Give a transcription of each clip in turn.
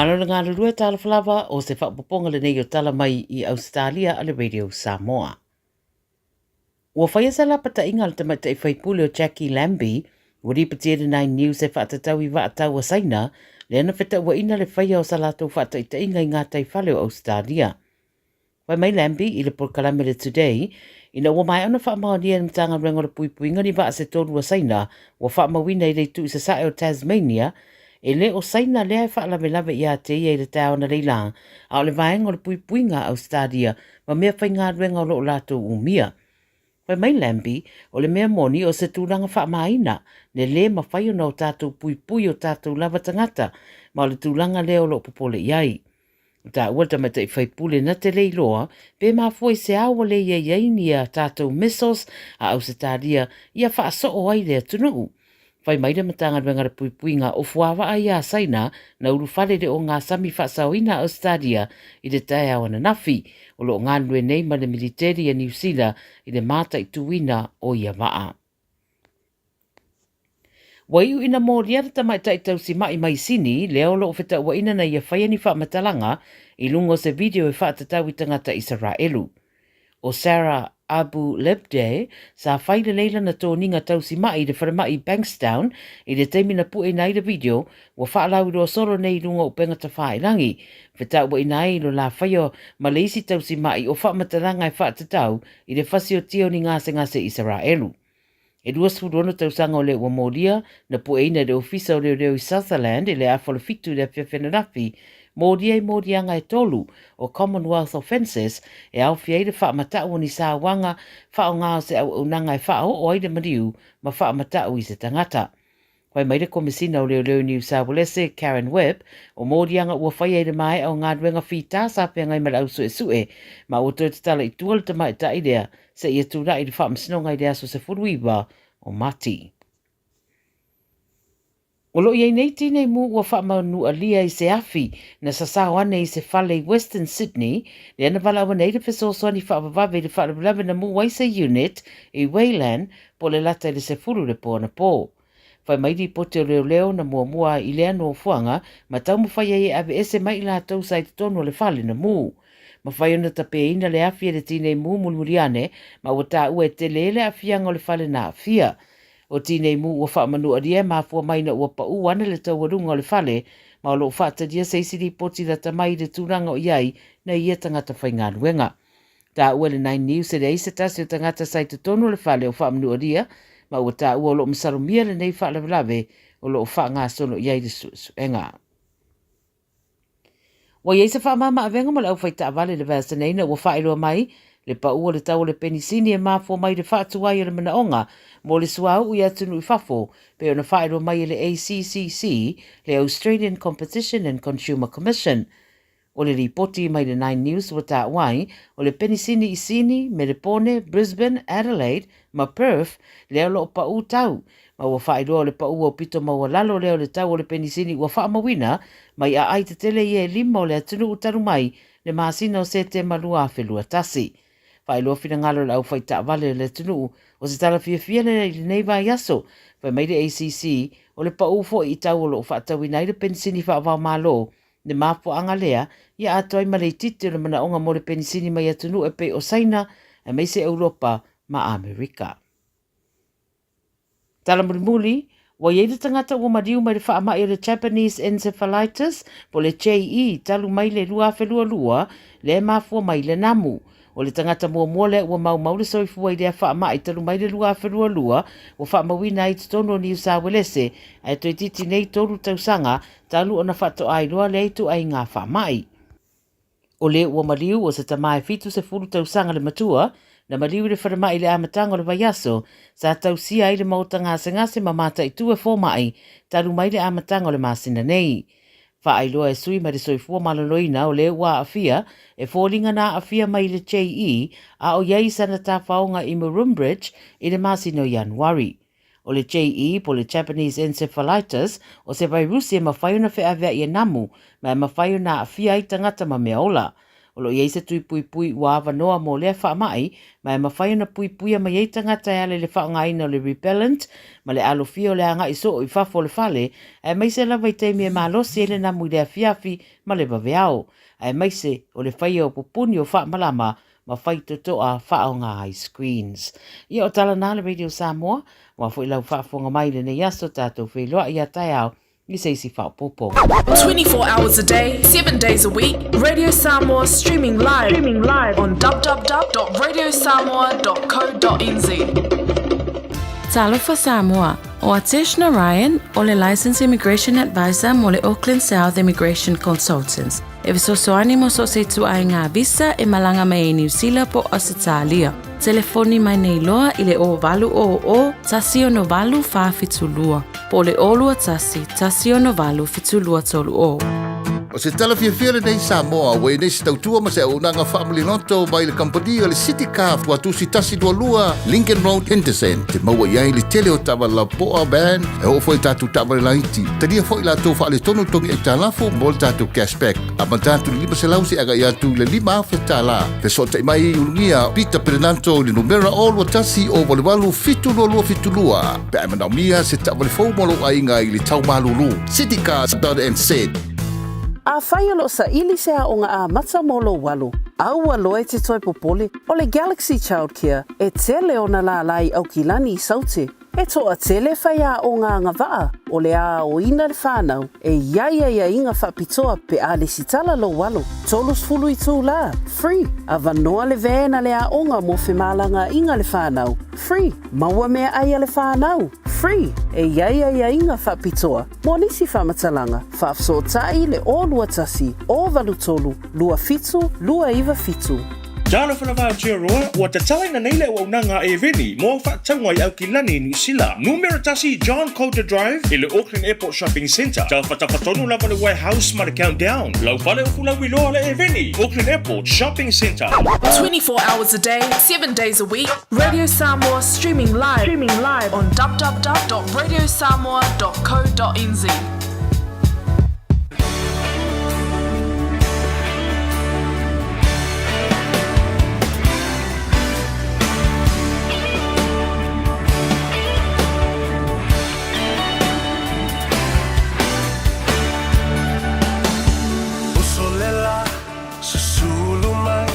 Malo le galulue talofa lava o se faaopoopoga lenei o tala mai i Ausetalia a le Radio Samoa. Ua faia se lapataiga a le tamaitai faipule o Jackie Lambie, ua lipotia e le Nine News e faatatau i vaa tau a Saina, lea na fetauaina le faia o sa latou faataitaiga i gataifale o Ausetalia. Fai mai Lambie i le polokalame le Today, ina ua maea ona faamaonia e le Matagaluega o le Puipuiga ni vaa se tolu a Saina ua faamauina i le itu i sasae o Tasmania, e le o Saina lea e faalavelave ia te ia i le taeao analeila, a o le vaega o le puipuiga a Ausetalia ma mea faigaluega o lo o latou umia. Fai mai Lambie, o le mea moni o se tulaga faamaina, ne lē mafai ona o tatou puipui o tatou lava tagata, ma o le tulaga lea o lo o popole i ai. Ua taua le tamaitai faipule na te le iloa pe mafua i se ao ua le i ai ai ni a tatou missiles a Ausetalia ia faasoo ai le atunuu. Fai mai le Matagaluega o le Puipuiga o fuavaa ia a Saina na ulufale i le ogasami faasaoina a Ausetalia i le taeao ananafi, o lo o galulue nei ma le militeli a Niu Sila i le mataituina o ia vaa. Ua iu ina molia le tamaitai tausima'i mai Sini lea o lo o fetauaina na ia faia ni faamatalaga i luga o se video e faatatau i tagata Isaraelu. ʻO Sarah Abu Lebdeh, sa fai lelei lana toniga tausima'i i le falemai i Bankstown i le taimi na pueina ai le video ua faalauiloa solo nei i luga o upega tafailangi, fetauaina ai lo la faia ma le isi tausima'i o faamatalaga e faatatau i le fasiotia o ni gasegase Isaraelu. E 26 tausaga o lea ua molia, na pueina e le Ofisa o Leoleo i Sutherland i le afa o le 7 i le afiafi ananafi, molia i moliaga e tolu o Commonwealth Offences e aofia ai le faamatau o ni sauaga faaaoga o se auaunaga e faaoo ai le maliu ma faamatau i se tagata. Fai mai le Komesina o Leoleo i Niu Saualese, Karen Webb, o moliaga ua faia i le maea o galuega fita sa feagai ma le au suesue, ma ua toe tatala i tua le tamaitai lea seia tulai i le faamasinoga i le aso 19 o Mati. O lo o i ai nei tinei mu ua faamanualia i se afi na sasao ane i se fale i Western Sydney, lea na valaau ane ai le fesoasoani faavavave i le faalavelave na mu ai se unit i Wayland po o le lata i le 10 le po anapo. Fai mai lipoti o leoleo na muamua i lea nofoaga ma taumafai ai e aveese mai i latou sa i totonu o le fale na mu. Mafai ona tapeina le afi e le tinei mu mulimuli ane ma ua taua e tele le aafiaga o le fale na aafia. O tinei mu ua faamanualia e mafua mai ina ua paʻu ane le taualuga o le fale ma o lo o faatalia se isi lipoti lata mai i le tulaga o i ai nei ia tagata faigaluega. Taua e le Nine News e leai se tasi o tagata sa i totonu o le fale o faamanualia ma ua taua o lo o masalomia lenei faalavelave o lo o faagasolo i ai le suesuega. Ua i ai se faamama-avega mo le aufaitaavale i le vaiaso nei ina ua faailoa mai le pau o le tau o le penisini e mafua mai i le faatuai o le manaoga mo le suauu i atunuu i fafo pei ona faailoa mai e le ACCC, le Australian Competition and Consumer Commission. O le lipoti mai le Nine News ua taua ai, o le penisini i Sini, Melepone, Brisbane, Adelaide ma Perth lea o lo o paʻū tau, ma ua faailoa o le paʻū aupito maualalo lea o le tau o le penisini ua faamauina mai aai tetele ia e lima o le atunuu talu mai le masina o Setema 2021. Faailoa finagalo e le aufaitaavale o le atunuu o se tala fiafia lea i lenei vaiaso. Fai mai le ACC, o le paʻū foi i tau o lo o faatauina ai le penisini faava-o-Malo Le mafuaaga lea, ia atoa ai ma le itiiti o le manaoga mo le penisini mai atunuu e pei o Saina, aemaise Europa ma Amerika. Tala mulimuli, ua i ai le tagata ua maliu mai le faamai o le Japanese Encephalitis, po o le JE, talu mai le 2022, lea e mafua mai le namu. O le tagata muamua lea ua maumau le soifua i lea faamai talu mai le 2022, ua faamauina ai i totonu o Niu Sauelese, ae toeitiiti nei tolu tausaga talu ona faatoa iloa lea ituaiga faamai. O le ua maliu o se tama e 70 tausaga le matua, na maliu i le falemai i le amataga o le vaiaso, sa tausia ai le maota gasegase ma mataitu e fomai talu mai le amataga o le masina nei. Faailoa e sui mai le soifua maloloina o le ua aafia, e foliga na aafia mai i le JE a o i ai i sana tafaoga i Murrumbridge i le masina o Ianuari. O le JE po o le Japanese Encephalitis, o se vairusi e mafai ona feaveai e namu ma e mafai ona aafia ai tagata ma meaola. O lo o i ai se tui puipui ua avanoa mo lea faamai, ma e mafai ona puipuia mai ai tagata e ala i le faaaogaina o le repellent ma le alofia o le agai soo i fafo o le fale, aemaise lava i taimi e malosi ai le namu i le afiafi ma le vaveao, aemaise o le faia o pupuni o faamalama ma faitotoa faaaoga ai screens. Ia o tala na a le Radio Samoa, aua foi lau faafofoga mai i lenei aso tatou feiloai ia taeao i se isi faaopoopoga. 24 hours a day, 7 days a week, Radio Samoa streaming live, streaming live on www.radiosamoa.co.nz. Talofa Samoa, ʻO Atesh Narayan, ʻo le Licensed Immigration Advisor mo le Auckland South Immigration Consultants. E fesoasoani mo so o se ituaiga visa e malaga mai ai Niu Sila po o Ausetalia. Telefoni mai nei loa i le 0800 168 472 po o le 021 168 7230. O se tala fiafia lenei Samoa ua i nei se tautua ma se auaunaga faamaliloto mai le kamupani o le City Car Tuatusi 122 Lincoln Road Henderson te maua i ai le tele o taavale lapoa van e oo foi i tatou taavale laiti. Talia foi latou faaletonu togi aitalafu mo le tatou cashback. Amata atu i le 500 seia agai atu i le $5,000. Fesootai mai i Ulugia Peter Perenanto i le numera 021 088 722 pe a e manaomia se taavale fou mo lou aiga i le tau malulu. Citycars.nz. Afai o lo o saili se aoga amata mo lou alo, aua loa e te toe popole, o le Galaxy Childcare e tele ona lālā i Aukilani i Saute. E toatele faiaoga agavaa o le a aoina le whanau e i ai aiaiga faapitoa pe a lesitala lou alo. 30 itulā, free, avanoa le van a le aoga mo femalagaaiga le whanau, free, maua meaai a le whanau, free, e i ai aiaiga faapitoa mo nisi faamatalaga, faafesootai le 021 083 27 297. Talofa lava Aotearoa, ua tatalaina nei le auaunaga a Aireni mo au faatauga i Aukilani, Niu Sila. Numera tasi John Coulter Drive i le Auckland Airport Shopping Centre. Tafatafa tonu lava le Warehouse ma le Countdown. Lau fale upu lauiloa le Aireni, Auckland Airport Shopping Centre. 24 hours a day, 7 days a week, Radio Samoa streaming live, streaming live on www.radiosamoa.co.nz. Uso le la, susulu mai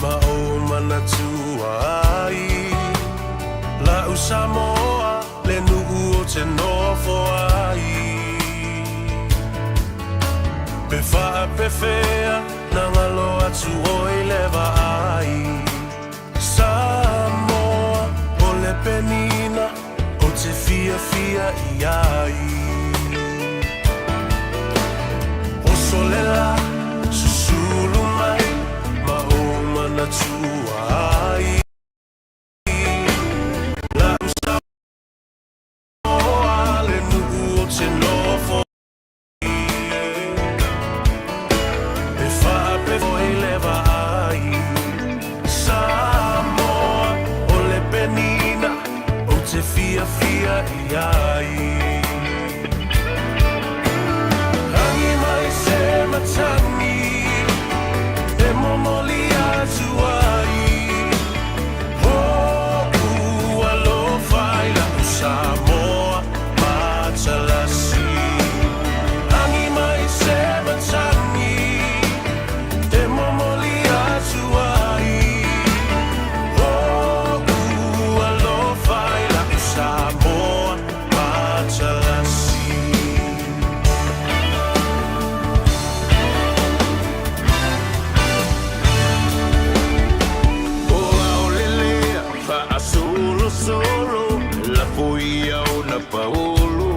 ma ou manatua ai. La'u Samoa le nu'u o te nofo ai. Pe faapefea na ngalo atu oi le vaai. Samoa o le penina o te fiafia i ai. Oso le la, susulu mai ma ou manatua ai. La'u Samoa le nu'u o te nofo ai. E faapefea le vaai. Samoa o le penina ou te fiafia i ai. Rangi mai se matagi e momoli atu ai. Hoʻu alofa i la'u Samoa matalasi. Agi mai se matagi e momoli atu ai. Hoʻu alofa i la'u Samoa matalasi. O aolelea faasolosolo lafo ia ona paolo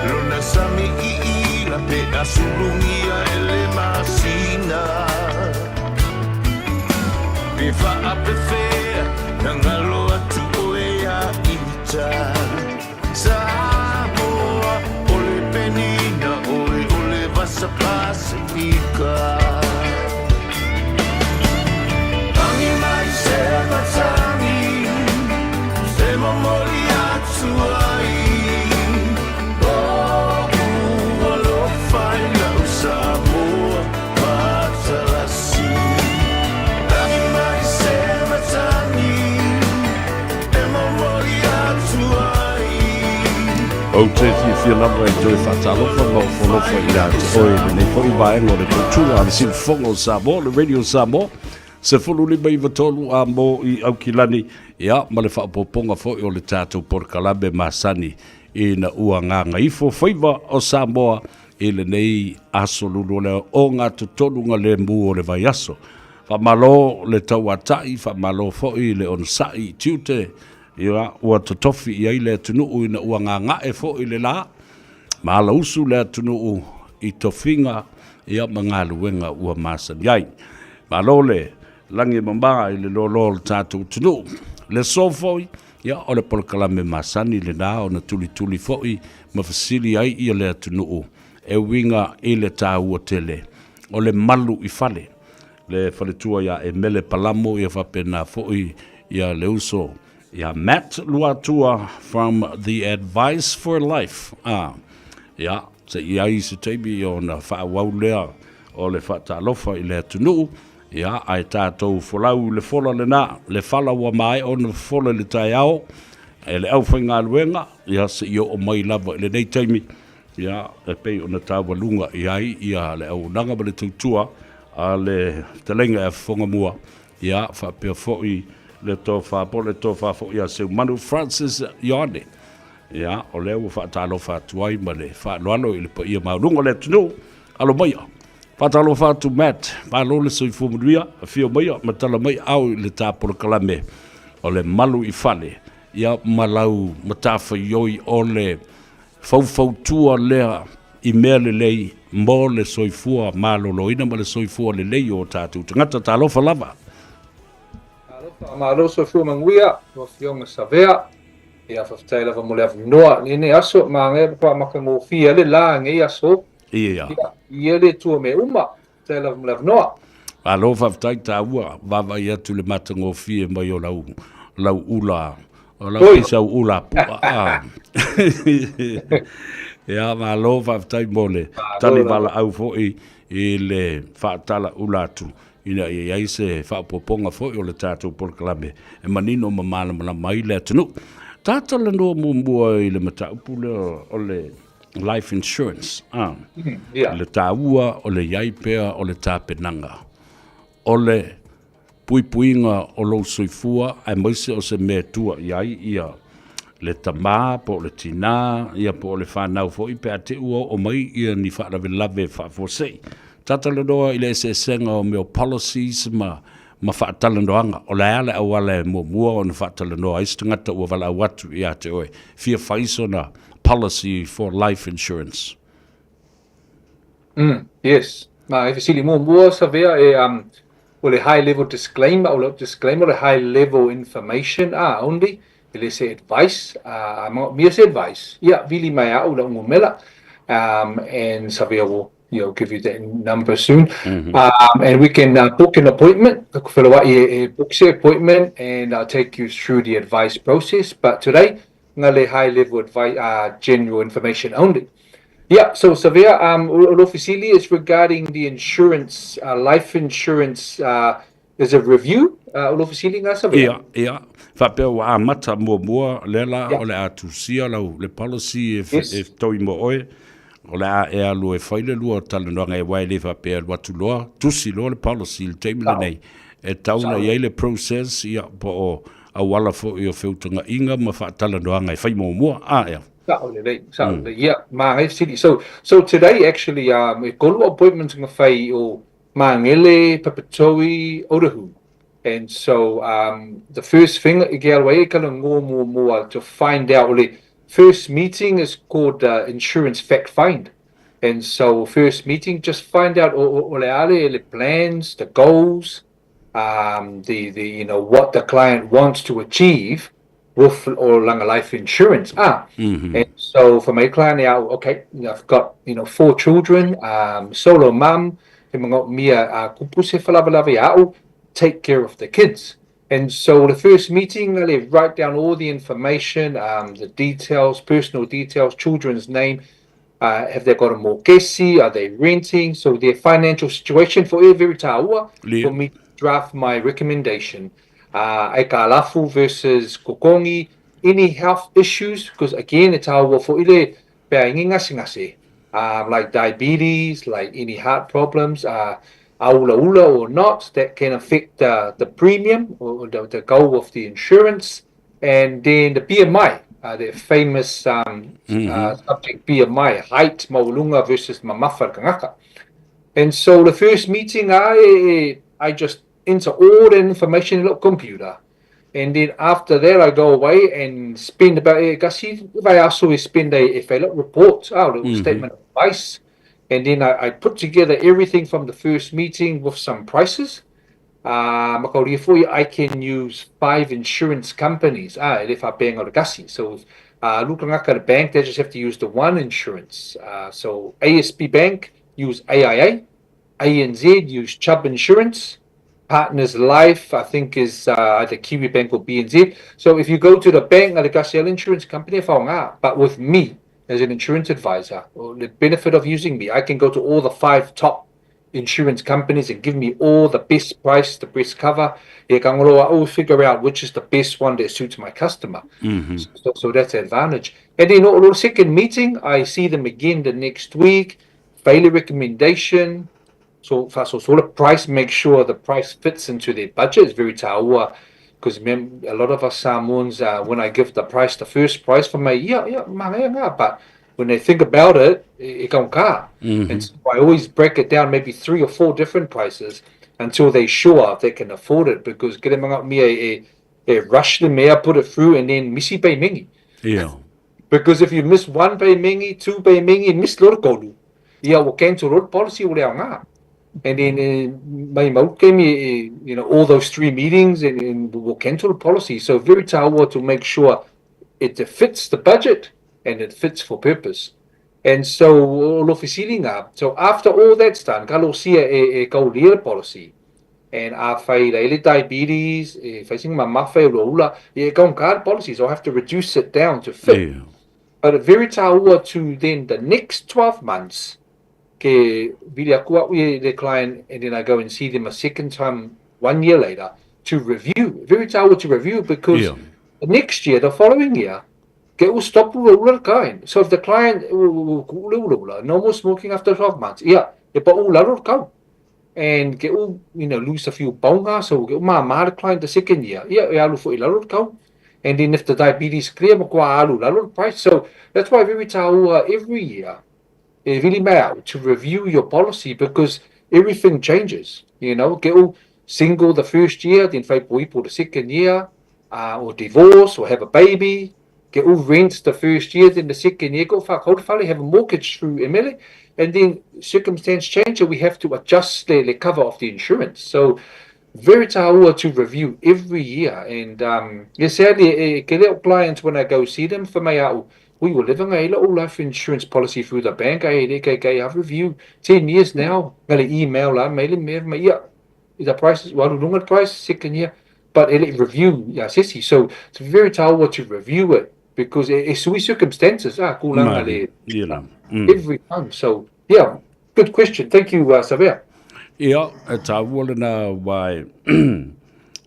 lona sami iila pe a sulugia e le masina pe faapefea na galo atu oe ia ita Samoa o le penina oe o le vasa Pasifika. Agi mai se matagi e momoli atu ai O'u alofa i la'u Samoa matalasi. Ou te fiafia lava e toe faatalofa ma ofolofa ia te oe i lenei foi vaega o le tautua a le Siufofoga o Samoa, le Radio Samoa, 1593 a mo i Aukilani, ia, ma le faaopoopoga foi o le tatou polokalame masani ina ua gagaifo faiva o Samoa i lenei aso lulu o le ogatotonu lemu o le vaiaso. Faamalo le tauatai, faamalo foi le onosai i tiute, ia, ua totofi i ai le atunuu ina ua gaga'e foi le la, ma alausu le atunuu i tofiga, ia, ma galuega ua masani ai. Malo le lagi e mama i le loaloa o le tatou atunuu. Le aso foi, ia, o le polokalame masani lena ona tulituli foi ma fesili ai ia le atunuu e uiga i le taua tele o le malu i fale. Le faletua ia Emele Palamo ia faapena foi ia le uso ia Matt Luatua from the Advice for Life. Ah, ia, se i ai se taimi ona faaauau lea o le faatalofa i le atunuu, ia, ae tatou folau i le fola lena, le fala ua maea ona fofola i le taeao e le aufaigaluega, ia, se i oo mai lava i lenei taimi, Ia, e pei ona taualuga i ai ia le auaunaga ma le tautua a le fetalaiga ia Fofogamua, ia, faapea foi le tofa po o le tofa foi ia Seumanu Francis Ioane. Ia, o lea ua faatalofa atu ai ma le faaaloalo i le paia maualuga o le atunuu. Alo maia. Faatalofa atu Matt, malo le soifua manuia, afio maia ma tala mai ao i le ta polokalame o le Malu i Fale, ia ma lau matafaioi o le faufautua lea i mea lelei mo le soifua maloloina ma le soifua lelei o o tatou tagata. Talofa lava. Talofa, malo soifua manuia, lau Afioga Savea. Ia, faafetai lava mo le avanoa i lenei aso. Manaia ma faamatagofie ai le la i lenei aso. Ia. Ia, ia le Atua mea uma. Faafetai lava mo le avanoa. Malo faafetai taua vaavaai atu le matagofie mai o lau lau ula o lau pisa ula pua a. Ia malo faafetai mo le tali valaau foi i le faatala ula atu ina ia i ai se faaopoopoga foi o le tatou polokalame e manino ma malamalama ai le atunuu. Tatalanoa muamua i le mataupu lea o le life insurance, a, yeah. le taua o le iai pea o le tapenaga o le puipuiga o lou soifua aemaise o se mea e tua i ai ia le tamā po o le tinā ia po o le fanau foi pe a te i ua oo mai ia ni faalavelave faafuasei. Tatalanoa i le eseesega o mea o policies ma ma faatalanoaga. O le a le auala e muamua ona faatalanoa ai se tagata ua valaau atu ia te oe, fia fai sona policy for life insurance? Mm, yes. Ma e fesili muamua Savea e um, o le high level disclaimer, o le disclaimer o le high level information ah, only, e le se advice, ah, mea se advice, ia, vili mai au lau numera, um, and Savea will you know, give you that number soon. Mm-hmm. Um, and we can uh, book an appointment. E, e book se appointment and I'll take you through the advice process. But today, ngale high level advice, uh, general information only. Yeah, so Savea, um, Olofisili is regarding the insurance, uh, life insurance, uh, is a review, uh, Olofisili nga Savea? Ia, ia. Faapea ua amata muamua lea la o le a tusia lau le policy e, yes. e toi mo oe. O le a e alu e fai le lua talanoaga e aua e le faapea e alu atu loa, tusi loa le policy i le taimi lenei. E tatau ona i ai le process, ia, po o auala foi o feutagaiga ma faatalanoaga e fai muamua. A, ea. Sao lelei, sao lelei. Ia, manaia fesili. So, so today actually, um, e tolu appointments na fai o Māngere, Papatoetoe, Otahuhu. And so um, the first thing i ke alu ai e talanoa muamua to find out, o le first meeting is called uh, insurance fact find. And so first meeting, just find out o, o, o le a le, le plans, the goals, um, the, the, you know, what the client wants to achieve with o langa life insurance. Ah, mm-hmm. and so for my client, yeah, okay, I've got, you know, four children, um, solo mum, he manaomia a kupu se faalavelave ia'u, take care of the kids. And so the first meeting, I write down all the information, um, the details, personal details, children's name, uh, have they got a mokesi, are they renting, so their financial situation for every taua, for me to draft my recommendation. Uh, aitalafu versus kokongi, Any health issues, because again, e tāua foʻi le pe a ingi gasegase, like diabetes, like any heart problems, a ulaula or not, that can affect the, the premium or the, the goal of the insurance. And then the BMI, the famous subject BMI, height, maualunga versus mamafa le. And so the first meeting, I, I just enter all the information in the computer. And then after that, I go away and spend about, kasi, I also spend a, a report, a little statement of advice. And then I put together everything from the first meeting with some prices. I can use five insurance companies. Ah, if I paying o kasi. So, lukangaka the bank, they just have to use the one insurance. So ASB Bank use AIA, ANZ use Chubb Insurance, Partners Life, I think, is either Kiwi Bank or BNZ. So if you go to the bank, the Gasel Insurance Company, but with me as an insurance advisor, or the benefit of using me, I can go to all the five top insurance companies and give me all the best price, the best cover. I will figure out which is the best one that suits my customer. So that's an advantage. And then on the second meeting, I see them again the next week, failure recommendation. So, so, so the price, make sure the price fits into their budget is very taua. Because a lot of us Samoans, when I give the price, the first price for my, yeah, but when they think about it, it ka. And so I always break it down, maybe three or four different prices until they sure they can afford it. Because get me a rush the mayor, put it through, and then misi pay mingi. Because if you miss one pay mingi, two pay mingi, miss lor kolu. Yeah, we'll cancel road policy o lea ngā. And then mai mau kemi, all those three meetings and we'll cancel the policy. So very taua to make sure it fits the budget and it fits for purpose. And so, o lo fesilinga. So after all that's done, ka lo sia e, e kaulia policy. And a whai le diabetes, e whai singa mamafa e ula ula, e kaun card policy. So I have to reduce it down to fit. But very taua to then the next 12 months, ke vili aku au i the client, and then I go and see them a second time one year later to review. Very taua to review because the next year, the following year, ke u stop ula ula kain. So if the client ula ula ula, no more smoking after 12 months, yeah, e pa ula ro kau. And ke u, lose a few paunga, so ke u ma ma the client the second year, yeah, e alu fo i lalo kau. And then if the diabetes clear, ma kua alu lalo price. So that's why very taua every year, e really mea to review your policy because everything changes. Get all single the first year, then whai poipo the second year, or divorce, or have a baby. Get all rent the first year, then the second year, go whakaurwhale, have a mortgage through Emele, and then circumstance change, so we have to adjust the cover of the insurance. So very taua to review every year. And yeah, sadly, ke leo clients when I go see them for my au, we were living a little life insurance policy through the bank. I have review 10 years now. Got an email, la, mail me, yeah, the price is well, the price second year, but it review, yeah, sisi. So it's very taua to review it because it's sui circumstances, ah, kulanga le every time. So yeah, good question. Thank you, Savea. Ia, e tāua le nā wai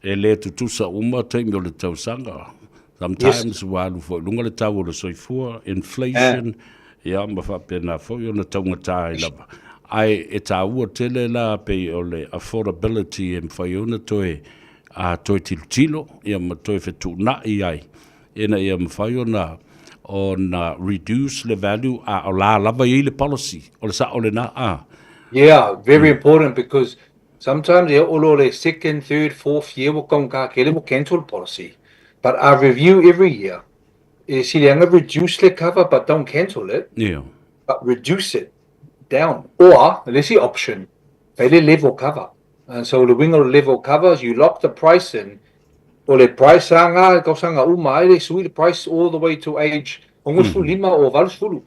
e le tutusa uma taimi o le tausaga. Sometimes ua alu foi lunga le tau o le soifua, inflation, ia ma faapena foi ona taugatā ai lava. Ae e tāua tele la pei o le affordability e mawhai ona toe a toe tilotilo, ia ma toe fetuunai ai. Ina ia mawhai ona reduce le value a o la lava i le policy. O le sa o le nā a. Yeah, very important because sometimes e olo le second, third, fourth year will kong ka kele will cancel policy. But I review every year. E si le reduce le cover but don't cancel it. But reduce it down. Or, let's see option, fairly level cover. And so the wing of level covers, you lock the price in. O le price anga, kausanga uma, ai le sui the price all the way to age lima or valusfulu.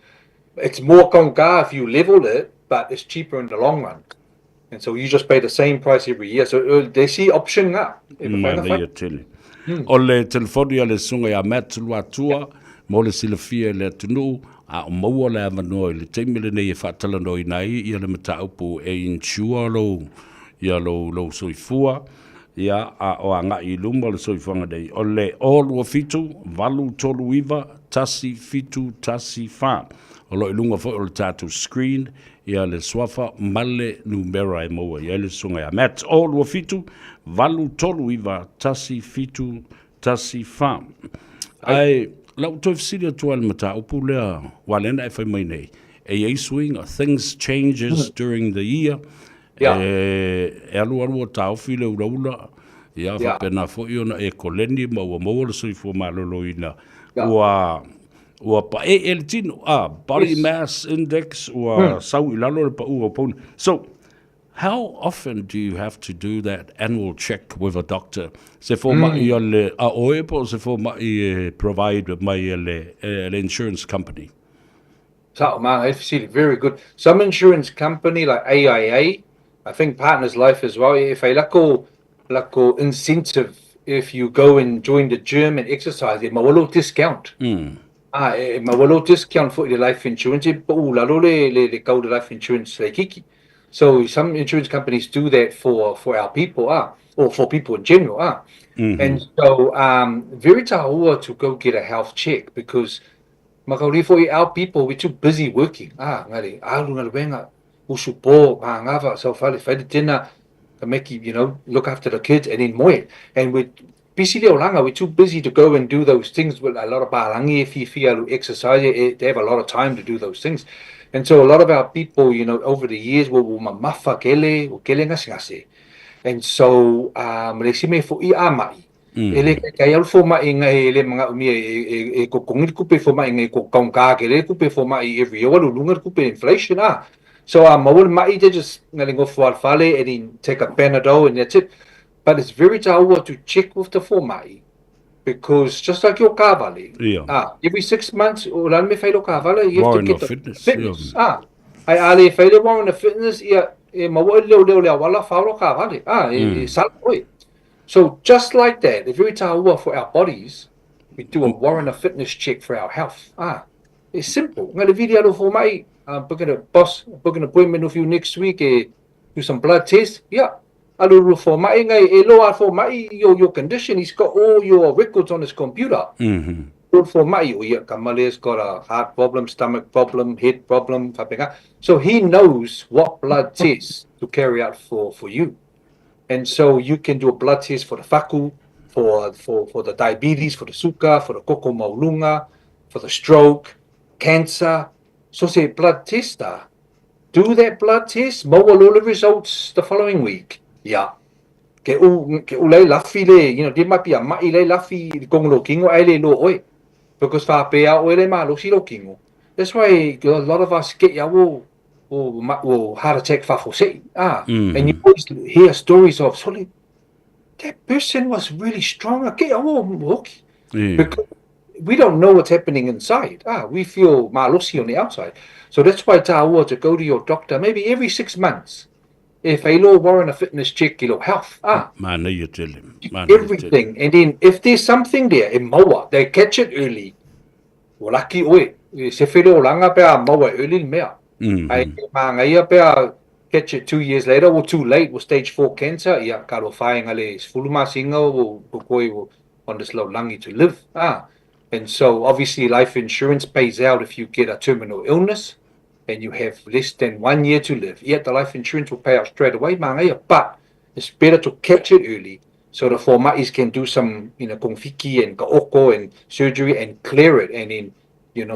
It's more konga if you level it, but it's cheaper in the long run. And so you just pay the same price every year. So they see option nga. E Mana ia tele. O le telefoni a le sunga ia Matt Luatua, mo le silafia i le atunuu, a o maua le avanoa i le taimi lenei e faatalanoaina ai ia le mataupu e insure lou ia lou lou soifua. Ia, a o agai i luma le soifuaga nei, o le 0 2 7 8 3 9 1 7 1 4. O lo o i luga foi o le tatou screen ia le suafa ma le numera e maua i ai le susuga ia Matt. 0 2 7 8 3 9 1 7 1 4. Ae lau toe fesili atu lava i le mataupu lea, aua lea na e fai mai nei, e i ai suiga, things changes during the year, E, e alualu o taofi le ulaula, ia faapena foi ona e koleni ma ua maua le soifua maloloina. Ua, ua paee le tino, ah, body mass index ua sau i lalo le pau o pauna. So, how often do you have to do that annual check with a doctor? Se fomai a le, a oe po o se fomai e provide mai e le, e le insurance company? Sa'o ma, e fesili, very good. Some insurance company like AIA, I think Partners Life as well, e fai lako, lako incentive if you go and join the gym and exercise, e maua lou discount. Ah, e maua lou discount foi i le life insurance, e pau lalo le, le, le kau le life insurance laitiiti. So some insurance companies do that for, for our people, ah, or for people in general, ah. And so very tāua to go get a health check because Makauri foi our people, we're too busy working. Ah, ngari, alu galuega, usu po, magava, sau fale, fai le dinner, make you, you know, look after the kids and then moe. And we're busy le olaga, we're too busy to go and do those things with a lot of palangi e fiafia alu exercise, they have a lot of time to do those things. And so a lot of our people, you know, over the years, ua ua mamafa kele, ua kele gasegase. And so, um, le isi mea foi a ma'i, E le kaikai au le fomai ngai e le manaomia e kokogi le tupe fomai ngai ko kaunka ke le tupe fomai every year ua luga le tupe inflation ah. So a maua le ma'i they just ngai le nofo lava i le fale and then take a panadol and that's it. But it's very taua to check with the fomai because just like your kaavale ah every 6 months o le a le mea e fai lou kaavale you have to get the fitness ah. Ae a le fai le warrant of fitness ia e maua i le leoleo le auala fao lou kaavale ah e sala oe. So just like that, it's very tāua for our bodies, we do a warrant of fitness check for our health. Ah, it's simple. Ngai le vili alu fomai, book an, boss, book an appointment with you next week, e do some blood tests. Yeah. Alu ru fomai ngai e loa fomai your, your condition, he's got all your records on his computer. Fomai o ia kamale's got a heart problem, stomach problem, head problem, faapena. So he knows what blood tests to carry out for, for you. And so you can do a blood test for the faku, for, for, for the diabetes, for the suka, for the koko maualuga, for the stroke, cancer. So se blood test ah. Do that blood test, maua loa le results the following week. Yeah. Ke u, ke u lai lafi le, you know, there might be a ma'i lai lafi i kongo lo kingo, ai le lo oe. Because whapea oe le malosi lo kingo. That's why a lot of us get ia o, o, o heart attack faafuasei. Ah, and you always hear stories of, sole, that person was really strong. Ke ia o hoki. Because we don't know what's happening inside. Ah, we feel malosi on the outside. So that's why tāua to go to your doctor maybe every 6 months. E fai lou warrant of fitness check i lou health. Ah, Manaia tele. Manaia tele. everything. And then if there's something there, e maua, they catch it early. Ua laki oe. E sefe le olaga pe a maua early le mea. Ae e māngaia pe a catch it 2 years later, ua too late, ua stage 4 cancer, ia, ka lo whainga le 10 masina ua koe ua on this lalolagi to live. Ah. And so obviously life insurance pays out if you get a terminal illness and you have less than one year to live. Yet the life insurance will pay out straight away, māngaia, but it's better to catch it early so the foma'is can do some, kongfiki and ka'oko and surgery and clear it and then,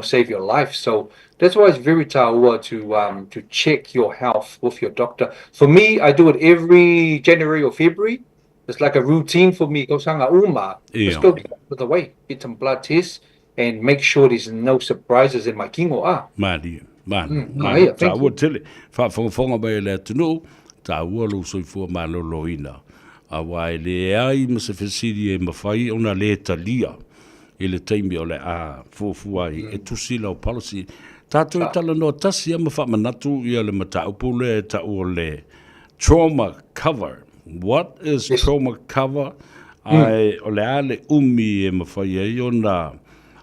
save your life. So that's why it's very tāua to to check your health with your doctor. For me, I do it every January or February. It's like a routine for me. Tausaga uma. Just go get out of the way, get some blood tests and make sure there's no surprises in my kingo. Ah. Malie, malie, malie. Ah, yeah, thank Tāua tele, faafogafoga mai e le atunuu, tāua lou soifua maloloina. Aua e leai ma se fesili e mafai ona le talia i le taimi o le a fuafua ai e tusi lau policy. Tātou e talanoa tasi lava ma faamanatu ia le mataupu lea e tau o le trauma cover. What is trauma cover? Ae o le a le umi e mafai ai ona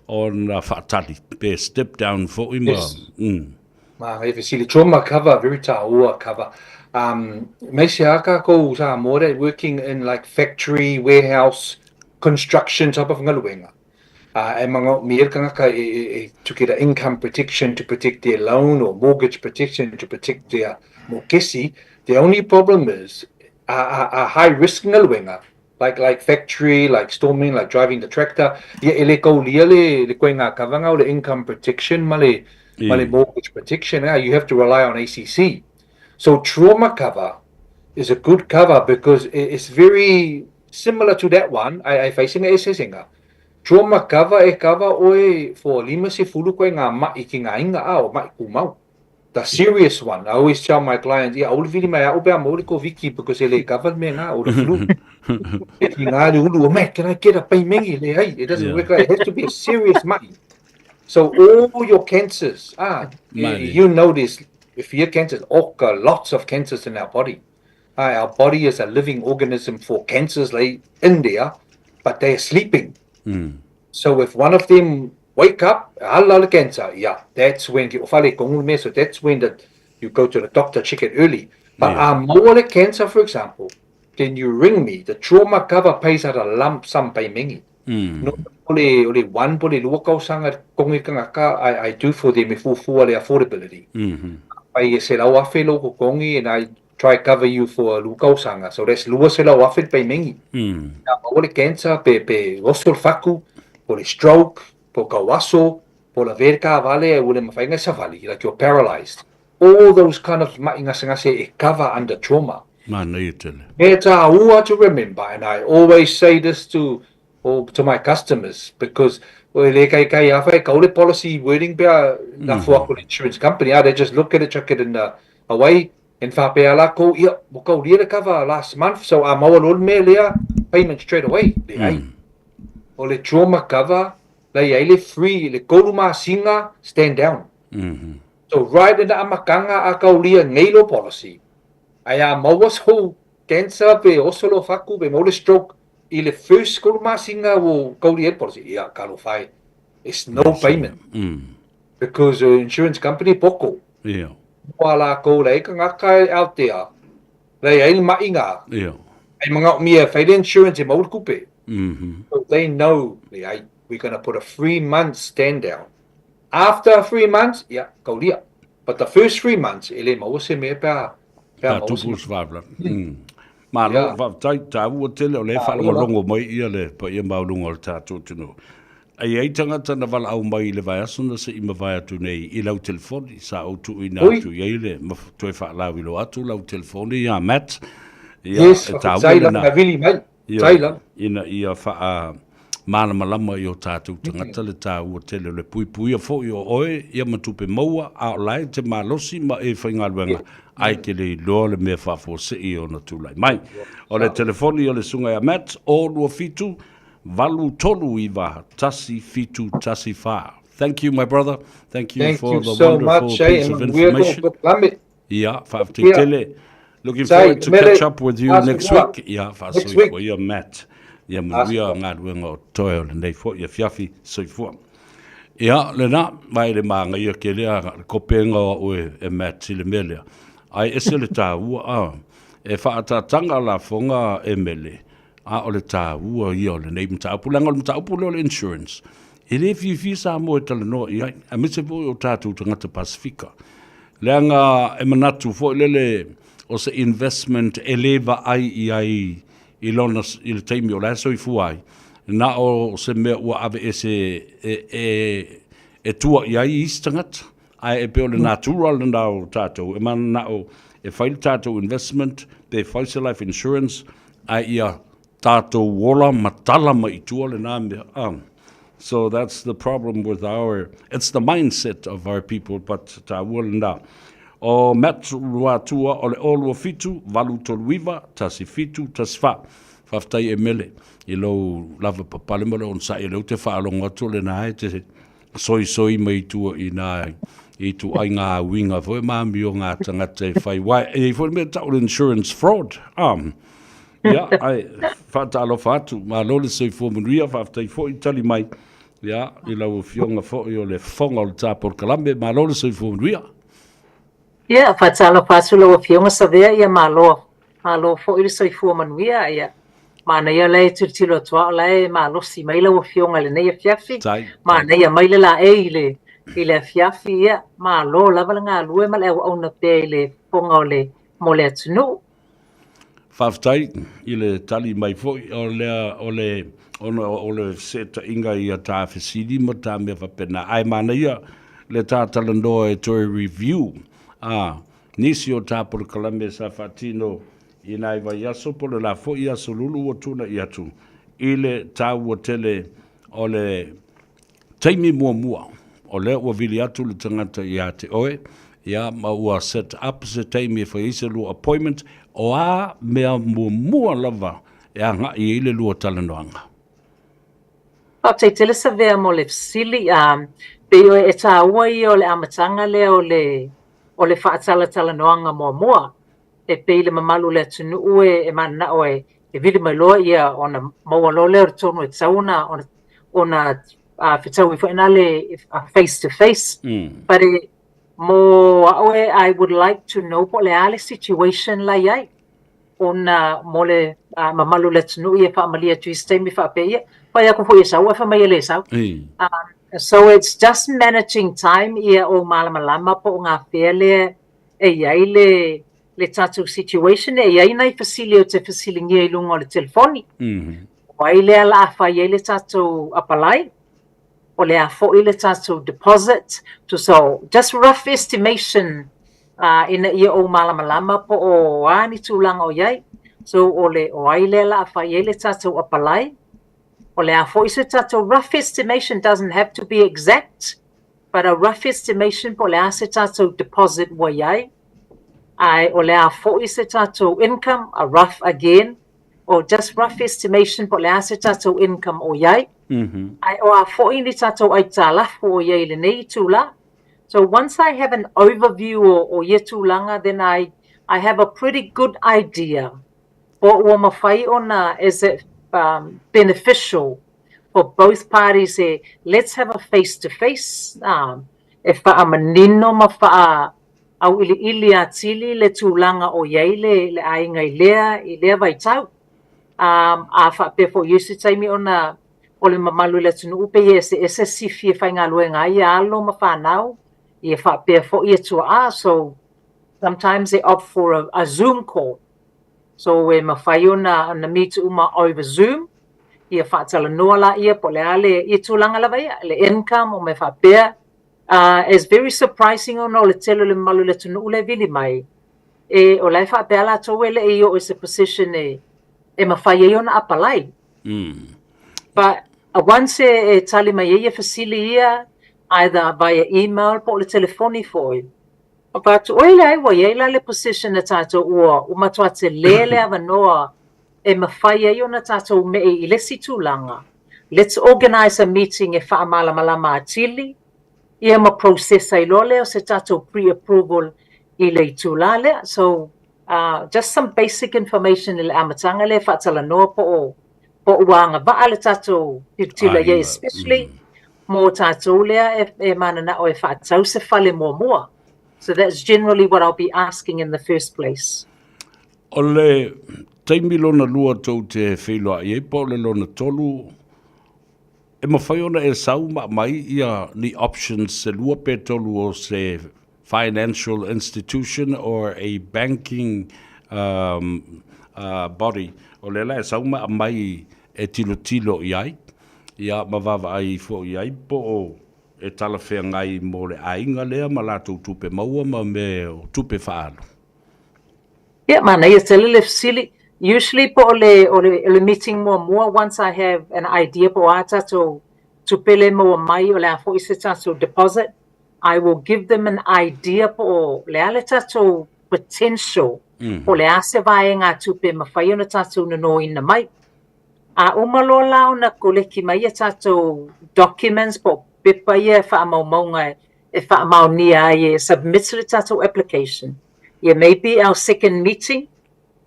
ona faatali pe step down foi ma. Māngai fesili. Trauma cover, very tāua cover. Um, aemaise a kākou Samoa that working in like factory, warehouse, construction type of galuega. Uh, e manaomia le tagata e, e, e, to get a income protection to protect their loan or mortgage protection to protect their mokesi. The only problem is a, a, a high risk galuega like like factory, like storming, like driving the tractor, ia e le kaulia le le koe ngā kavanga o le income protection ma le ma le mortgage protection. Ah, you have to rely on ACC. So trauma cover is a good cover because it's very similar to that one ai ai fai singa eseesenga. Trauma cover e cover oe for 50 koe ngā ma'i ki ngā inga a o ma'i kumau. The serious one. I always tell my clients, ia, aua le vili mai a'u pe a maua le Koviki because e le cover le mea ngā o le flu. E ki ngā le ulu, oh man, can I get a paimengi? Leai, it doesn't work like that. It has to be a serious ma'i. So all your cancers, ah, you know this, if your cancers, oka, lots of cancers in our body. Ah, our body is a living organism for cancers lay in there, but they are sleeping. So if one of them wake up, ala le cancer, yeah, that's when ke fale kongu me, so that's when the, you go to the doctor, check it early. But yeah. a le cancer, for example, then you ring me, the trauma cover pays out a lump sum paymengi. No o le, o le one po le lua kausanga kongi kangaka, I do for them e fuafua le affordability. Pai e 100,000 lou kokongi and I try cover you for lua kausanga. So that's 200,000 paymengi. A maua le cancer, pe, pe oso le faku, po le stroke, po kauaso, po la lavea le kavale, ua le mafai ona e savali, like you're paralyzed. All those kind of ma'i gasegase e cover under trauma. Manaia tele. Mea tāua to remember, and I always say this to or to my customers because e le kaikai a whai kau le policy wording pea na fua ko le insurance company, ah, they just look at it, chuck it in the away, and whapea lākou, ia, ua kaulia le cover last month, so a maua loa le mea lea, payment straight away. Leai. O le trauma cover, la i ai le free, le kolu masina, stand down. So right in the amakanga a kaulia nei lo policy, ai a maua sou cancer pe oso lo faku pe maua le stroke, i le first kolu masina ua kaulia ai le policy, ia, talofa e, it's no payment. Because the insurance company poko. Ia. Ua lākou la e kangaka e out there, la e ai le maʻi ngā. Ia. Ai manaomia e fai le insurance e maua le kupe. So they know, leai, we're gonna put a 3 month stand down. After 3 months, ia, kaulia. But the first 3 months, e le maua se mea pe a, pe a maua se mea. Malo, faafetai, tāua tele o lea e faalogologo mai ia le paia maualuga o le tatou atunuu. E i ai tagata na valaau mai i le vaiaso na se'i mavae atu nei i lau telefoni, sa ou tuuina atu i ai le ma toe faalauiloa atu lau telefoni iā Matt. Ia, Yes, e tāua faafetai lena. lava na vili mai. Ioe, ina ia faamalamalama i o tātou tagata le tāua tele o le puipuia foi o oe ia ma tupe maua, a o la e te malosi ma e faigaluega, ae te le iloa le mea faafuasei e ona tulai mai. O le telefoni o le Susuga ia Matt, 027 839 1714. Thank you my brother, thank you Thank for you the so wonderful much, eh, piece and of manuia kou information. polokalame. Ia, faafetai tele. Looking forward to catch up with you next week. Ia, faasoifua ia Matt. Ia manuia galuega o totoe o lenei foi afiafi. Soifua. Ia, lena, mai le māgaia ke lea le kopenga o au e, e Matt i le mea lea. Ai ese le tāua, a, e faaataataga lafoga e mele, a o le tāua ia o lenei mataupu, leaga o le mataupu lea o le insurance, e le fiafia Samoa e talanoa i ai, aemaise foi o tatou tagata Pasifika. Leaga e manatu foi lele o se investment e le vaai i ai i lona i le taimi o la e soifua ai, na o se mea ua aveese e, e, e tua i ai isi tagata. Ae e pei o le natura lena o tatou, e mananao e fai le tatou investment pe fai se life insurance, ae ia tatou ola ma tala mai i tua lena mea. So that's the problem with our, it's the mindset of our people, but tāua lena. O Matt Ruatua o le 027 839 1714. Faafetai e Mele i lou lava papale ma le onosai o lea ou te faalogo atu o lena e te soisoi mai i tua i nā i ituaiga uiga foi ma amio ngā tagata e whai wai. E i foi le mea tau le insurance fraud. Ia, ai, whaatalofa atu, malo le soifua manuia, faafetai foi tali mai, ia, i lau afioga foi o le fofoga o le tā polokalame, malo le soifua manuia. Ia, faatalofa atu lau Afioga Savea, ia malo, malo foi le soifua manuia, ia manaia la e tilotilo atu lava o la e malosi mai lau Afioga i lenei afiafi, manaia mai le laei i le, i le afiafi, ia malo lava le galue ma le auauna pea i le fofoga o le, mo le atunuu. Faafetai i le tali mai foi o lea o le ona o le feseetaiga ia ta fesili ma ta mea faapena ae manaia le ta talanoa e toe review a nisi o ta polokalame sa faatino i nai vaiaso po o le la foi aso lulu ua tuanai atu i le taua tele o le Taimi muamua, o lea ua vili atu le tagata ia te oe, ia, ma ua set up se taimi e fai ai se lua appointment, o a mea muamua lava e agai i ai le lua talanoaga? Faafetai tele Savea mo le fesili. Pei e taua ia o le amataga lea o le o le faatalatalanoaga muamua. E pei le mamalu o le atunuu e mananao e vili mai loa ia ona maua loa lea o le tonu e tatau ona ona fetaui foi na le face to face. But mo a'u e I would like to know po o le a le situation la i ai ona mo le mamalu o le atunuu ia e faamalie atu i se taimi faapea ia fai atu foi e sau ae fai mai e le sau. So it's just managing time ia ou malamalama po o gafea lea e i ai le le tatou situation e i ai nai fesili ou te fesiligia i luga o le telefoni. O ai lea la a fai ai le tatou apalai, o le a foi le tatou deposit, so just rough estimation ina ia ou malamalama po o a ni tulaga o i ai. So o le o ai lea la a fai ai le tatou apalai, o le a foi se tatou rough estimation, doesn't have to be exact, but a rough estimation po o le a se tatou deposit ua i ai, ae o le a foi se tatou income, a rough again, or just rough estimation po o le a se tatou income o i ai, ae o a foi ni tatou aitalafu o i ai i lenei itulā. So once I have an overview o, o ia tulaga, then I, I have a pretty good idea po ua mafai ona, is it um, beneficial for both parties e let's have a face to face um, e faamanino ma faa auiliili atili le tulaga o i ai le, le aiga i lea, i lea vaitau. Um, a faapea foi i isi taimi ona o le mamalu i le atunuu pei e eseese sifi e faigaluega ai ia alo ma fanau, ia faapea foi ia tuaa, so sometimes they opt for a, a Zoom call. So e mafai ona, ona meet uma over Zoom, ia faatalanoa laia po o le a le, ia tulaga lava ia, le income o mea faapea. It's very surprising ona o le tele o le mamalu o le atunuu la e vili mai, e, o la e faapea latou e le i oo i se position e, e mafai ai ona apalai. But once e, e tali mai ai ia fesili ia, either via email po o le telefoni foi, o fai atu, oi leai, ua i ai la le position a tatou ua, ua matua tele le avanoa e mafai ai ona tatou me'i i le isi tulaga. Let's organise a meeting e faamalamalama atili ia ma process ai loa lea o se tatou pre-approval i le itulā lea. So, just some basic information i le amataga lea e faatalanoa po o, po o ua agavaa le tatou tilotilo i ai, especially mo tatou lea e, e mananao e faatau se fale muamua. So that's generally what I'll be asking in the first place. O le taimi lona lua tou te feiloai ai po o le lona tolu, e mafai ona e sau ma aumai ia ni options se lua pe tolu o se financial institution or a banking um, uh, body, o lea la e sau ma aumai e tilotilo i ai, ia ma vaavaai ifo i ai po o e talafeagai mo le aiga lea ma latou tupe maua ma mea o tupe faaalu. Ia, manaia tele le fesili. Usually po o le, o le, o le meeting muamua once I have an idea po o a tatou tupe le maua mai, o le a foi se tatou deposit, I will give them an idea po o le a le tatou potential, po o le a se vaega tupe e mafai ona tatou nonoina mai. A uma loa la ona koleki mai ia tatou documents po o pepa ia e faamaumauga e faamaonia ai e submit le tatou application, ia maybe our second meeting,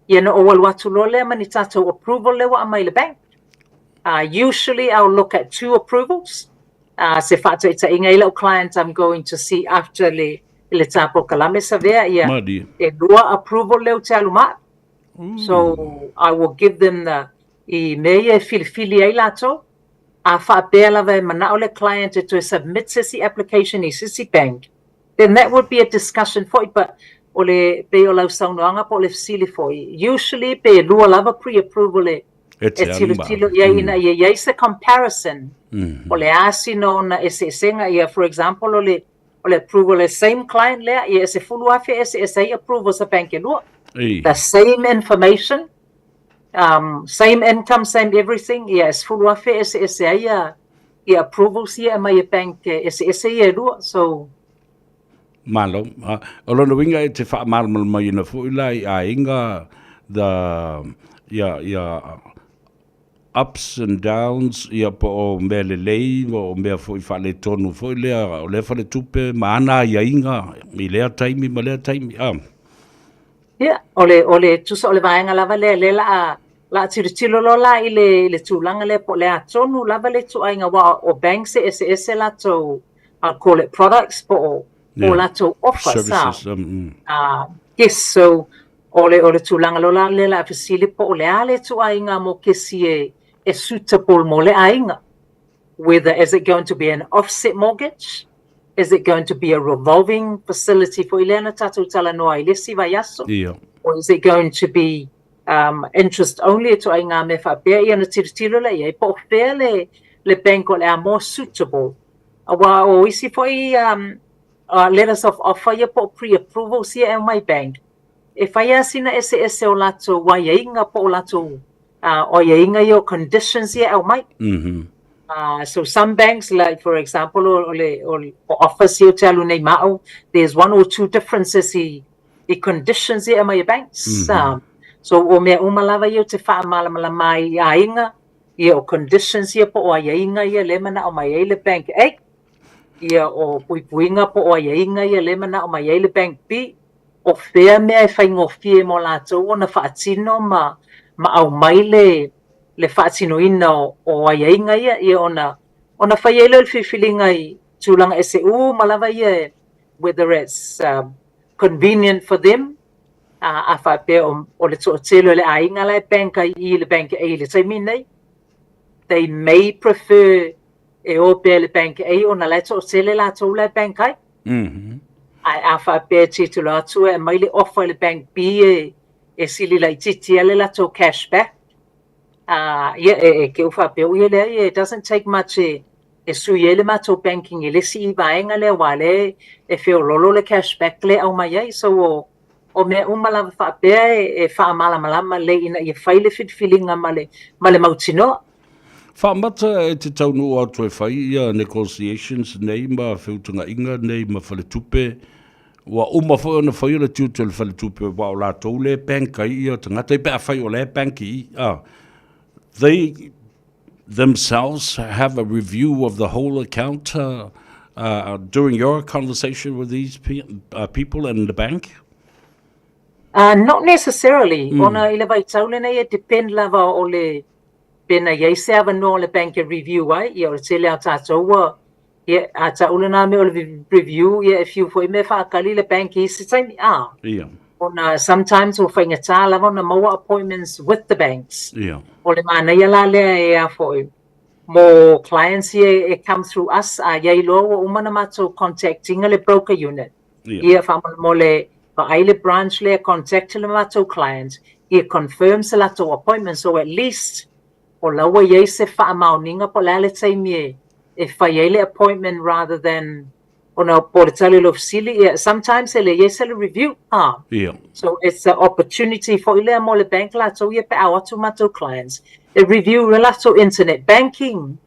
ia na ou alu atu loa lea ma ni tatou approval lea ua aumai i le bank. Usually I'll look at two approvals. Se faataitaiga i lau client I'm going to see after le, i le ta polokalame Savea, ia, e lua approval lea ou te alu ma au. So I will give them the, i mea ia e filifili ai latou, a faapea lava e manao le client e toe submit se isi application i se isi bank, then that would be a discussion foi, but o le, pei o lau saunoaga po o le fesili foi, usually pe lua lava pre-approval e, E e tilotilo i ai ina ia i ai se comparison o le a sina ona eseesega ia, for example, o le, o le approval le same client lea, ia e 10,000 e eseese ai approvals a bank e lua. The same information, same income, same everything, ia e 10,000 e eseese ai ia, ia approvals ia e aumai e bank e eseese ia e lua. So, Malo. O lona uiga e te faamalamalamaina foi la i aiga the ia ia ups and downs ia po o mea lelei po o mea foi faaletonu foi lea o lea faletupe ma ana aiaiga i lea taimi ma lea taimi a. Ia, o le, o le, tusa o le vaega lava lea, lea la a, la a tilotilo loa la i le, i le tulaga lea po o le a tonu lava le ituaiga, aua o banks e eseese latou, I'll call it products, po o, po o latou offers, a. Services, Yes, so, o le, o le tulaga loa la lea la a fesili po o le a le ituaiga mokesi e, e suitable mo le aiga. Whether is it going to be an offset mortgage, is it going to be a revolving facility foi lea na tatou talanoa ai le isi vaiaso, or is it going to be interest only, e ituaiga mea faapea ia ona tilotilo lea i ai, po o fea le, le bank o le a more suitable. Aua o isi foi letters of offer ia po o pre-approvals ia e aumai bank, e fai lava sina eseese o latou aiaiga po o latou o aiaiga ia o conditions ia e aumai. So some banks, like for example, o le, o le office ia ou te alu nei ma au, there's one or two differences i, i conditions ia e aumai e banks. So o mea uma lava ia ou te faamalamalama ai i aiga, ia o conditions ia po o aiaiga ia lea e manao mai ai le bank A, ia o puipuiga po o aiaiga ia lea e manao mai ai le bank B, o fea mea e faigofie mo latou ona faatino ma ma aumai le le faatinoina o, o aiaiga ia, ia ona ona fai ai lea o le filifiliga i tulaga ese uma lava ia e whether it's convenient for them, a faapea o, o le toatele o le aiga la e bank ai i le bank A i le taimi nei, they may prefer e o pea i le bank A ona la e toatele latou la e bank ai. Ae a faapea e tilotilo atu e aumai le offer i le bank B e, e sili laitiiti ai le latou cash back, ia, e, e te i ua faapea ui e leai, it doesn't take much e, e sui ai le matou banking i le isi vaega lea aua lea e feoloolo le cash back lea e aumai ai. So o, o mea uma lava faapea e, e faamalamalama lelei ina ia fai le filifiliga ma le, ma le mautinoa. Faamata e te taunuu atu e fai ia negotiations nei ma feutagaiga nei ma faletupe, ua uma foi ona faia le tiute o le faletupe aua o latou le bank ai ia tagata pe afai o la e bank i i, they themselves have a review of the whole account during your conversation with these people and the bank? Not necessarily, ona i le vaitau lenei e depend lava o le Pe na i ai se avanoa o le bank e review ai, ia o le tele a tatou ua, ia, a ta'u lena mea o le review, ia e fiu foi mea e faatali le bank i isi taimi, a. Ia. Ona sometimes ua faigata lava ona maua appointments with the banks. Ia. O le manaia la lea e a foi, mo clients ia e come through us, a i ai loa ua uma ona matou contact ina le broker unit, Ia faamolemole vaai le branch lea contact le matou client ia confirm se latou appointment so at least o la ua iai se faamaoniga po o le a le taimi e e fai ai le appointment rather than ona po o le tali o lou fesili ia sometimes e le iai se review a so it's a opportunity foi lea mo le bank latou ia pe a o atu matou clients e review le latou internet banking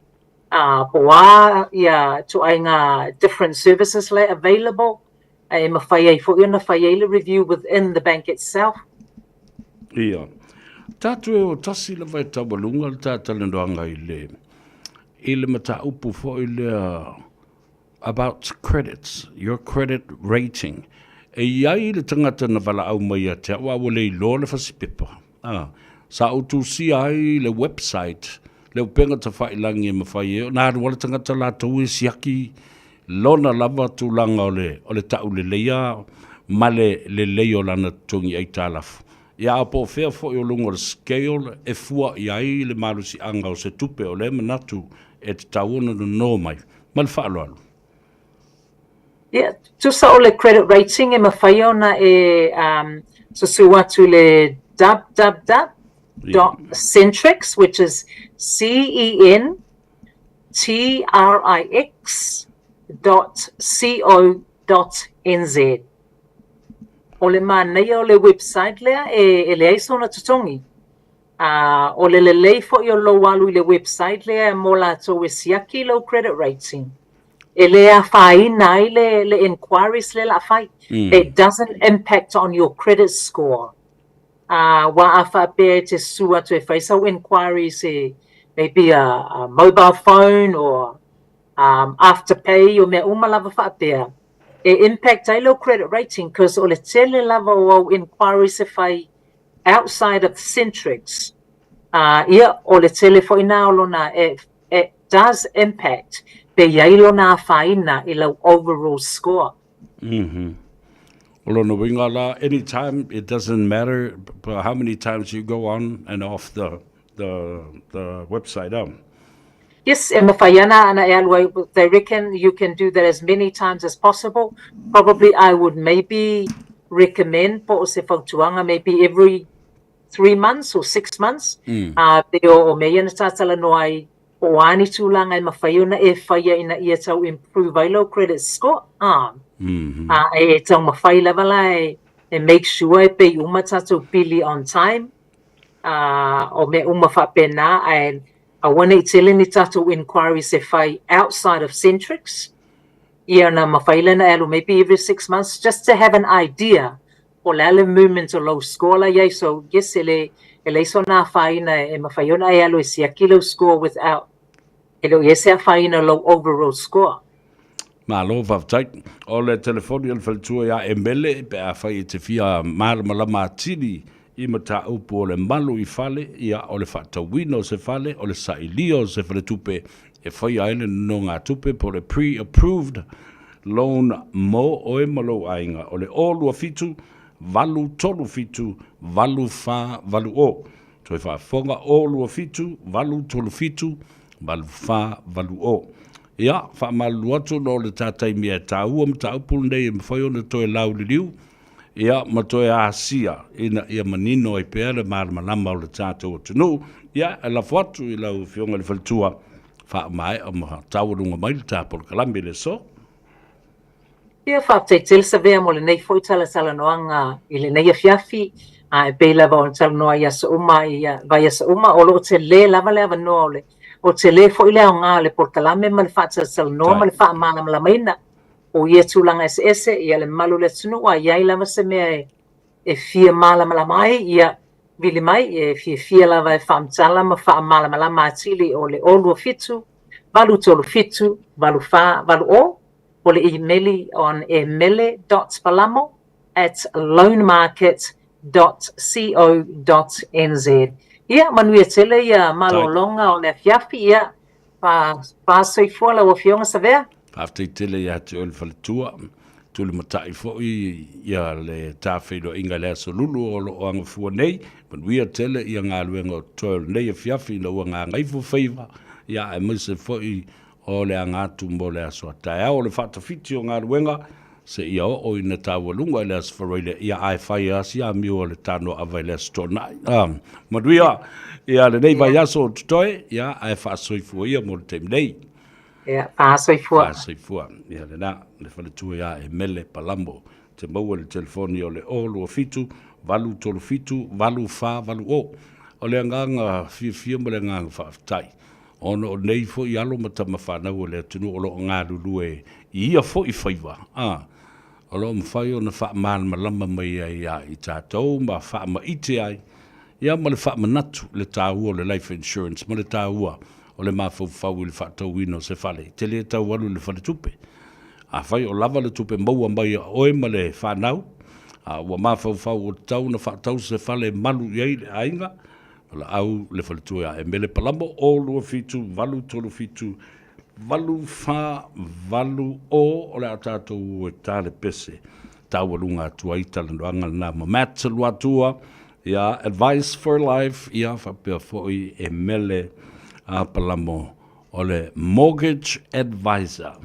ā, po o a ia ituaiga different services la e available, e mawhai ai foi ona fai ai le review within the bank itself. Ia. Tātou e o tasi lava e taualuga le tā talanoaga i le, i le mataupu foi lea about credits, your credit rating. E i ai le tagata na valaau mai ia te au, a ua le iloa le fasipepa. A, sa ou tusia ai le website, le upega tafailangi e mawhai e, na alu a le tagata latou e siaki lona lava tulaga o le, o le tauleleia ma le lelei o lana totogi aitalafu. Ia a po o fea foi o luga o le scale e fua i ai le malosiaga o se tupe o lea e manatu e tatau ona nono mai. Ma le faaaloalo. Ia, tusa o le credit rating e mafai ona e um, susu atu i le www.centrix, which is C-E-N T-R-I-X dot C-O dot N-Z. O le manaia o le website lea e, e leai sona totogi. Ā, o le lelei foi o lou alu i le website lea mo latou e siaki lou credit rating. E le afaina ai le, le inquiries lea la fai. It doesn't impact on your credit score. Ā, wā a faapea e te susu atu e fai sau inquiries e maybe a, a mobile phone or um, afterpay o mea uma lava faapea, e impact ai lou credit rating cause o le tele lava o au inquiries e fai outside of Centrix, uh, ia, o le tele foi nā o lona, it, it does impact pe i ai lona afaina i lau overall score. Mm -hmm. O lona uiga la, anytime, it doesn't matter how many times you go on and off the, the, the website. Yes, e mawhai ana ana e alu ai, they reckon you can do that as many times as possible. Probably I would maybe recommend po o se fautuaga maybe every 3 months or 6 months. Pe o, o mea ia na tātalanoa ai, po o a ni tulaga e mawhai ona e whaia ina ia tau improve ai lau credit score. E taumafai lava la e, e make sure e pay uma tātou pili on time. O mea uma faapena, ae aua ne i tele ni tātou inquiries e whai outside of Centrix. Ia na mawhai lena e alu maybe every 6 months just to have an idea o le a le movement o lou score la iai. So yes, e le, e leai sona afaina e mawhai ona e alu e siaki lou score without e le o i ai se afaina o lou overall score. Malo faafetai. O le telefoni o le faletua ia Emele pe afai e te fia malamalama atili i mataupu o le malu i fale, ia o le faatauina o se fale, o le sailia o se faletupe e faia ai le nonogatupe po o le pre-approved loan mo oe ma lou aiga. O le 0 2 7 8 3 7 8 4 8 0. Toe faafofoga, 0 2 7 8 3 7 8 4 8 0. Ia, faamalulu atu ona o le ta taimi e taua mataupu lenei e mafai ona toe lauliliu, ia, ma toe asia ina ia manino ai pea le malamalama o le tatou atunuu. Ia, e lafo atu i lau Afioga i le Faletua, faamaea ma taualuga mai le ta polokalame i le aso. Ia, faafetai tele Savea mo lenei foi talatalanoaga i lenei afiafi. A e pei lava ona talanoa i aso uma, i vaiaso uma, o lo o tele lava le avanoa o le, o tele foi le aoga o le polokalame ma le faatalatalanoa ma le faamalamalamaina o ia tulaga eseese, ia le mamalu o le atunuu, a i ai lava se mea e, e fia malamalama ai, ia vili mai, e fiafia lava e faamatala ma faamalamalama atili o le 027 837 8480 o le imeli on emele.palamo@loanmarket.co.nz. Ia, manuia tele ia malologa o le afiafi, ia, faasoifua lau Afioga Savea. Faafetai tele ia te oe le faletua, tulimatai foi ia le ta feiloaiga i le aso Lulu o lo o agafua nei, manuia tele ia galuega o totoe o lenei afiafi ina ua gagaifo faiva, ia aemaise foi o le aga atu mo le aso a taeao o le faatafiti o galuega seia oo ina taualuga i le Aso Faraile, ia ae fai lava si amio a le tanoaava i le Aso Toonai. Ah, manuia ia lenei vaiaso o totoe, ia ae faasoifua ia mo le taimi nei. Ia, faasoifua. Faasoifua. Ia lena, le faletua ia Emele Palamo. Te maua i le telefoni o le 027 837 8480. O le agaga fiafia ma le agaga faafetai. Ona o nei foi alo ma tama fanau o le atunuu o lo o galulue i ia foi faiva, a, o lo o mafai ona faamalamalama mai ai ia i tatou ma faamaite ai, ia ma le faamanatu le taua o le life insurance ma le taua o le mafaufau i le faatauina o se fale. E te le tau alu i le faletupe. Afai o lava le tupe maua mai a oe ma le fanau, a ua mafaufau ua tatau ona faatau se fale e malu i ai le aiga, Valaau le faletua ia Emele Palamo 0 2 7 8 3 7 8 4 8 0, o le a tatou e tale pese taualuga atu ai talanoaga lena ma Matt Luatua, ia, Advice for Life, ia, faapea foi e Mele Apalamo o le Mortgage Advisor.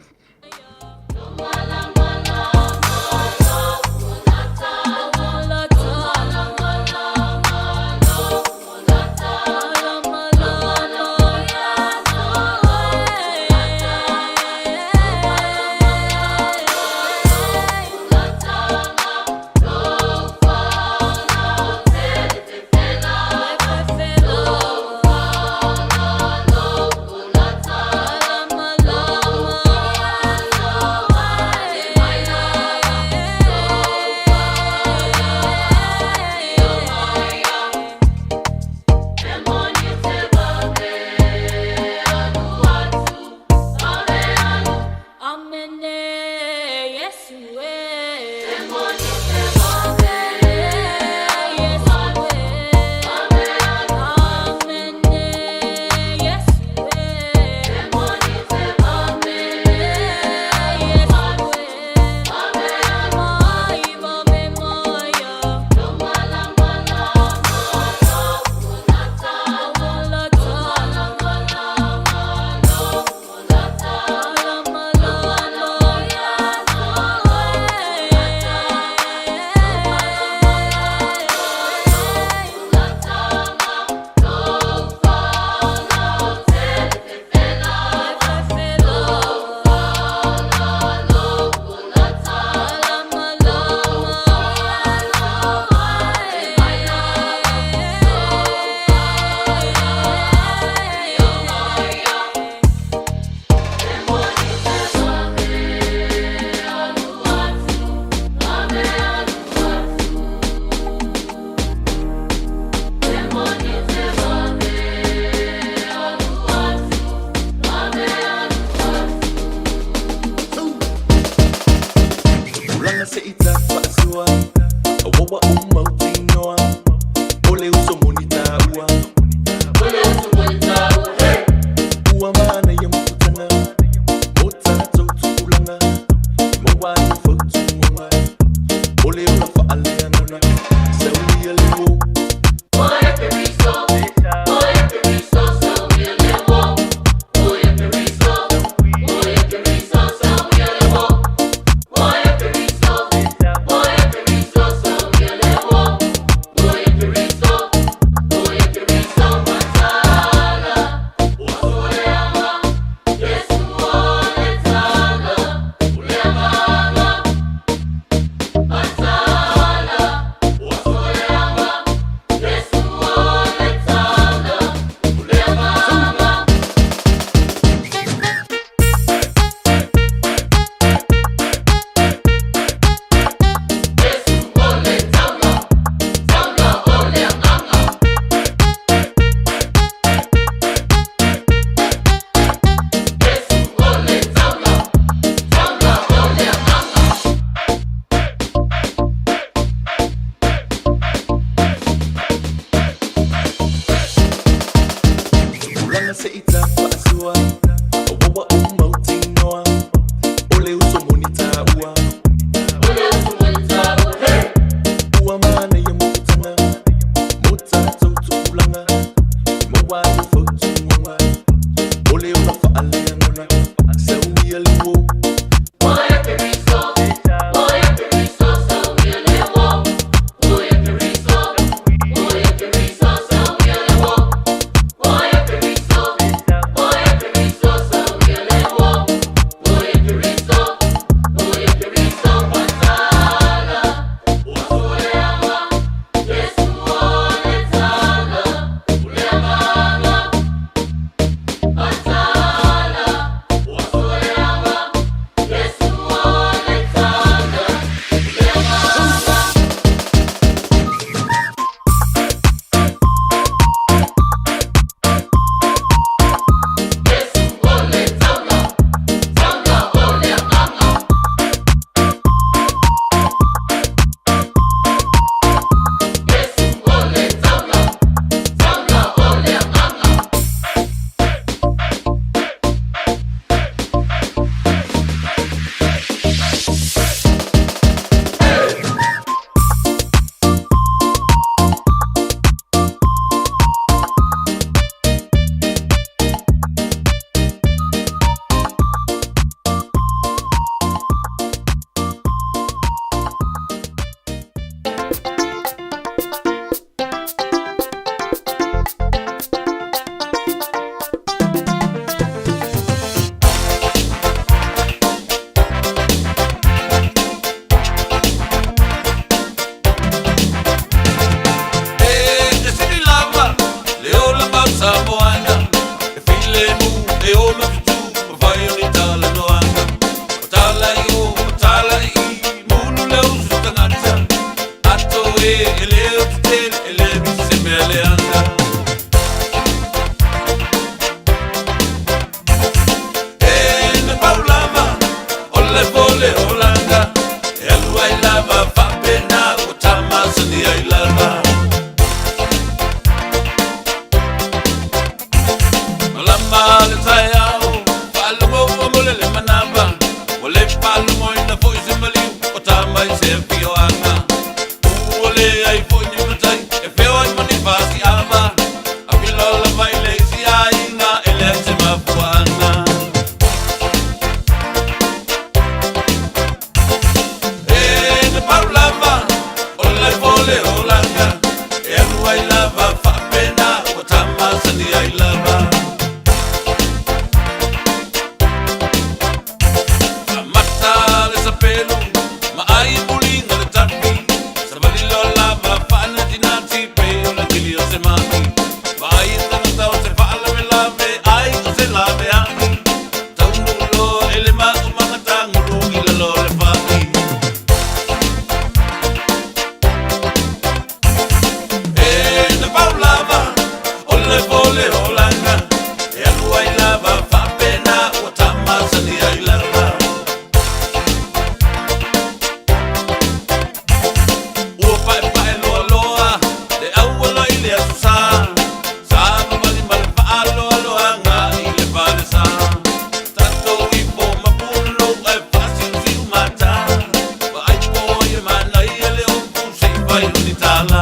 lava i o ni tala.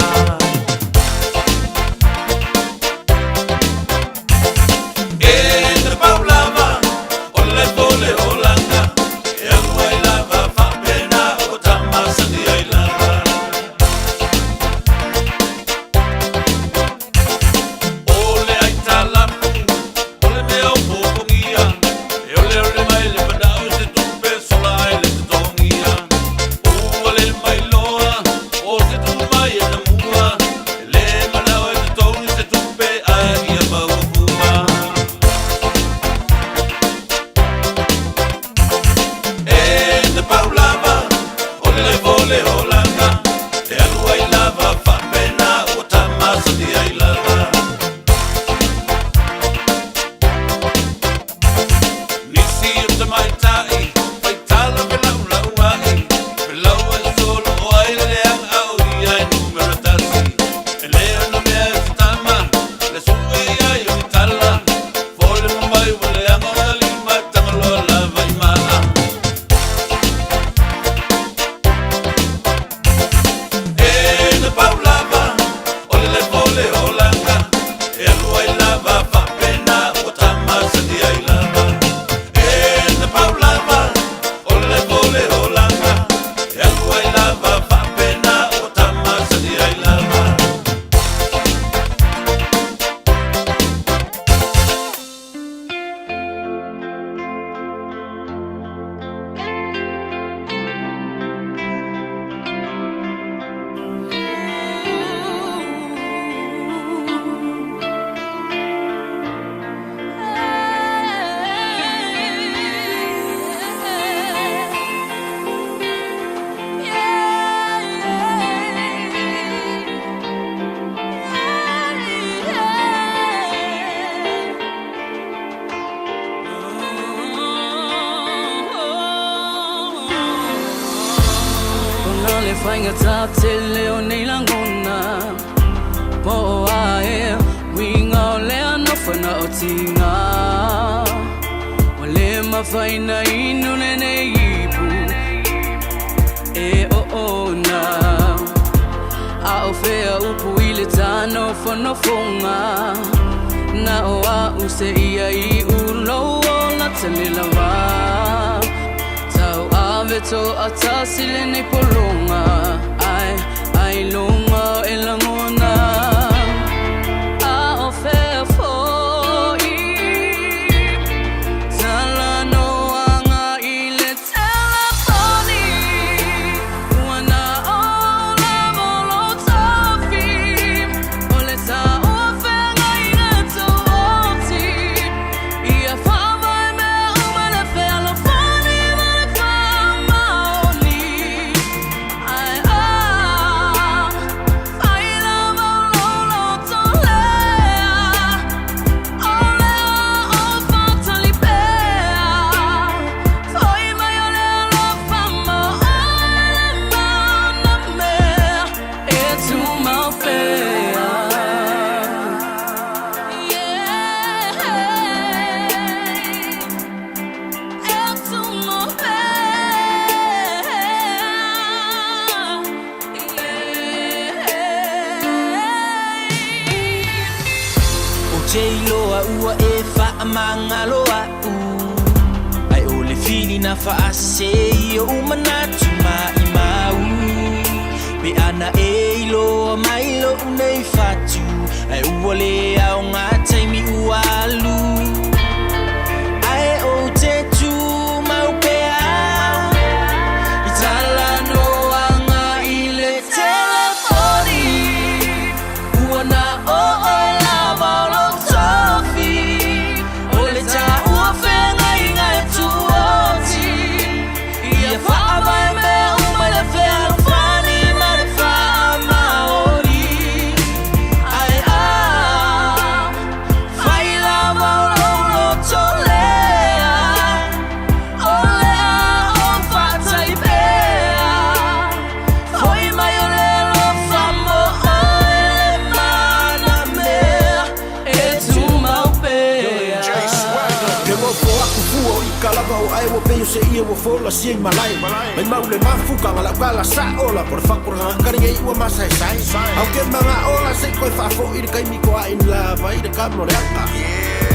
E na pau lava o le vole o langa e alu ai lava faapena o tamasani ai lava. O le aitalafu o le mea o popogia e oleole mai le manao i se tupe sola ai le totogia. Ua le mailoa o se tumai e tamua e le manao e totogi se tupe ae ia maua fua. E na pau lava o le vole o langa e alu ai lava faapena ua tamasani ai lava. Nisi o tamaitai faitala felaulauai felauai solo o ai le leaga a o ia e numera tasi. E le ona mea e se tama le sue ai o ni tala foliga mai ua leaga ona lima e tagaloa lava i maa. E na pau lava o le vole o langa e alu ai lava faapena ua tamasani ai lava. E na pau lava o le vole o langa e alu ai lava faapena ua tamasani ai lava. Ona le faigata tele o nei lagona Po o a ea uiga o lea nofo na o tiga Ua le mafai na inu lenei ipu e oona A o fea upu i le tanofonofoga Na o a'u seia i'u lou ola tele lava Tauave to'atasi lenei pologa Ae ailoga e lagona A o fea fo'i Talanoaga i le telefoni Ua na o lava lou tofi O le taua feagaiga tuoti Ia faavae mea uma le fealofani ma le faamaoni Ae a fai lava o lou loto lea O le o faatali pea Foi mai o le alofa ma oe le mana mea E tumau pea Yeah E tumau pea Yeah Ou te iloa ua e faamagalo a'u Ae o le filina faasese i o'u manatu maimau Pe ana e iloa mai lo'u nei fatu Ae ua le aoga taimi ua alu Ae ou te tumau pea I talanoaga i le telefoni Ua na o oe lava o lou tofi O le taua feagaiga e tuoti Ia faavae mea uma i le fealofani ma le faamaoni Ae a fai lava Ae ua pei o se ia ua fola sia i malae. Mai mau le mafukaga lau kala sa'o la po le fakuraga kari ai ua masaesae. Au ke maga ola se i koe faafo'i le kaimi ko aʻe ni lava i le kama o le aka.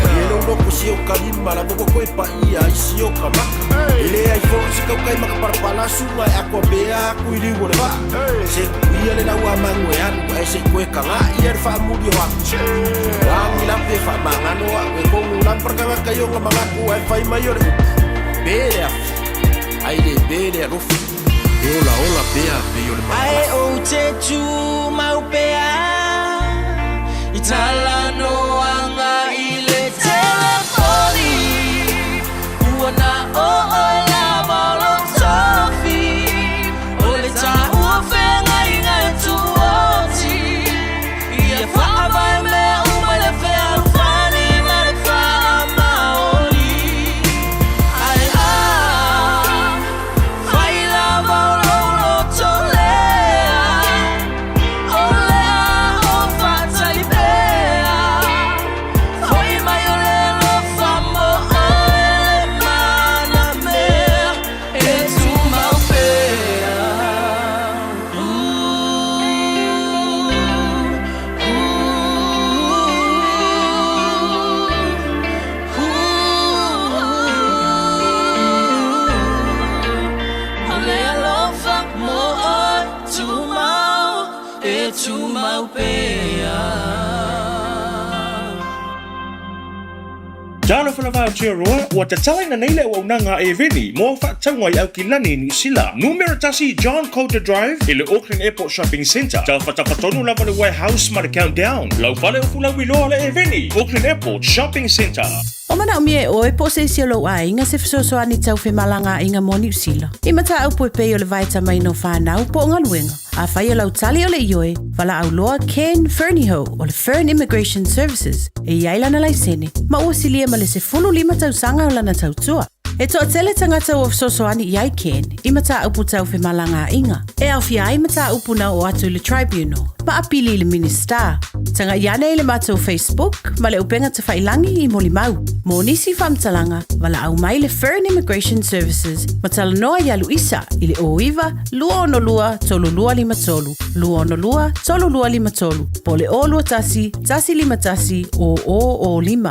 Malie lou loto si o ka lima lava ua koe paia ai si o ka maka. E leai fo'i se kaukai ma ka palapala suga e akoa pea aku i liu o le vaa. Se kuia le lau a magu e alu ae se i koe kagaʻi a le faamuli o aku. Lagi lape faamagalo a'u e kogu lampara kagaka i oga magaku ae fai mai o le upu. Pe le afi, ae le pe le alofi. E olaola pea pei o le Ae ou te tumau pea i talanoaga i le telefoni Ua na o oe lava o lou tofi O le taua feagaiga e tuoti Ia faavae mea uma i le fealofani ma le faamaoni Ae a fai lava o lou loto lea O le a o faatali pea Foi mai o le alofa mo oe le manamea E tumau pea. O le alofa mo oe tumau e tumau pea. Talofa lava Aotearoa, ua tatalaina nei le auaunaga a Eveni mo faatauga i Aukilani i Niu Sila. Numera 1 John Coulter Drive i le Auckland Airport Shopping Centre. Tafatafa tonu lava le warehouse ma le Countdown. Lau fale upu lauiloa le Eveni, Auckland Airport Shopping Centre. O manaomia e oe po o se isi o lou aiga se fesoasoani tau femalagaaiga mo Niu Sila. I mataupu e pei o le vaetamaina o fanau po o galuega. Afai o lau tali o le ioe, valaau loa Ken Fernihough o le Fern Immigration Services e i ai lana laisene ma ua silia ma le 15 tausaga o lana tautua. E toatele tagata ua fesoasoani i ai Ken i mataupu tau femalagaaiga, e aofia ai mataupu na oo atu i le Tribunal ma apili i le Minisita. Tagai ane i le matou Facebook ma le upega tafailangi i molimau. Mo nisi faamatalaga, valaau mai le Fern Immigration Services ma talanoa ia Luisa i le 09 262 3253, 262 3253, po o le 021 151 0005.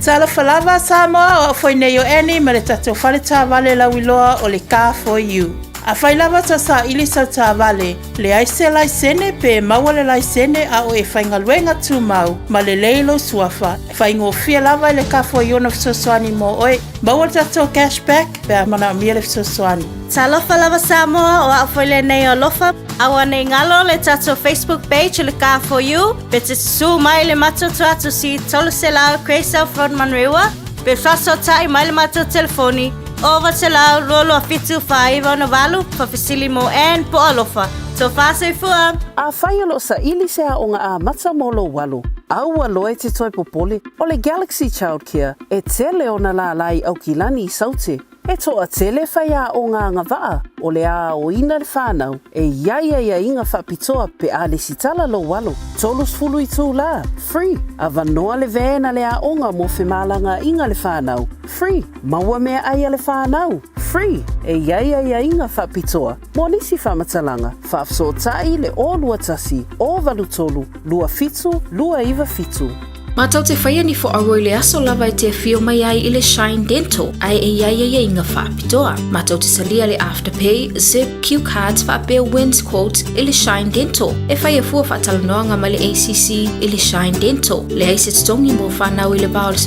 Talofa lava Samoa, o au foi nei o Annie ma le tatou fale taavale lauiloa o le Car For You. Afai lava tau saili sau taavale, leai se laisene pe maua le laisene a o e faigaluega tumau ma lelei lou suafa, faigofie lava i le Car For You ona fesoasoani mo oe. Maua le tatou cash back pe a manaomia le fesoasoani. Talofa lava Samoa, o au foi lenei o Alofa. Aua nei galo le tatou Facebook page o le Car For You, pe te susū mai le matou tuatusi 300 Grey South Road Manurewa, pe faasootai mai le matou telefoni 0900 22 7 49 68, faafesili mo Ann po o Alofa. Tofa soifua! Afai o lo o saili se aoga amata mo lou alo, aua loa e te toe popole, o le Galaxy Childcare e tele ona lālā i Aukilani i Saute. E toatele faiaoga agavaa o le aoina le whanau e i ai aiaiga faapitoa pe a lesitala lou alo. 30 itulā, free, avanoa le van a le aoga mo femalagaaiga le whanau, free, maua meaai a le whanau, free, e i ai aiaiga faapitoa mo nisi faamatalaga, faafesootai le 021 083 27 297. Matou te faia ni fo'auo i le aso lava e te afio mai ai i le Shine Dental ae e i ai aiaiga faapitoa. Matou te talia le Afterpay, Zip, Q Cards faapea Wins Quote i le Shine Dental. E faia fua faatalanoaga ma le ACC i le Shine Dental. Leai se totogi mo fanau i le va o le 12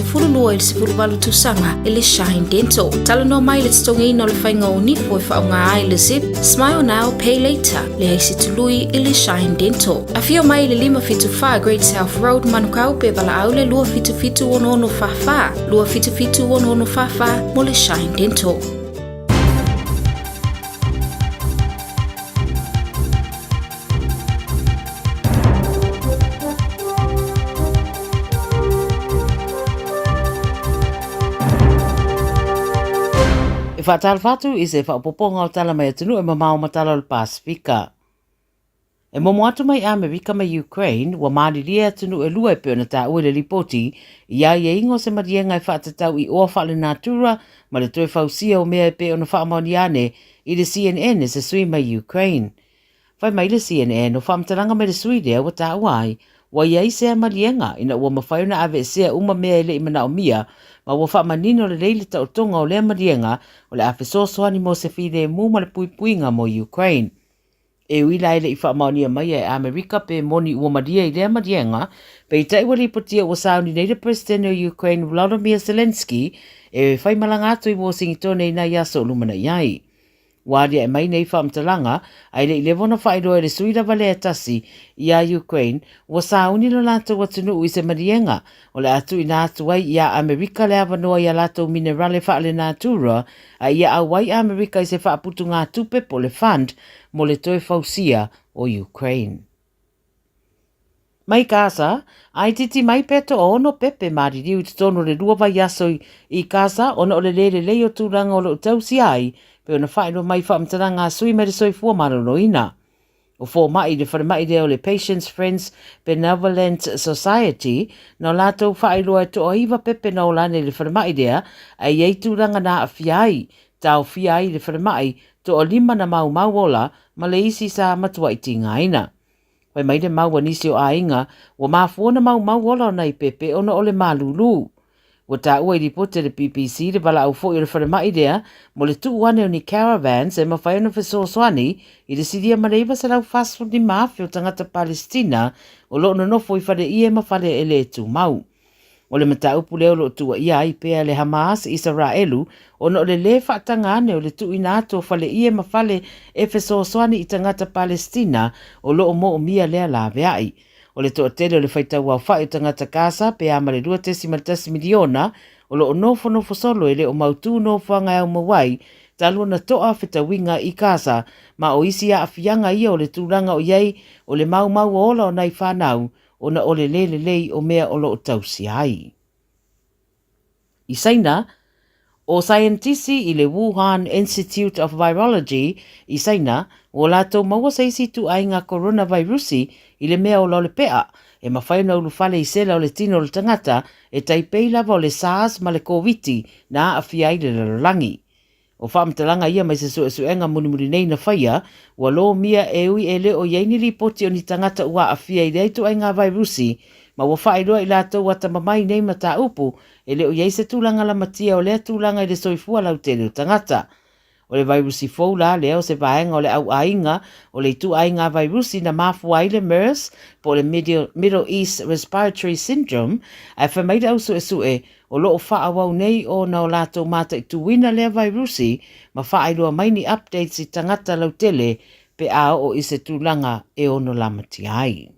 i le 18 tausaga i le Shine Dental. Talanoa mai i le totogiina o le faiga o nifo e faaaoga ai le Zip, Smile Now, Pay Later. Leai se tului i le Shine Dental. Afio mai i le 574 Great South Road, Manukau, pe valaau le 277 6644, 277 6644 mo le Shine Dental. E faatalofa atu i se faaopoopoga o tala mai atunuu e mamao ma tala o le Pasefika. E momo atu mai Amerika ma Ukraine, ua malilie atunuu e lua e pei ona taua i le lipoti, i aiaiga o se maliega e faatatau i oa faalenatura ma le toe fausia o mea e pei ona faamaonia ane i le CNN e se sui mai Ukraine. Fai mai le CNN, o faamatalaga mai le sui lea ua taua ai, ua i ai sea maliega ina ua mafai ona aveesea uma mea e le i manaomia, ma ua faamanino lelei le taotoga o lea maliega o le a fesoasoani mo se filemu ma le puipuiga mo Ukraine. E ui la e le i faamaonia mai e Amerika pe moni ua malie i lea maliega, peitai ua lipotia ua sauni nei le Peresetene o Ukraine Volodymyr Zelenskyy e faimalaga atu i Washingitone i nai aso o lumanai ai. Ua aliae mai nei faamatalaga, a e le i leva ona faailoa e le sui lava lea e tasi iā Ukraine, ua sauni lo latou atunuu i se maliega o le a tuuina atu ai iā Amerika le avanoa i a latou minerale faalenatura a ia auai Amerika i se faaputugatupe po o le fund mo le toe fausia o Ukraine. Mai Gaza, a itiiti mai pea toaono pepe maliliu i totonu o le lua vaiaso i Gaza ona o le le lelei o tulaga o lo o tausia ai, pei ona faailoa mai i faamatalaga a sui mai le soifua maloloina. O fomai i le falemai lea o le Patients Friends Benevolent Society, na o latou faailoa e toaiva pepe na ola ane i le falemai lea, a i ai tulaga na aafia ai, taofia ai i le falemai, toalima na maumau ola ma le isi sa matuai tigaina. Fai mai le mau a nisi o aiga, ua mafua ona maumau ola o nai pepe ona o le malūlū. Ua taua i lipoti a le BBC le valaau foi o le falemai lea mo le tuu ane o ni caravans e mafai ona fesoasoani i le silia ma le 945,000 o tagata Palesitina o lo o nonofo i faleie ma fale e le tumau. O le mataupu lea o lo o tuuaia ai pea le Hamas i Isaraelu ona o le lē faataga ane o le tuuina atu o faleie ma fale e fesoasoani i tagata Palesitina o lo o moomia lea laveai. O le toatele o le faitauaofai o tagata Gaza pe a ma le 2.1 miliona o lo o nofonofo solo e le o mautū nofoaga e aumau ai talu ona to'a fetauiga i Gaza ma o isi aafiaga ia o le tulaga o i ai o le maumau o ola o nai fanau ona o le lē lelei o mea o lo o tausia ai. I Saina, ʻo saienitisi i le Wuhan Institute of Virology i Saina, ua latou maua se isi ituaiga koronavairusi i le mea ola o le peʻa, e mafai ona ulufale i sela o le tino o le tagata, e tai pei lava o le SARS ma le Koviti na aafia ai le lalolagi. O faamatalaga ia mai se suesuega mulimuli nei na faia, ua lomia e ui e le o i ai ni lipoti o ni tagata ua aafia i lea ituaiga vairusi, ma ua faailoa i latou atamamai i nei mataupu, e le o i ai se tulaga lamatia o lea tulaga i le soifua lautele o tagata. O le vairusi fou la lea o se vaega o le auaiga o le ituaiga vairusi na mafua ai le MERS po o le Middle East Respiratory Syndrome, ae fai mai le au suesue, O lo o faaauau nei ona o latou mataituina lea vairusi ma faailoa mai ni updates i tagata lautele pe a oo i se tulaga e ono lamatia ai.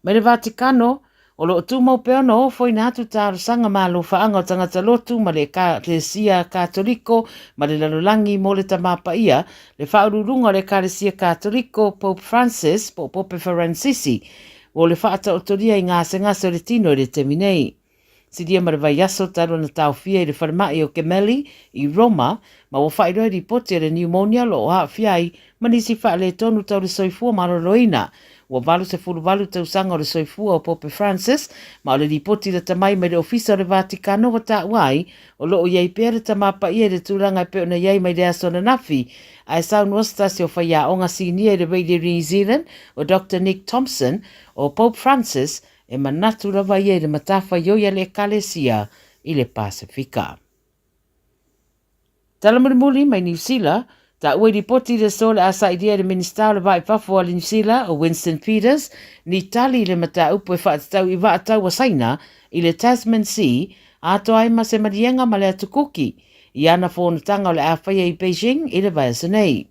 Mai le Vatikano, o lo o tumau pea ona ofoina atu talosaga ma alofaaga o tagata lotu ma le Ekalesia Katoliko ma le lalolagi mo le Tama Paia, le Faauluuluga o le Ekalesia Katoliko, Pope Francis, po o Pope Faransisi, o le faataotolia i gasegase o le tino i le taimi nei. Silia ma le vaiaso talu ona taofia i le falemai o Gemelli i Roma ma ua faailoa i lipoti o le niumonia o lo o aafia ai ma nisi faaletonu tau le soifua maloloina. Ua 88 tausaga o le soifua o Pope Francis ma o le lipoti lata mai mai le Ofisa o le Vatikano ua taua ai o lo o i ai pea le Tama Paia i le tulaga e pei ona i ai mai le aso ananafi Ae saunoa se tasi o faiaoga sinia i le Radio New Zealand, o Doctor Nick Thompson, o Pope Francis, e manatu lava ia i le matafaioi a le Ekalesia i le Pasefika. Tala mulimuli mai Niu Sila, taua i lipoti i le aso le a sailia e le Minisita o le Va i Fafo a Niu Sila, o Winston Peters, ni tali i le mataupu e faatatau i vaa taua Saina i le Tasman Sea, atoa ai ma se maliega ma le Atu Kuki, i ana fonotaga o le a faia i Beijing i le vaiaso nei.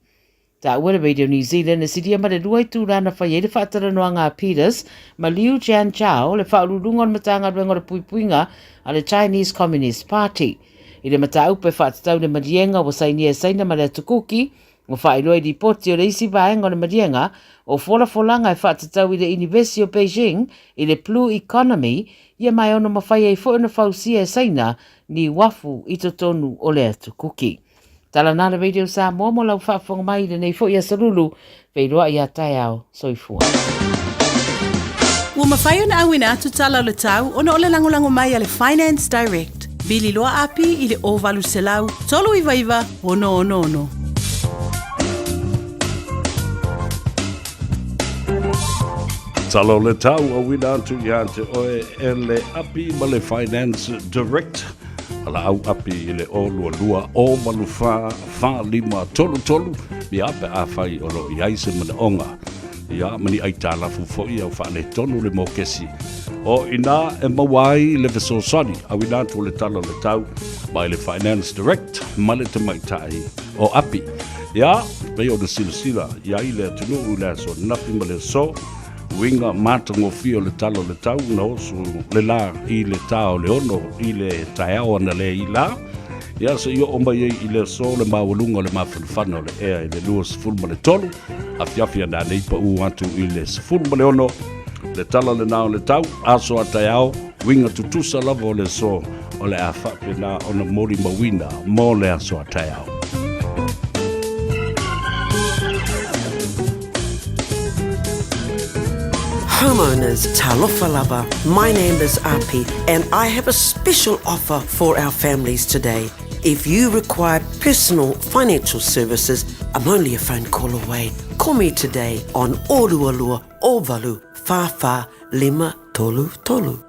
Taua le Radio New Zealand e silia ma le lua itula na fai ai le faatalanoaga a Peters ma Liu Jianchao, le faauluuluga o le Matagaluega o le Puipuiga a le Chinese Communist Party. I le mataupu e faatatau i le maliega ua sainia e Saina ma le Atu Kuki, Ua faailoa i lipoti o le isi vaega o le maliega o folafolaga e faatatau i le Inivesi o Beijing i le Blue Economy ia ma e ono mafai ai foi ona fausia e Saina ni uafu i totonu o le Atu Kuki. Tala na le Radio Samoa mo lau faafofoga mai i lenei foi aso lulu, feiloai ia taeao, soifua. Ua mafai ona auina atu tala o le tau ona o le lagolago mai a le Finance Direct. Vili loa api i le 0800 399 666. Tala o le tau auina atu ia te oe e le api ma le Finance Direct. Valaau api i le 022 084 4533 ia pe afai o lo o i ai se manaoga ia ma ni aitalafu foi au faaletonu le mokesi o ina e maua ai le fesoasoani auina atu o le tala o le tau mai le Finance Direct ma le tamaitai o Api. Ia, pei ona silasila i ai le atunuu i le aso ananafi ma le aso, uiga matagofie o le tala o le tau na oso le lā i le tā o le 6 i le taeao analeī la, ia seia oo mai ai i le aso le maualuga o le mafanafana o le ea i le 23 afiafi ananei paū atu i le 16 le tala lenā o le tau, aso a taeao, uiga tutusa lava o le aso o le a faapena ona molimauina mo le aso a taeao. Homeowners, talofa lava. My name is Api and I have a special offer for our families today. If you require personal financial services, I'm only a phone call away. Call me today on 022 08 44 533.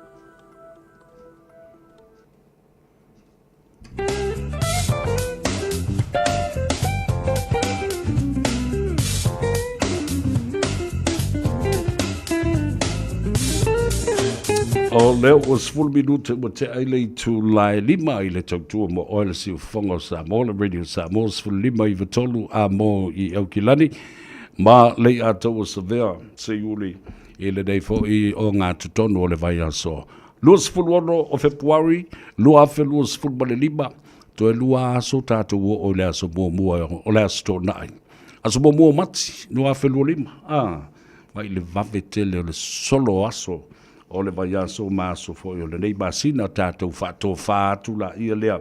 O lea ua 10 minute ua tea ai le itula e 5 i le tautua mo oe le siufofoga o Samoa, le Radio Samoa 15 i 3 a mo i Aukilani ma le iatau o Savea Seiuli i lenei foi o ngā totonu o le vaiaso. 26 o Fepuari, 2025, toe lua aso tātou oo i le aso muamua o le aso Toonai. Aso muamua o Mati, 2025, ā, mai le vave tele o le solo aso o le vaiaso ma aso foi o lenei masina tātou faatofā atu laia lea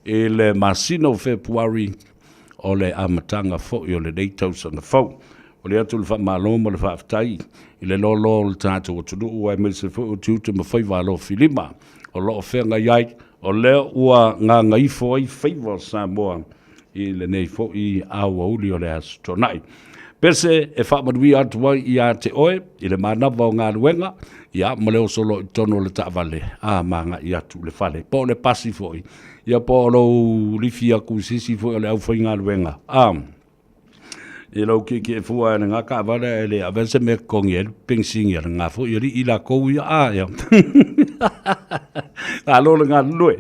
i le masina o Fepuari o le amataga foi o lenei tausaga fou. Momoli atu le faamalo ma le faafetai i le loaloa o le tatou atunuu aemaise foi o tiute ma faiva alofilima o lo o feagai ai, o lea ua gagaifo ai faiva o Samoa i lenei foi aoauli o le Aso Toonai. Pese e faamanuia atu ai ia te oe i le manava o galuega, ia ma le oso loa i totonu o le taavale, a ma agai atu i le fale, po o le pasi foi, ia po o lou lifi atu i se isi foi o le aufaigaluega, a. I lou kiekie fua e le ngā taavale e le avea se mea totogi ai le penisini a le ngā foi alii latou ia a ia. Malo le galulue.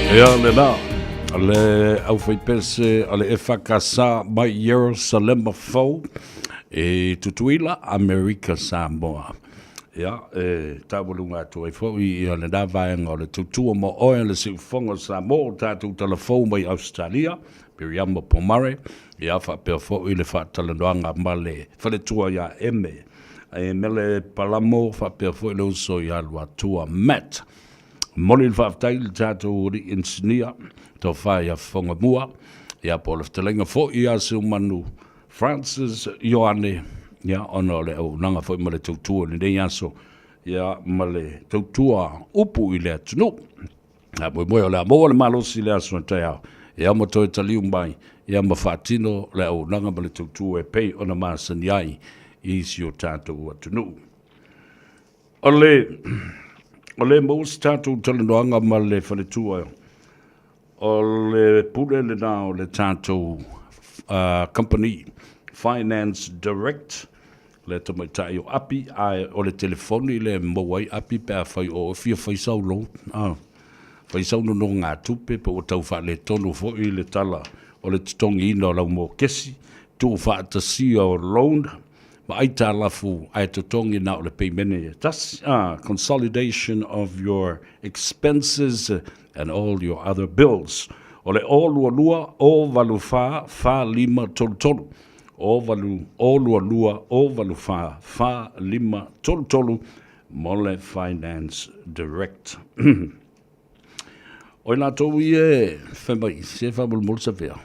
Ia lena, le aufaipese a le EFKS mai Ierusalema Fou i Tutuila, Amerika Samoa. Ia, e taualuga atu ai foi ia lena vaega o le tautua mo oe le siufofoga o Samoa, o tatou talafou mai Ausetalia, Miriama Pomare, ia faapea foi le faatalanoaga ma le faletua ia Eme. E mele Palamo faapea foi le uso ia Luatua Matt. Momoli le faafetai i le tatou alii inisinia, Tofa ia Fofogamua, ia po o le fetalaiga foi ia Seumanu Francis Ioane, ia ona o le auaunaga foi ma le tautua i lenei aso, ia ma le tautua upu i le atunuu. Faamoemoe o le a maua le malosi i le aso a taeao, ia ma toe taliu mai, ia ma faatino le auaunaga ma le tautua e pei ona masani ai i si o tatou atunuu. O le, o le maua se tatou talanoaga ma le faletua, o le pule lena o le tatou company Finance Direct, le tamaitai o Api, ae o le telefoni le maua ai Api pe afai o oe fia fai sau loan, fai sau nonogatupe pe ua tau faaletonu foi le tala o le totogiina o lau mokesi, tuufaatasia o loan, ma aitalafu ae totogi na o le peimene e tasi, consolidation of your expenses and all your other bills. O le 022 084 4533, 0 022 084 4533 mo le Finance Direct. O i latou ia e fai mai, se faamolemole Savea,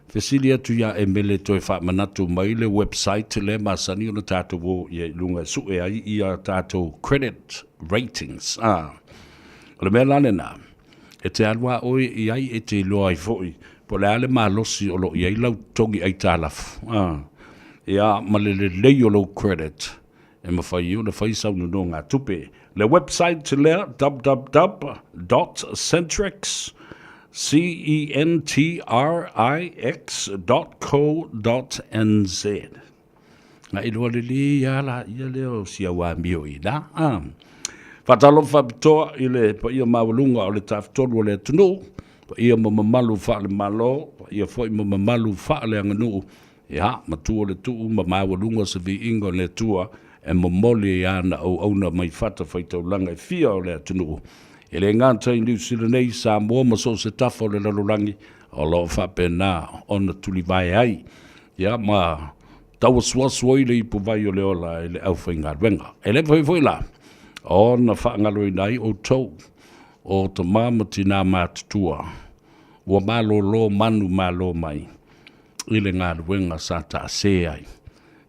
fesili atu ia Emele toe faamanatu mai le website lea e masani ona tatou o i ai i luga e sue ai ia tatou credit ratings. Ah, o le mea la lena, e te alu lava oe i ai e te iloa ai foi po o le a le malosi o lo o i ai lau totogi aitalafu, ah, ia ma le lelei o lou credit. E mafai ai ona fai sau nonogatupe. Le website lea, www dot centrix, C E N T R I X dot co dot nz. Na iloa lelei lava laia lea o si au amio i ina. Ah. Faatalofa faapitoa i le paia maualuga o le Tafatolu o le atunuu, paia ma mamalu faale-Malo, paia foi ma mamalu faaleaganuu Ia, matua le tuu ma maualuga se viiga o le Atua e momoli ai ana auauna mai fatafaitaulaga e fia o le atunuu. E le gata i Niu Sila nei, Samoa ma so o se tafa o le lalolagi o lo o faapena ona tulivae ai, ia, ma tauasuasu ai le ipuvai o le ola i le aufaigaluega. E le mafai foi la ona faagaloina ai outou o tama ma tina matutua ua malolo manu malo mai i le galuega sa taase ai,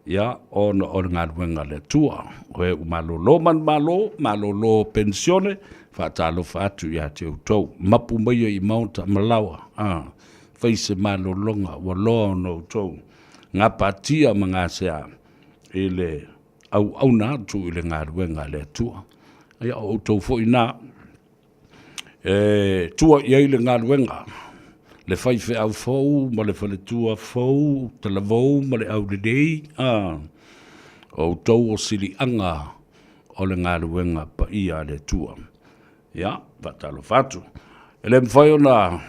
ia, ona o le galuega a le Atua. O e ua malolo manumalo, malolo penisione, faatalofa atu ia te outou. Mapu maia i maota ma laoa, a, fai se malologa ua loa ona outou gapatia ma gasea i le auauna atu i le galuega a le Atua. Ia, o outou foi na. E tua i ai le galuega, le faifeau fou ma le faletua fou, talavou ma le aulelei, a, o outou o siliaga o le galuega paia a le Atua. Ia, faatalofa atu. E le mafai ona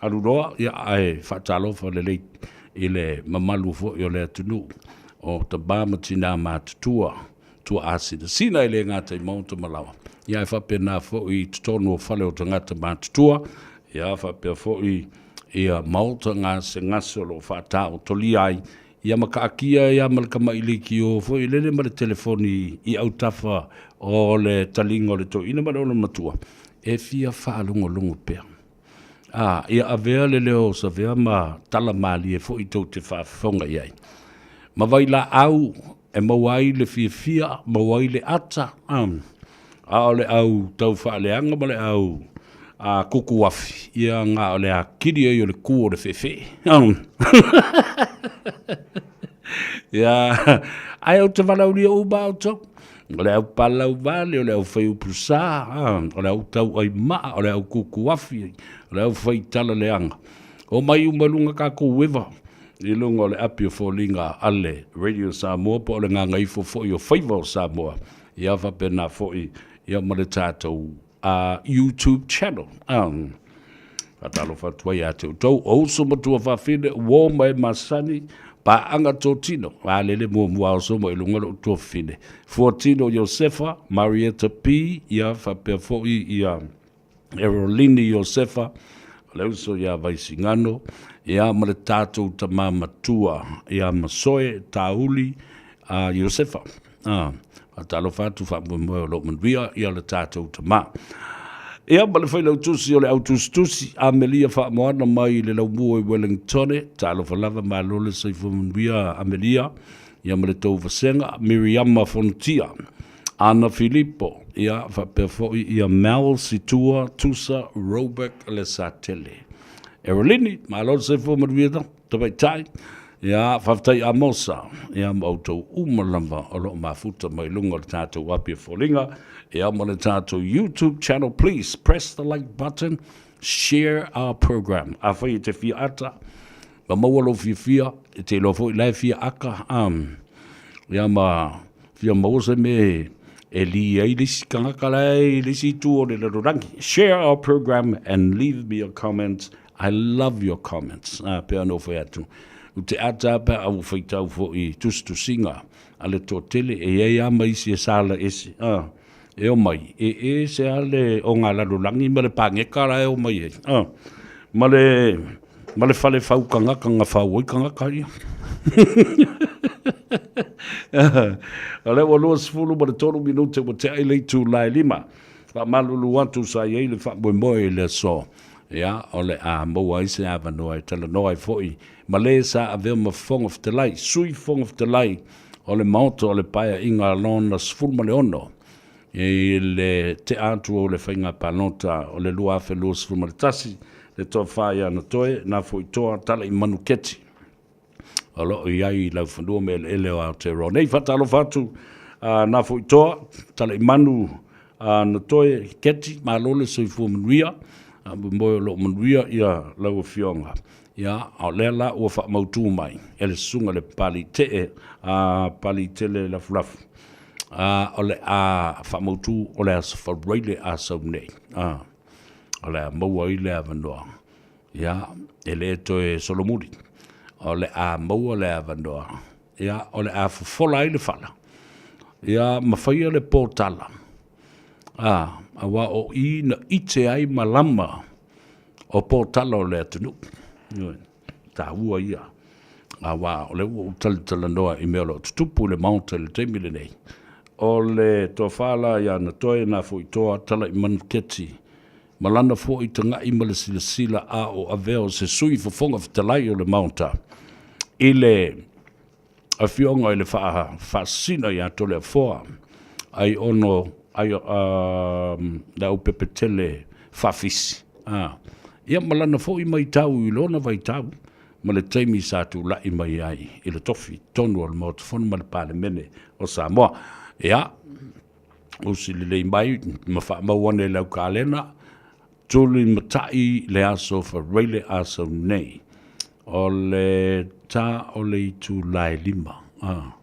alu loa, ia, ae faatalofa lelei i le mamalu foi o le atunuu, o tama ma tina matutua. Tuaasinasina e le gata i maota ma laoa, ia ae faapena foi i totonu o fale o tagata matutua, ia faapea foi ia maota gasegase o lo o faataotolia ai, ia ma kaatia ai lava ma le tamailiki foi lele ma le telefoni i autafa o le taliga o le toeaina ma le olomatua, e fia faalogologo pea. A, ia avea le leo o Savea ma tala malie foi tou te faafofoga i ai. Ma vailaau e maua ai le fiafia, maua ai le ata, a, a o le au tau faaleaga ma le au a kukuafi, ia na o le akili ai o le ku o le feefee. Ia, ae ou te valaaulia uma outou. O le au palau vale, o le au fai upu sa, o le au tauai maa, o le au kukuafi, o le au fai tala leaga. Omai uma i luga tatou eva, i luga o le api o foliga a le Radio Samoa po o le gagaifo foi o faiva o Samoa. Ia faapena foi ia ma le tatou YouTube channel. Faatalofa atu ai ia te outou, o uso ma tuafafine, uo ma e masani, paaga totino, a lele muamua oso mai luga lou tuafafine. Fuatino Iosefa, Marietta P, ia faapea foi ia Erolini Iosefa, o le uso ia Vaisigano, ia ma le tatou tama matua ia Masoe Tauli a Iosefa. Ah, faatalofa atu faamoemoe o lo o manuia ia le tatou tama. Ia, ma le failautusi o le au tusitusi, Amelia Faamoana mai le Laumua i Wellingtone, talofa lava malo le soifua manuia Amelia, ia ma le tou vasega, Miriama Fonotia, Ana Filipo, ia faapea foi ia Mel Situa Tusa Roebuck Lesatele. Erolini, malo le soifua manuia Tamaitai, ia, faafetai Amosa, ia, ma outou uma lava o lo o mafuta mai luga o le tatou api o foliga, ia, ma le tatou YouTube channel. Please press the like button, share our program. Afai e te fia ata, ma maua lou fiafia, e te iloa foi la e fia aka, um, ia, ma fia maua se mea e li ai le isi tagata la e i le isi itu o le lalolagi. Share our program and leave me a comment. I love your comments. Ah, pea ona ou fai atu. U te ata pe a ua faitau foi i tusitusiga a le toatele e iai a ma isi e sala ese. Ah, e omai, e e se a le o ngā lalolagi ma le pāgeka la e omai ai. Ah, ma le, ma le fale fau kangaka nga fau ai kangaka ia. O lea ua 23 minute ua tea i le itula e 5. Faamalulu atu sa i ai le faamoemoe i le aso. Ia, o le a maua ai se avanoa e talanoa ai foi ma le sa avea ma Fofoga Fetalai, Sui Fofoga Fetalai o le Maota o le Paeaiga Lona 16 i le tea atu o le faiga palota o le 2021, le Tofa ia Natoe Nafoitoa Talaimanu Keti. O lo o i ai i laufanua ma eleele o Aotearoa nei. Faatalofa atu a Nafoitoa, Talaimanu a Natoe Keti, malo le soifua manuia, moe o lo o manuia ia lau afioga. Ia, a o lea la ua faamautu mai e le susuga i le Papaliitee a Papaliitele Lafulafu, a o le a faamautu o le Aso Faraile a sau nei. A, o le a maua ai le avanoa. Ia, e le toe solomuli, o le a maua le avanoa, ia, o le a fofola ai le fala, ia, ma faia le pōtala, a, aua o i na ite ai malama o pōtala o le atunuu. Ioe, taua ia, aua o lea ua ou talatalanoa i mea o lo o tutupu i le Maota i le taimi lenei. O le tofa la ia Natoe Nafoitoa Talaimanu Keti, ma lana foi taga'i ma le silasila a o avea o se Sui Fofoga Fetalai o le Maota i le Afioga i le Faasisina ia Toleafoa ai ono ai le aupepetele faafisi a ia ma lana foi maitau i lona vaitau ma le taimi sa tula'i mai ai i le tofi tonu o le Maota Fono ma le Palemene o Samoa. Ia, usi lelei mai ma faamau ane i lau kalena, tuli matai le aso Faraile a sau nei. O le ta o le itula e 5,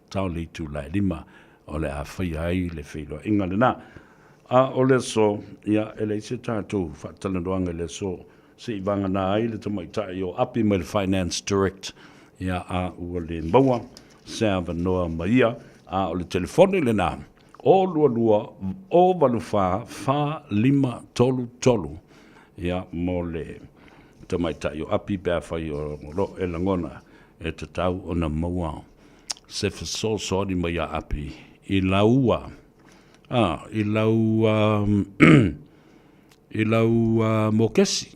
ta o le itula e 5, o le a faia ai le feiloaiga lena. A o le aso, ia, e leai se tatou faatalanoaga i le aso, se i vagana ai le tamaitai o Api mai le Finance Direct, ia, a ua le maua se avanoa ma ia, a o le telefoni lena, o 22 o 84 4533, ia, mo le tamaitai o Api pe afai o lo e lagona e tatau ona maua se fesoasoani mai ia Api i lau, a, i lau, i lau mokesi.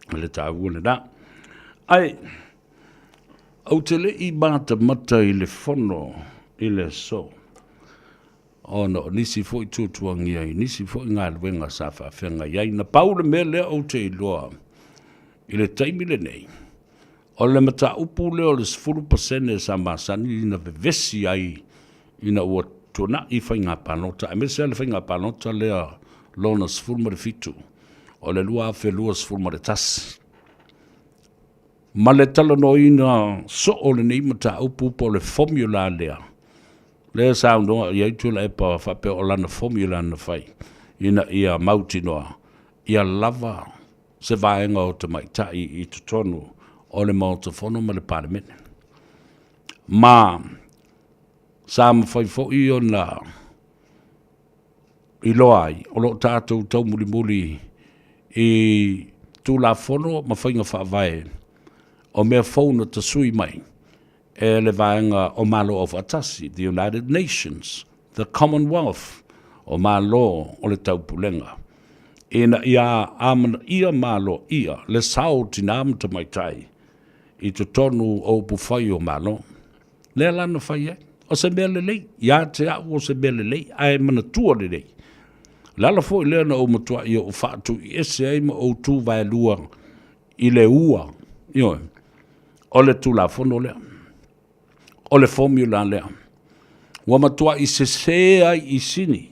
Le taua lena. Ae, ou te le i matamata i le fono i le aso, ona o nisi foi tuatuagia i nisi foi galuega sa faafeagai ai. Na pau le mea lea ou te iloa i le taimi lenei, o le mataupu lea o le 10% sa masani na vevesi ai ina ua tuanai faiga palota, aemaise lava le faiga palota lea lona 17 o le 2021. Ma le talanoaina soo o lenei mataupu po o le formula lea, lea e saunoa i ai Tuilaepa faapea o lana formula na fai ina ia mautinoa ia lava se vaega o tamaitai i totonu o le Maota Fono ma le Palemene. Ma sa mafai foi ona iloa ai o lo o tatou taumulimuli i Tulafono ma faiga faavae o mea fou na tasui mai e le vaega o Malo Aufaatasi, the United Nations, the Commonwealth, o Malo o le Taupulega, ina ia amanaia ma aloaia le sao o tinā ma tamaitai i totonu o upufai o Malo. Lea la na fai ai. O se mea lelei, ia te au o se mea lelei, ae manatua lelei. O le ala foi lea na ou matuai ou faatuiese ai ma ou tu vaelua i le ua, ioe, o le Tulafono lea, o le formula lea. Ua matuai sese ai i sini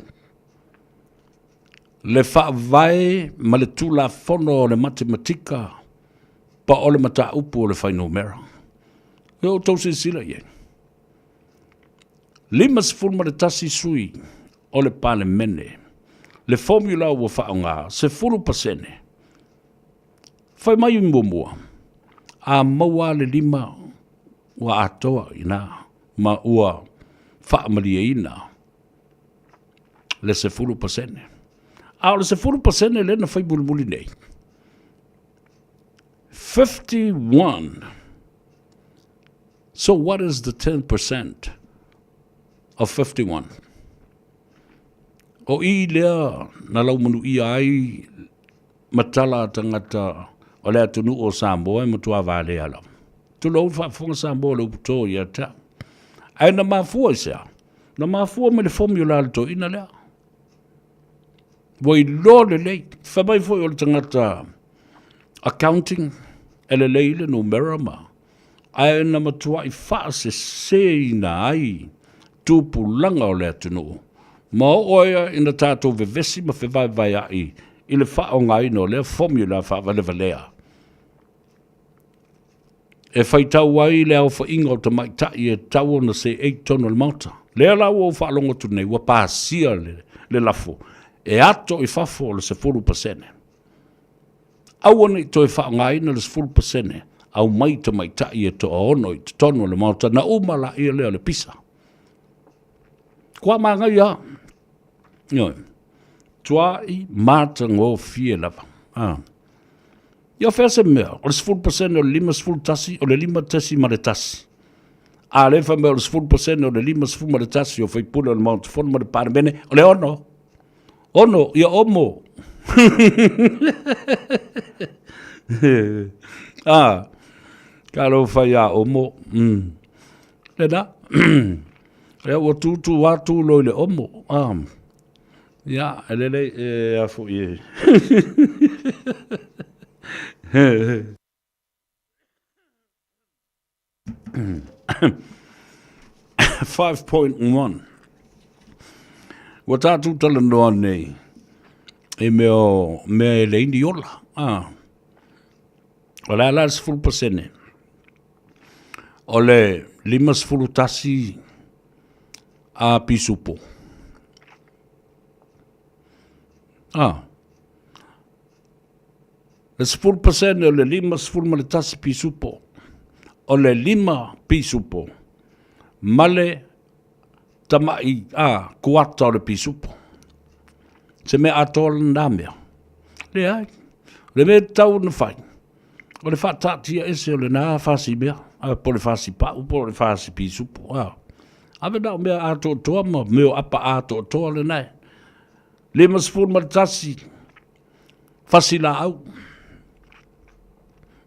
le faavae ma le Tulafono o le matematika pa o le mataupu o le fuainumera. Ia outou silasila i ai. 51 sui o le Palemene, le formula ua faaaoga, 10%. Fai mai muamua, a maua le lima ua atoa i ina ma ua faamalieina le 10%. A o le 10% lea na fai mulimuli nei, 51. So what is the 10% of 51? O i lea na laumanuia ai ma tala a tagata o le atunuu o Samoa e matua valea lava. Tulou le faafofoga Samoa le upu to ia te au. Ae na mafua i se a? Na mafua mai le formula a le toeaina lea. Ua iloa lelei. Fai mai foi o le tagata accounting e lelei le numera ma ae na matuai faaseseina ai tupulaga o le atunuu ma oo ai ina tatou vevesi ma fevaevaea'i i le faaaogaina o lea formula faavalevalea e faitau ai le aofaiga o tamaitai e tatau ona seei i totonu o le Maota. Lea la ua ou faalogo atu nei, ua pasia le, le lafo e ato i fafo o le 10%. Aua ne i toe faaaogaina le 10%, aumai tamaitai e toaono i totonu o le Maota, na uma laia lea o le pisa. Kua māngai a. Ioe. Tuai matagofie lava. Ah. Ia o fea se mea, o le 10% o le 51, o le 5.1. A lea fai mai o le 10% o le 51 o faipule o le Maota Fono ma le Palemene, o le ono. Ono, ia omo. ah, ka lo fai a omo. Mm. Lena. Lea ua tūtū atu lo i le omo. Ah. Ia, e lelei e a foʻi e. 5.1 Ua tātou talanoa nei i mea o mea e leai ni ola. Ah. O le a la le 10%. O le 51 a pisupo. Ah. Le 10% o le 51 pisupo. O le 5 pisupo ma le tamaʻi a kuata o le pisupo. Se mea atoa lena mea. Leai. O le mea e tatau ona fai, o le faataatia ese o lena fasi mea, po o le fasi pau, po o le fasi pisupo. A. Ave na o mea atoatoa ma mea o apa atoatoa lena e. 51 fasi laau.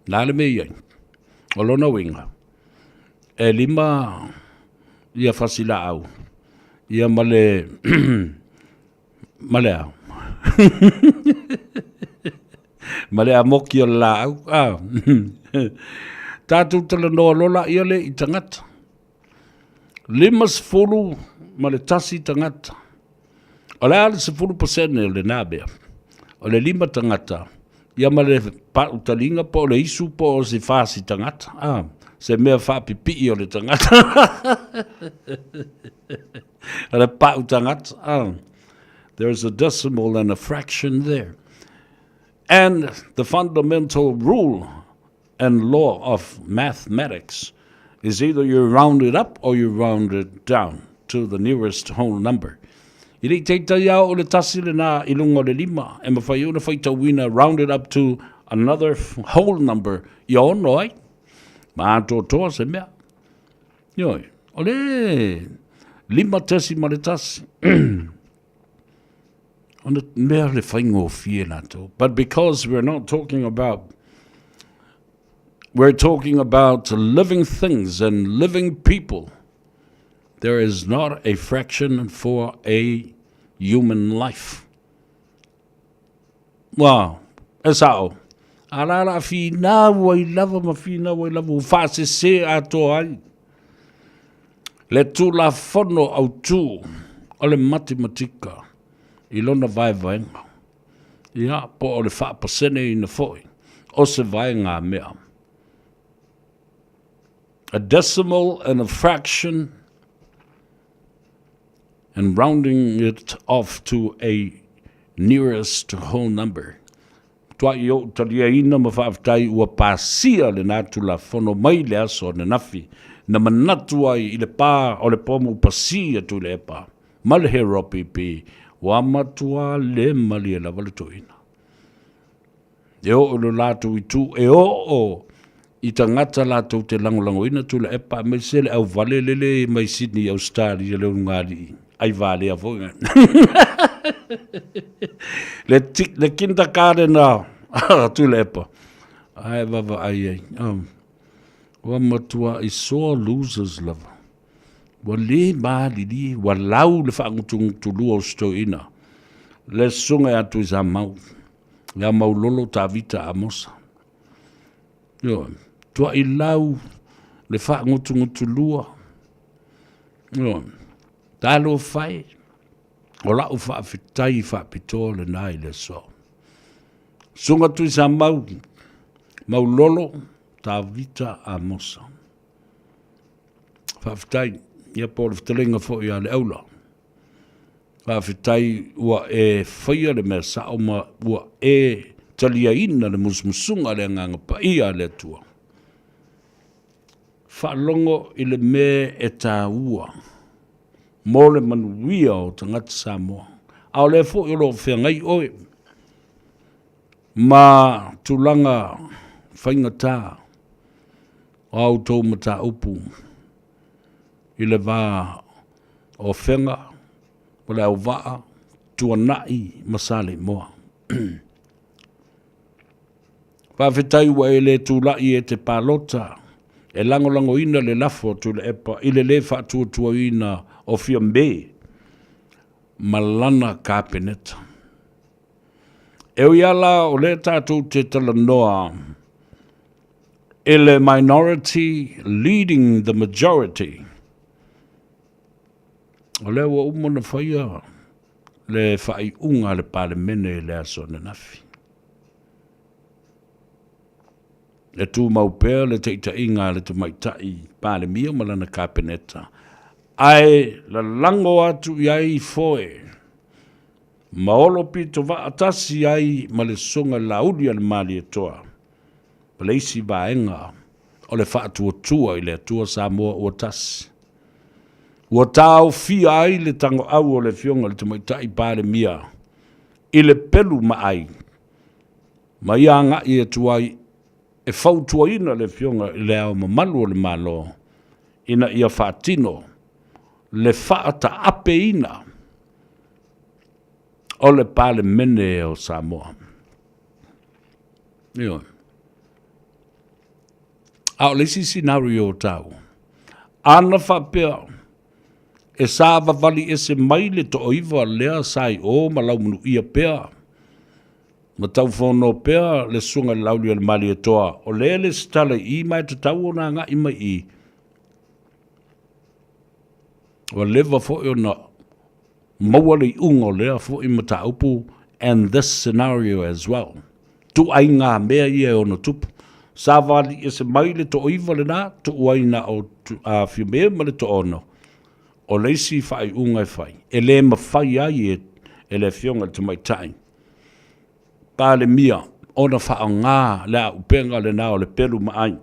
Na le mea i ai. O lona uiga, e lima ia fasi laau, ia ma le, ma le a? ma le amoki o le laau. Ah. Tātou talanoa loa laia le i tagata. 51 tagata. O le a le 10% o lena mea? O le lima tagata, ia ma le pautaliga po o le isu po o se fasi tagata. Ah, se mea faapipii o le tagata. o le pau tagata. Ah. There is a decimal and a fraction there. And the fundamental rule and law of mathematics is either you round it up or you round it down to the nearest whole number. I le teitei ao o le tasi le nā i lunga o le lima, e mawhai ona whaitauina round it up to another whole number i ono ai. Ma atoatoa se mea. Ioi, o le 5.1. Ona mea le whaingofie lātou. But because we're not talking about we're talking about living things and living people. There is not a fraction for a human life. Well, e sa'o. A la la finau ai lava ma finau ai lava ua faasese atoa ai le Tulafono Autu o le Matematika i lona vaevaega. Ia, po o le faapaseneina foi o se vaegamea. A decimal and a fraction and rounding it off to a nearest whole number. Tua'i o'u taliaina ma faafetai ua pasia lena Tulafono mai le aso ananafi na manatu ai i le pa o le pomu pasi a Tuilaepa ma le Hero PP ua matua le malie lava le toeaina. E oo i lo latou itu, e oo i tagata latou te lagolagoina Tuilaepa aemaise le auvale lele mai Sydney Australia le ulugalii ai valea foi le, le kindergarten a Tuilaepa ae vaavaai ai oh. Ua matua i sore losers lava. Ua le malilie, ua lau le faagutugutulua o si toeaina, le susuga ia Tuisamau, ia Maulolo Tavita Amosa. Ioe, tuai lau le faagutugutulua. Ioe, talofa e, o lau faafetai faapitoa lena i le aso. Susuga Tuisamau, Maulolo Tavita Amosa. Faafetai, ia po o le fetalaiga foi a le aula. Faafetai ua e faia le mea sao ma ua e taliaina le musumusuga a le Agaga Paia a le Atua. Faalogo i le mea e taua mo le manuia o tagata Samoa. A o lea foi o lo o feagai oe ma tulaga faigata o a outou mataupu i le va o Afega ma le Auvaa, Tuanai ma Saleimoa. Faafetai ua e le tulai e te palota e lagolagoina le lafo a Tuilaepa i le le faatuatuaina o Fiame ma lana Kapeneta. E ui lava la o lea tatou te talanoa i le minority leading the majority, o lea ua uma ona faia le faaiuga a le Palemene i le aso ananafi. E tumau pea le taitaiga a le Tamaitai Palemia ma lana Kapeneta, ae lalago atu i ai foe ma olo pitovaa tasi ai ma le Susuga Laauli a le Malietoa ma le isi vaega o le Faatuatua i le Atua Samoa ua Tasi. Ua taofia ai le tagoau o le Afioga i le Tamaitai Palemia i le pelu maai ma ia agai atu ai e fautuaina le Afioga i Le Ao Mamalu o le Malo ina ia faatino le faataapeina o le Palemene o Samoa. Ioe. A o le isi scenario taua, ana faapea e savavali ese mai le toaiva lea sa i o ma laumanuia pea, ma taufono pea le Susuga i le Laaulialemalietoa, o lea le lesitala i i ma e tatau ona agai mai i i. Ua leva foi ona maua le iuga o lea foi mataupu and this scenario as well. Ituaiga mea ia e ono tupu. Savali ese mai le toaiva lena, tuu ai na o Fiame ma le toaono. O le isi faaiuga e fai, e le mafai ai e le Afioga i le Tamaitai Palemia ona faaaoga le auupega lena o le pelu ma ai.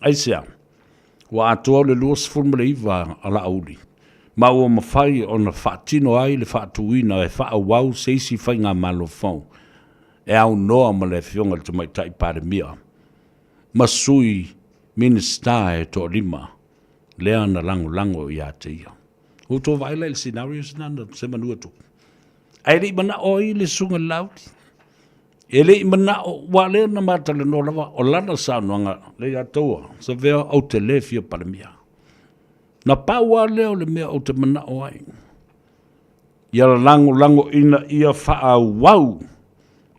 Aisea? Ua atoa le 29 a Laauli, ma ua mafai ona faatino ai le faatuina e faaauau se isi faigamalo fou e aunoa ma le Afioga i le Tamaitai Palemia ma Sui Minisita e toalima lea na lagolago ia te ia. Ua outou vaai la i le scenarios na na semanu atu. Ae le i manao ai le Susuga i le Laauli. E le i manao, aua o lea na ma talanoa lava, o lana saunoaga lea ia taua, Savea ou te le fia Palemia. Na pau lava lea o le mea ou te manao ai, ia lagolago ina ia faaauau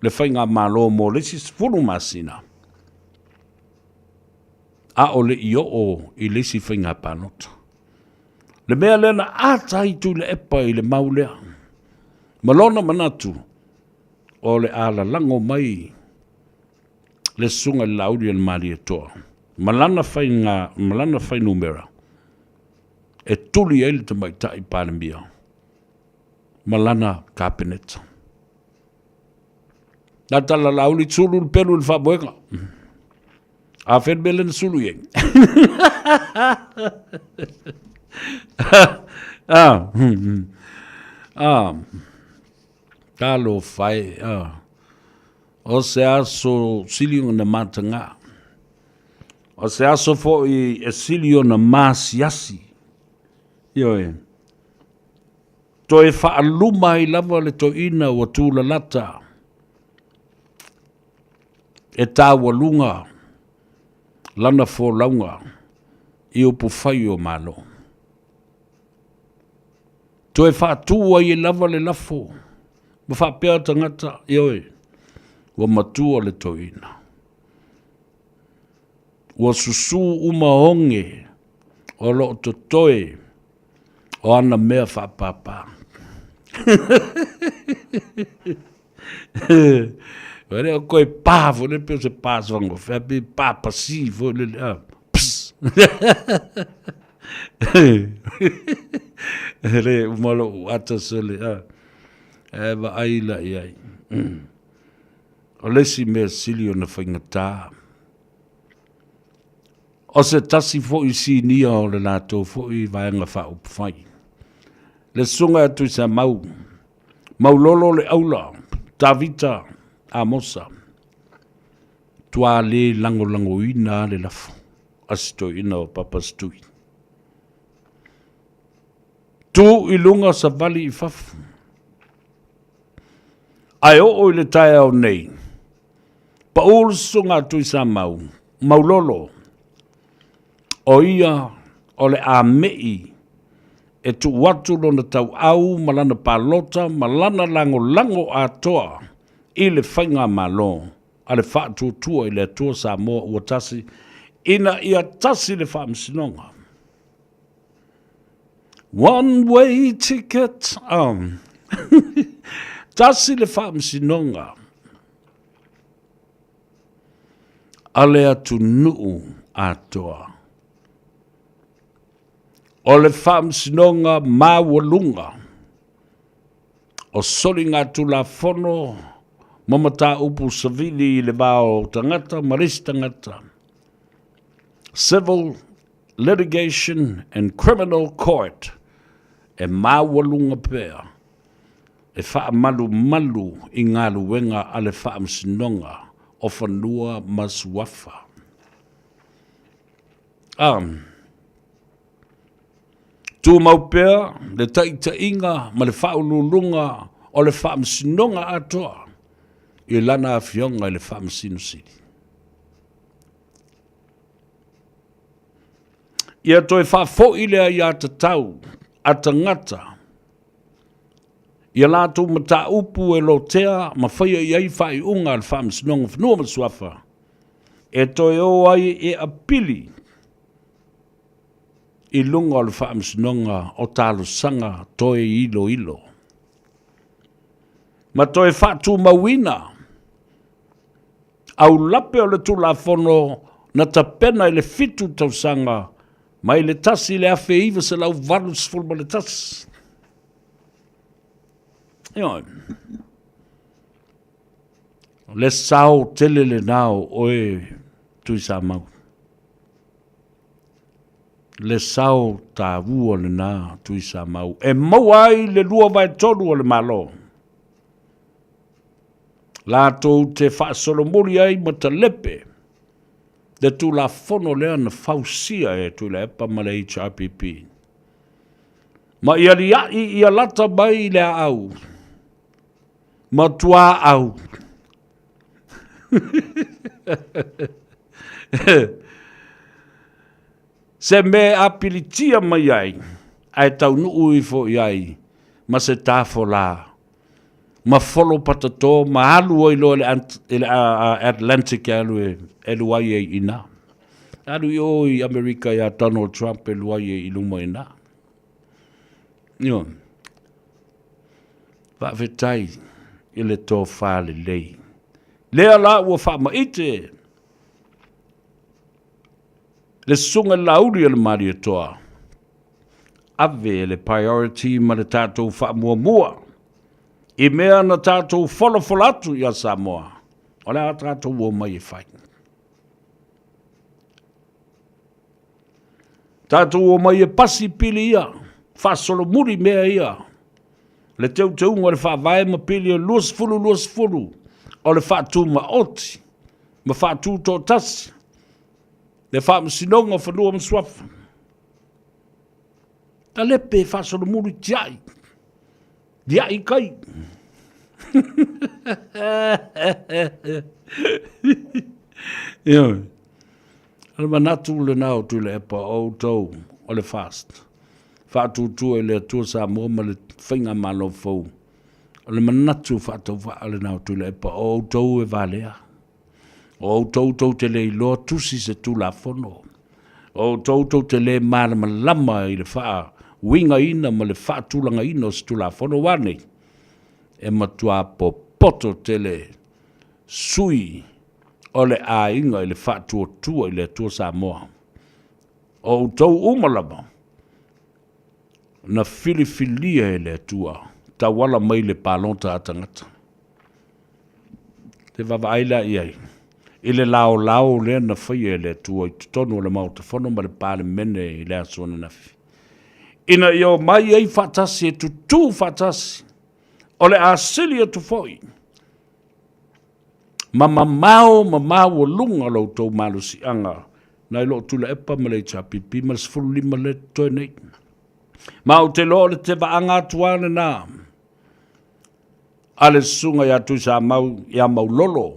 le faigamalo mo le isi 10 masina, a o le i oo i le isi faiga palota. Le mea lea na ata ai Tuilaepa i le mau lea, ma lona manatu, o le a lalago mai le Susuga i le Laauli a le Malietoa ma lana faiga, ma lana fuainumera e tuli ai le Tamaitai Palemia ma lana Kapeneta. Na tala Laauli, sulu le pelu i le faamoega. A fea le mea lea na sulu i ai? Ah, ah. Talofa e, ah. O se aso sili ona matagā. O se aso foi e sili ona masiasi. Ioe. Toe faaluma ai lava le toeaina ua tulalata e taualuga lana folauga i upufai o Malo. Toe faatu ai lava le lafo ma faapea tagata, ioe, ua matua le toeaina. Ua susū uma oge o lo o totoe o ana mea faapāpā. Ua le o koe pā foi lele, pei o se pā soagofea, pe pā pasī foi lele, a, ps. E le uma lou ata sole, a, e vaai la i ai. O le isi mea sili ona faigata, o se tasi foi sinia o le latou foi Vaega Faaupufai, le Susuga ia Tuisamau, Maulolo le Aula, Tavita Amosa, tua le lagolagoina le lafo a si toeaina o Papa Setui. Tu i luga savali i fafo. Ae oo i le taeao nei, paū le susuga a Tuisamau, Maulolo, o ia o le a me'i e tuu atu lona tauau ma lana palota ma lana lagolago atoa i le Faigamalo a le Faatuatua i le Atua Samoa Ua Tasi ina ia tasi le Faamasinoga. One way ticket. Tasi le Faamasinoga a le atunuu atoa. O le Faamasinoga Maualuga o Soligatulafono ma Mataupu Savili i le va o tagata ma le isi tagata, Civil Litigation and Criminal Court, e maualuga pea e faamalumalu i galuega a le Faamasinoga o Fanua ma Suafa. A tumau pea le taitaiga ma le faauluuluga o le Faamasinoga atoa i lana Afioga i le Faamasino Sili. Ia toe faafoi le aiatatau a tagata i a latou mataupu e lotea ma faia i ai faaiuga a le Faamasinoga o Fanua ma Suafa e toe o ai e apili i luga o le Faamasinoga o Talosaga Toe Iloilo ma toe faatumauina aulape o le Tulafono na tapena i le 7 tausaga mai le 1981. Ioe. Le sao tele lenā o oe Tuisamau. Le sao taua lenā Tuisamau e maua ai le 2/3 o le Malo. Latou te faasolomuli ai ma talepe le Tulafono lea na fausia e Tuilaepa ma le HRPP. Ma ia lia'i ia lata mai le aau ma tuaau. Se mea e apilitia mai ai, ae taunuu ifo i ai ma se tafolā, ma folo patato ma alu ai loa i le Atlantic e alu e luai ai i inā. Alu i o i Amerika iā Donald Trump e luai ai i luma i inā. Ioe. Faafetai i le tofa lelei. Lea la ua faamaite le susuga i le Laauli o le Malietoa, ave le priority ma le tatou faamuamua i mea na tatou folafola atu ia Samoa, o le a tatou omai e fai. Tatou omai e pasi pili ia, faasolomuli mea ia, le teuteuga o le Faavae ma pili o le 2020 o le faatumaoti ma faatutoatasi le Faamasinoga o Fanua ma Suafa. Talepe faasolomuli tiai, tiai kai. Ioe. O le manatu lena o Tuilaepa, o outou o le FAST, faatuatua i le Atua Samoa ma le Faigamalo fou. O le manatu faatauvaa lena o Tuilaepa, o outou e valea. O outou tou te le iloa tusi se Tulafono. O outou tou te le malamalama i le faauigaina ma le faatulagaina o se Tulafono. Ua a nei? E matua popoto tele sui o le aiga i le faatuatua i le Atua Samoa. O outou uma lava na filifilia e le Atua tauala mai le palota a tagata. Te vaavaai la i ai i le laolao lea na faia e le Atua i totonu o le Maota Fono ma le Palemene i le aso ananafi, ina ia omai ai faatasi e tutū faatasi, o le a sili atu foi ma mamao ma maualuga lo outou malosiaga nai loo Tuilaepa ma le HRPP ma le 15 lea totoe nei. Ma ou te iloa o le tevaaga atu lava lena a le susuga ia Tuisamau ia Maulolo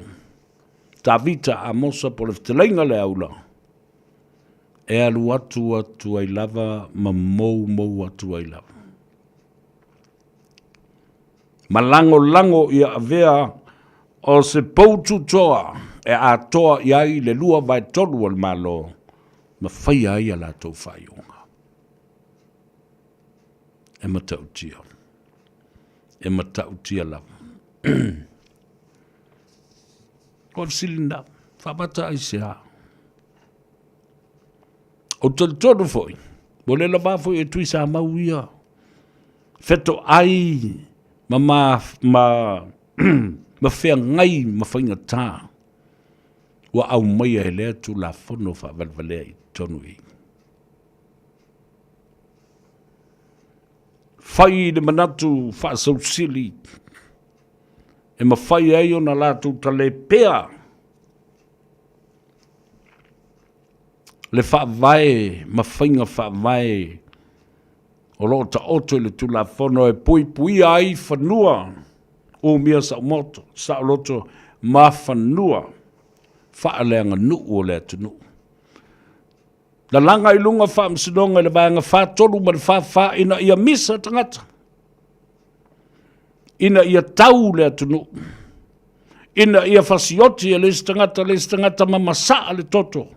Tavita Amosa po o le fetalaiga le aula e alu atu atu ai lava ma moumou atu ai lava. Ma lagolago ia avea o se poututoa e atoa i ai le 2/3 o le Malo ma faia ai a latou faaiuga. E matautia. E matautia lava. O le fesili lena, faamata ai se a? Ou te talitonu foi, ua le lava foi e Tuisamau ia fetoai ma, ma, ma, ma feagai ma faigata ua aumaia e lea Tulafono faavalevalea i totonu i i. Fai le manatu faasausili e mafai ai ona latou talepea le faavae ma faiga faavae o lo o taoto i le Tulafono e puipuia ai fanua umia saomoto, saoloto ma fanua faaleaganuu o le atunuu. Lalaga i luga faamasinoga i le vaega 43 ma le 44 ina ia misa tagata, ina ia tau le atunuu, ina ia fasioti e le isi tagata le isi tagata ma masaa le toto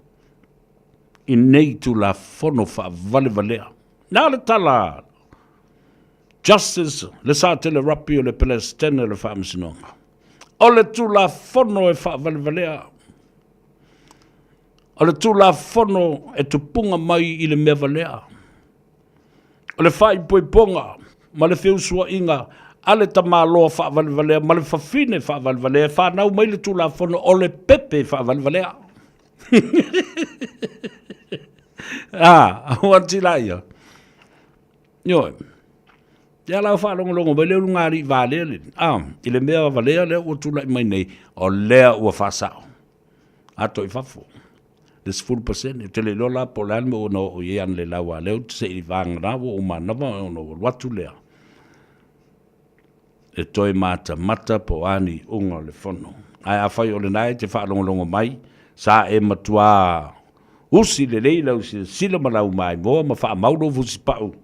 i nei Tulafono faavalevalea. Na le tala Justice Lesatele Rapi o le Pelesitene o le Faamasinoga. O le Tulafono e faavalevalea. O le Tulafono e tupuga mai i le mea valea. O le faaipoipoga ma le feusuaiga a le tamaloa faavalevalea ma le fafine faavalevalea e fanau mai le Tulafono o le pepe faavalevalea. Ah, ua tila ia. Ioe. Ia la faalogologo mai le uluga alii valea le, ah, i le mea valea lea ua tulai mai nei, o lea ua faasao. Ato i fafo. Le 10%, ou te le iloa la po o le a le mea ua na oo i ai analeila aua o lea ou te se i vagana ua uma manava ona ou alu atu lea e toe matamata po o a ni iuga o le fono. Ae afai o lena e te faalogologo mai, sa e matuā usi lelei lau silasila ma lau maimoa ma faamau lou fusipau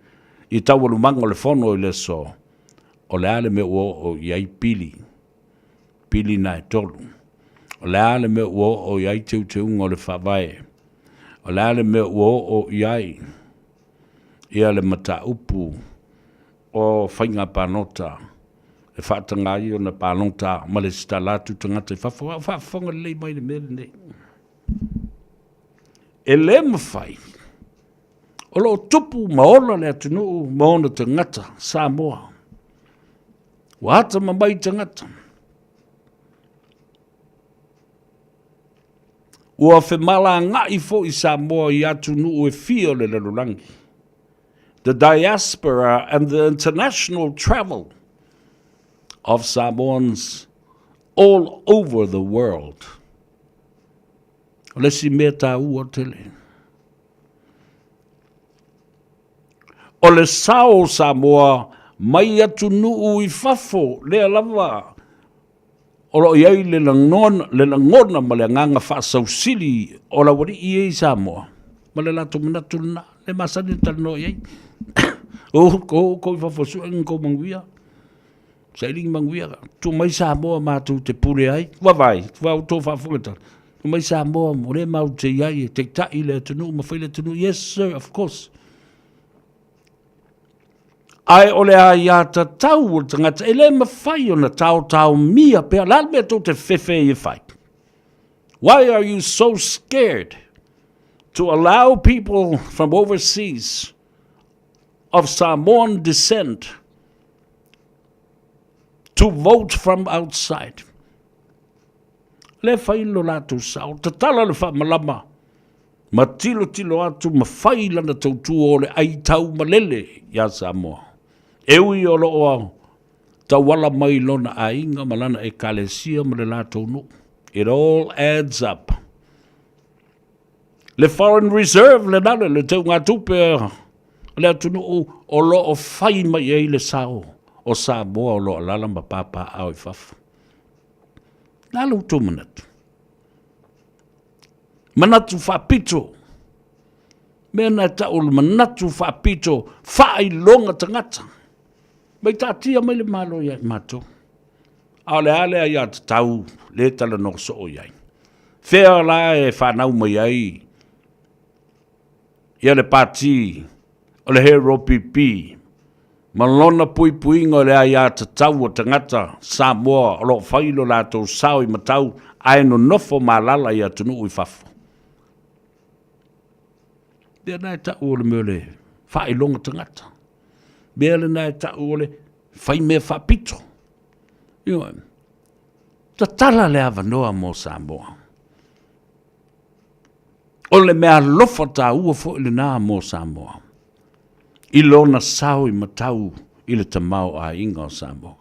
i taualumaga o le fono i le aso, o le a le mea ua oo i ai pili, pili na e tolu. O le a le mea ua oo i ai teuteuga o le Faavae. O le a le mea ua oo i ai ia le mataupu o faiga palota e faataga ai ona palota ma lesitala atu tagata i fafo. A o faafofoga lelei mai i le mea lenei. E le mafai, o lo o tupu ma ola le atunuu ma ona tagata Samoa. Ua atamamai tagata. Ua femalagaai foi Samoa i atunuu e fia o le lalolagi. The diaspora and the international travel of Samoans all over the world. O le isi mea taua tele. O le sao o Samoa mai atunuu i fafo, lea lava o lo o i ai le lagona, le lagona ma le agaga faasausili o le aualii ia i Samoa, ma le latou manatu lena, le masani ona talanoa i ai. O outou i fafo sue ni tou manuia, saili ni manuia, tuu mai Samoa matou te pule ai. Ua vaai, ua outou faafofoga tala. Tuu mai Samoa o lea matou te i ai e taitai le atunuu ma fai le atunuu. Yes sir, of course. Ae o le aiatatau o le tagata e le mafai ona taotaomia pea. O le a le mea tou te fefe ai e fai? Why are you so scared to allow people from overseas of Samoan descent to vote from outside? Le fai lo latou sao, tatala le faamalama ma tilotilo atu ma fai lana tautua o le aitaumalele iā Samoa. E ui o lo o tauala mai lona aiga ma lana ekalesia ma le latou nuu. It all adds up. Le foreign reserve lena le, le teugatupe o le atunuu o lo o fai mai ai le sao o Samoa o lo o alaala ma papaaao i fafo. Le a lo outou manatu? Manatu faapito. Mea na e tau o le manatu faapito, faailoga tagata. Mai taatia mai le Malo ia i matou. A o le a le aiatatau le talanoa soo i ai. Fea la e fanau mai ai ia le pati o le HRPP ma lona puipuiga o le aiatatau o tagata Samoa o lo o fai lo latou sao i matau ae nonofo malala i atunuu i fafo. Mea na e tau o le mea o le faailoga tagata. Mea lena e tau o le fai mea faapito. Ioe. Tatala le avanoa mo Samoa. O le meaalofa taua foi lena mo Samoa i lona sao i matau i le tamaoaiga o Samoa.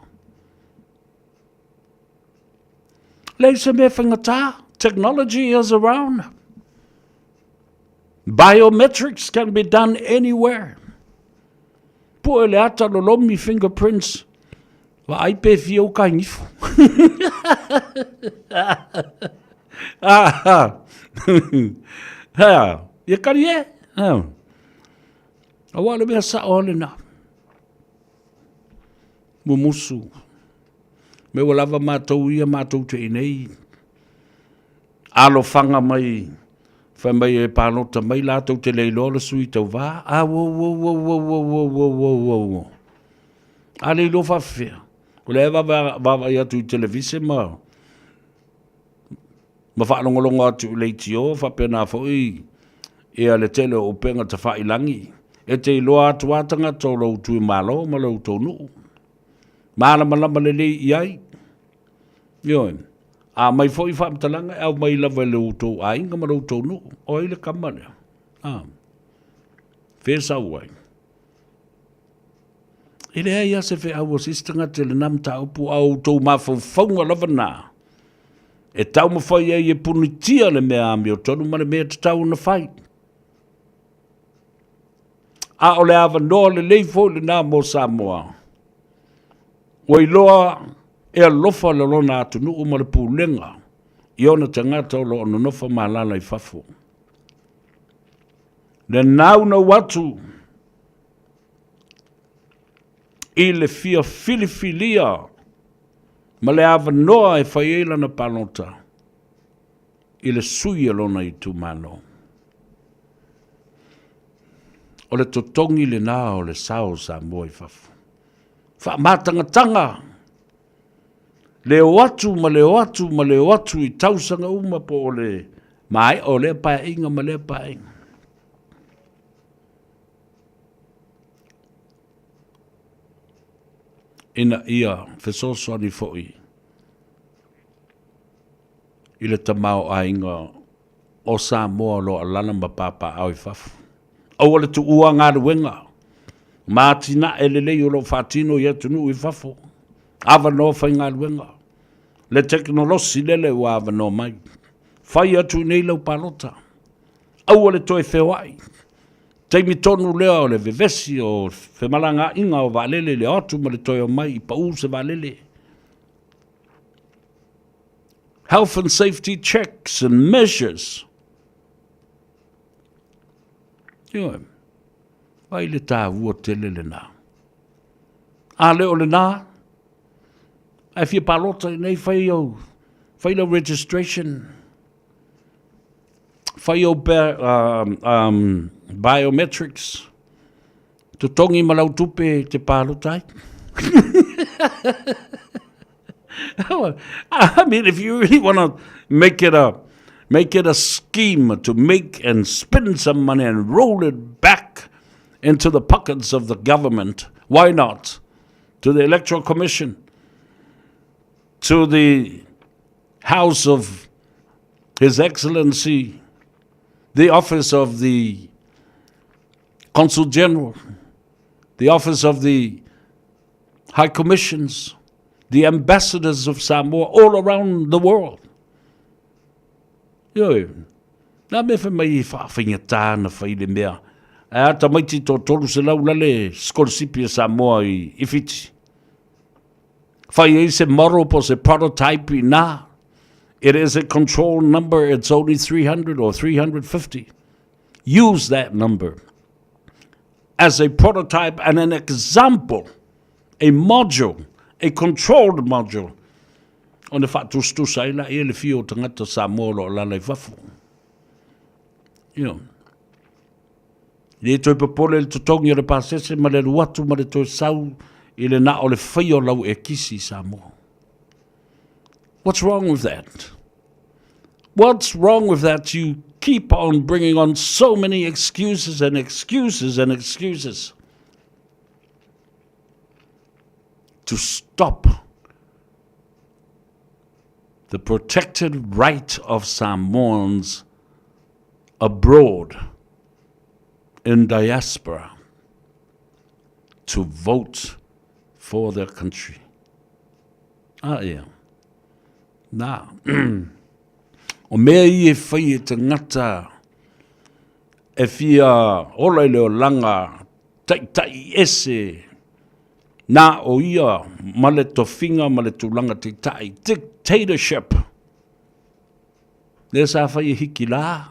Leai se mea faigata, technology is around. Biometrics can be done anywhere. Pue le ata lolomi fingerprints, vaai pe fia uka i nifo. Ah, ah, ia kari e. Ah. Aua le mea sao lena. Mumusu. Me ua lava matou ia matou te inei. Alofaga mai, fai mai e palota mai latou te le iloa le sui tauva. A wo wo wo wo wo wo wo wo wo wo. A le iloa faafefea. O lea e vaavaai atu i televise ma ma faalogologo atu i leitio faapena foi ia le tele o upega tafailangi. E te iloa atu lava tagata o lou itumalo ma lou tou nuu. Malamalama lelei i ai. Ioe. A aumai foi faamatalaga e aumai lava i lo outou aiga ma lo outou nuu. O ai le kama lea? A. Fea e sau ai? E leai lava se feau a se isi tagata i lena mataupu, a o outou mafaufauga lava na e taumafai ai e punitia le mea amiotonu ma le mea e tatau ona fai. A o le avanoa lelei foi lena mo Samoa, ua iloa e alofa le lona atunuu ma le pulega i ona tagata o lo o nonofo ma alaala i fafo. Le naunau atu i le fia filifilia ma le avanoa e fai ai lana palota i le sui o lona itumalo. O le totogi lena o le sao o Samoa i fafo. Faamatagataga le o atu ma le o atu ma le o atu i tausaga uma po o le maea o lea paeaiga ma lea paeaiga. Ina ia fesoasoani foi i le tamaoaiga o Samoa o lo o alaala ma papaaao i fafo. Aua le tuua galuega ma atinae lelei o lo o faatino i atunuu i fafo, avanoa faigaluega, le tekonolosi lele ua avanoa mai. Fai atu i inei lau palota. Aua le toe feoai. Taimi tonu lea o le vevesi o femalagaaiga o vaalele i le o atu ma le toe omai i pau se vaalele. Health and safety checks and measures. Ioe, vai le tāua tele lena. A le o lena, ae fia palota i nei, fai au, fai lau registration, fai au biometrics, totogi ma lau tupe te palota ai. I mean, if you really want to make it a make it a scheme to make and spend some money and roll it back into the pockets of the government, why not? To the Electoral Commission, to the House of His Excellency, the Office of the Consul General, the Office of the High Commissions, the ambassadors of Samoa all around the world. Ioe, nā mea whai mai i whaawhaingatā na whai le mea. Ae a tamaiti tō 300 lale scholarship a Samoa i, i Fiti. Whai ei se model po se prototype i nā. It is a control number, it's only 300 or 350. Use that number as a prototype and an example, a module, a controlled module, ona faatusatusa ai laia le fia o tagata Samoa o lo o alaala i fafo. Ioe. Le toe popole i le totogi o le pasese ma le alu atu ma le toe sau i le na o le faia o lau ekisi i Samoa. What's wrong with that? What's wrong with that? You keep on bringing on so many excuses and excuses and excuses to stop the protected right of Samoans abroad in diaspora to vote for their country. Ah, yeah. Nā, o mea i e whai e te ngata e whia ola i le olanga taitai ese nā o ia ma le tofinga ma le tulaga taitai, dictatorship. Lea sa whai e hiki la,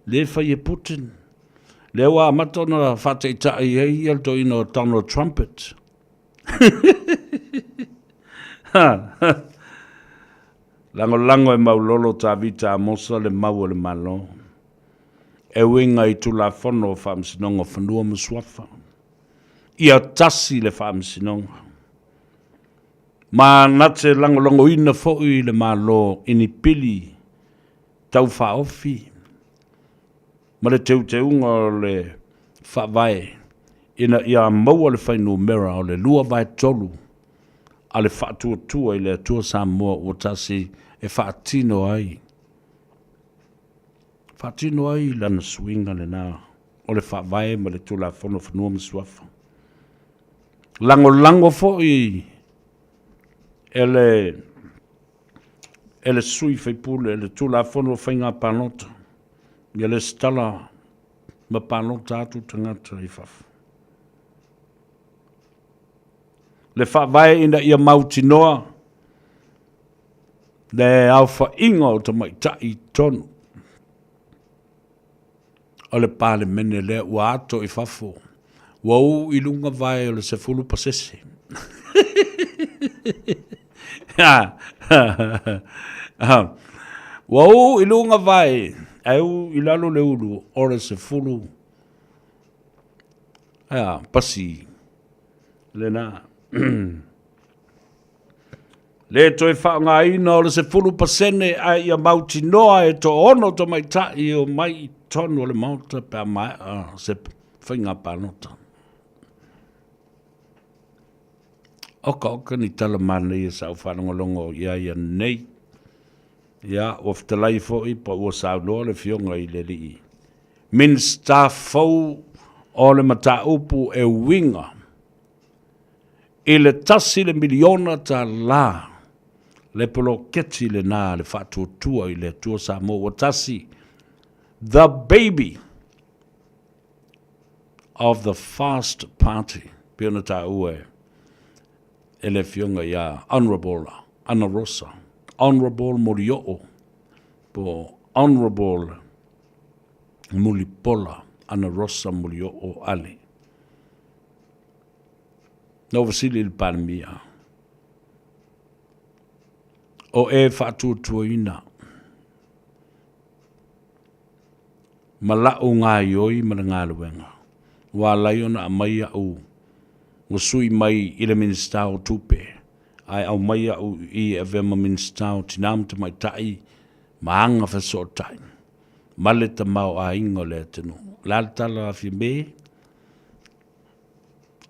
lea whai e Putin, lea ua amata ona whātaitai ai ia le toeaina o Donald Trumpet. Lagolago e Maulolo Tavita Amosa le mau o le Malo e uiga i Tulafono o Faamasinoga o Fanua ma Suafa. Ia tasi le Faamasinoga. Ma na te lagolagoina foi le Malo i ni pili tau faaofi ma le teuteuga o le Faavae ina ia maua le fuainumera o le 2/3 a le Faatuatua i le Atua Samoa ua tasi e faatino ai, faatino ai lana suiga lena o le Faavae ma le Tulafono o Fanua ma Suafa. Lagolago foi e le e le sui faipule le Tulafono o Faiga Palota, ia lesitala ma palota atu tagata i fafo. Le faavae ina ia mautinoa le aofaiga o tamaitai i totonu o le Palemene lea ua ato i fafo, ua uu i luga vae o le 10%. Ua uu i luga vae, ae uu i lalo le ulu o le 10 a, pasi lena. Le toe faaaogaina o le 10% ae ia mautinoa e toaono tamaitai e omai i totonu o le Maota pe a maea se faiga palota. Oka oka ni tala manaia sa ou faalogologo i ai nei. Ia, ua fetalai foi pa ua saunoa le Afioga i le Alii Minisita fou o le mataupu e uiga i le tasi le miliona tala le poloketi lena a le Faatuatua i le Atua Samoa ua tasi, the baby of the fast party, pei ona taua e le Afioga ia Honourable Ana Rosa, Honourable Molioo, po Honourable Mulipola Ana Rosa Molioo Ale. Na ou fesili i le Palemia, o e faatuatuaina ma la'u gaioi ma le galuega, ua ala ai ona aumai a'u ua sui mai i le Minisita o Tupe, ae aumai a'u i i e avea ma Minisita o Tinā ma Tamaitai ma Aga Fesootai ma le Tamaoaiga o le atunuu. O le a le tala a Fiamē?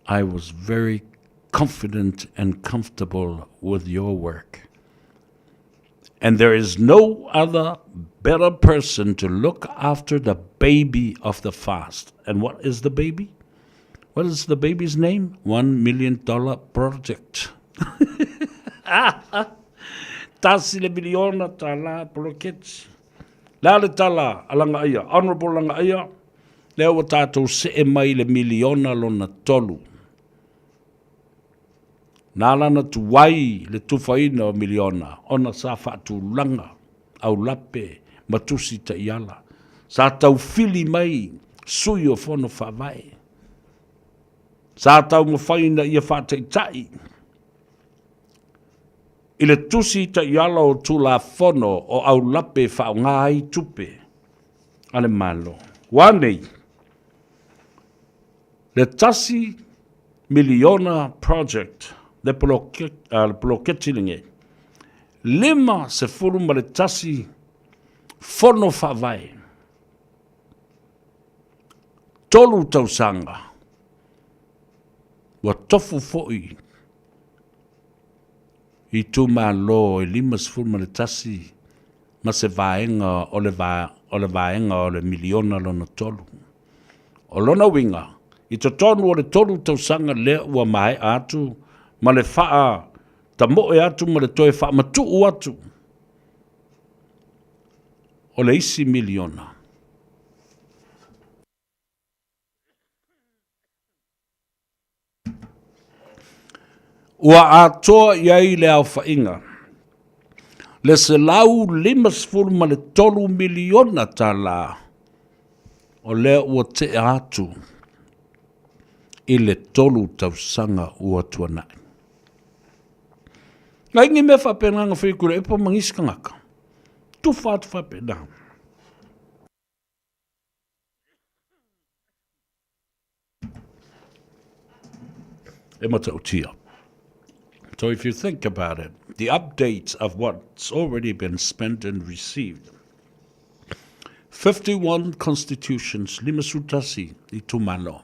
I was very confident and comfortable with your work. And there is no other better person to look after the baby of the fast. And what is the baby? What is the baby's name? $1 million project. Tasi le miliona tālā poloketi. Le a le tala a Lagaia, Honourable Lagaia, lea ua tatou see mai i le miliona lona tolu. Na ala ona tuai le tufaina o miliona ona sa faatulaga aulape ma tusi taiala. Sa taufili mai sui o Fono Faavae. Sa taumafai ina ia faataitai i le tusi taiala o Tulafono o aulape e faaaoga ai tupe a le Malo. Ua nei le tasi miliona project le poloketi lenei, 51 fono faavae, tolu tausaga, ua tofu foi itumalo e 51 ma se vaega o le o le vaega o le miliona lona tolu. O lona uiga, i totonu o le tolu tausaga lea ua maea atu ma le faa tamoe atu ma le toe faamatuu atu o le isi miliona. Ua atoa i ai le aofaiga le $153 miliona tala o lea ua tea atu i le tolu tausaga ua tuanai. Ngai ni mea faapena na fai Tuilaepa ma nisi tagata. Tufa atu faapena. E matautia. So if you think about it, the updates of what's already been spent and received, 51 constitutions, 51 itumalo.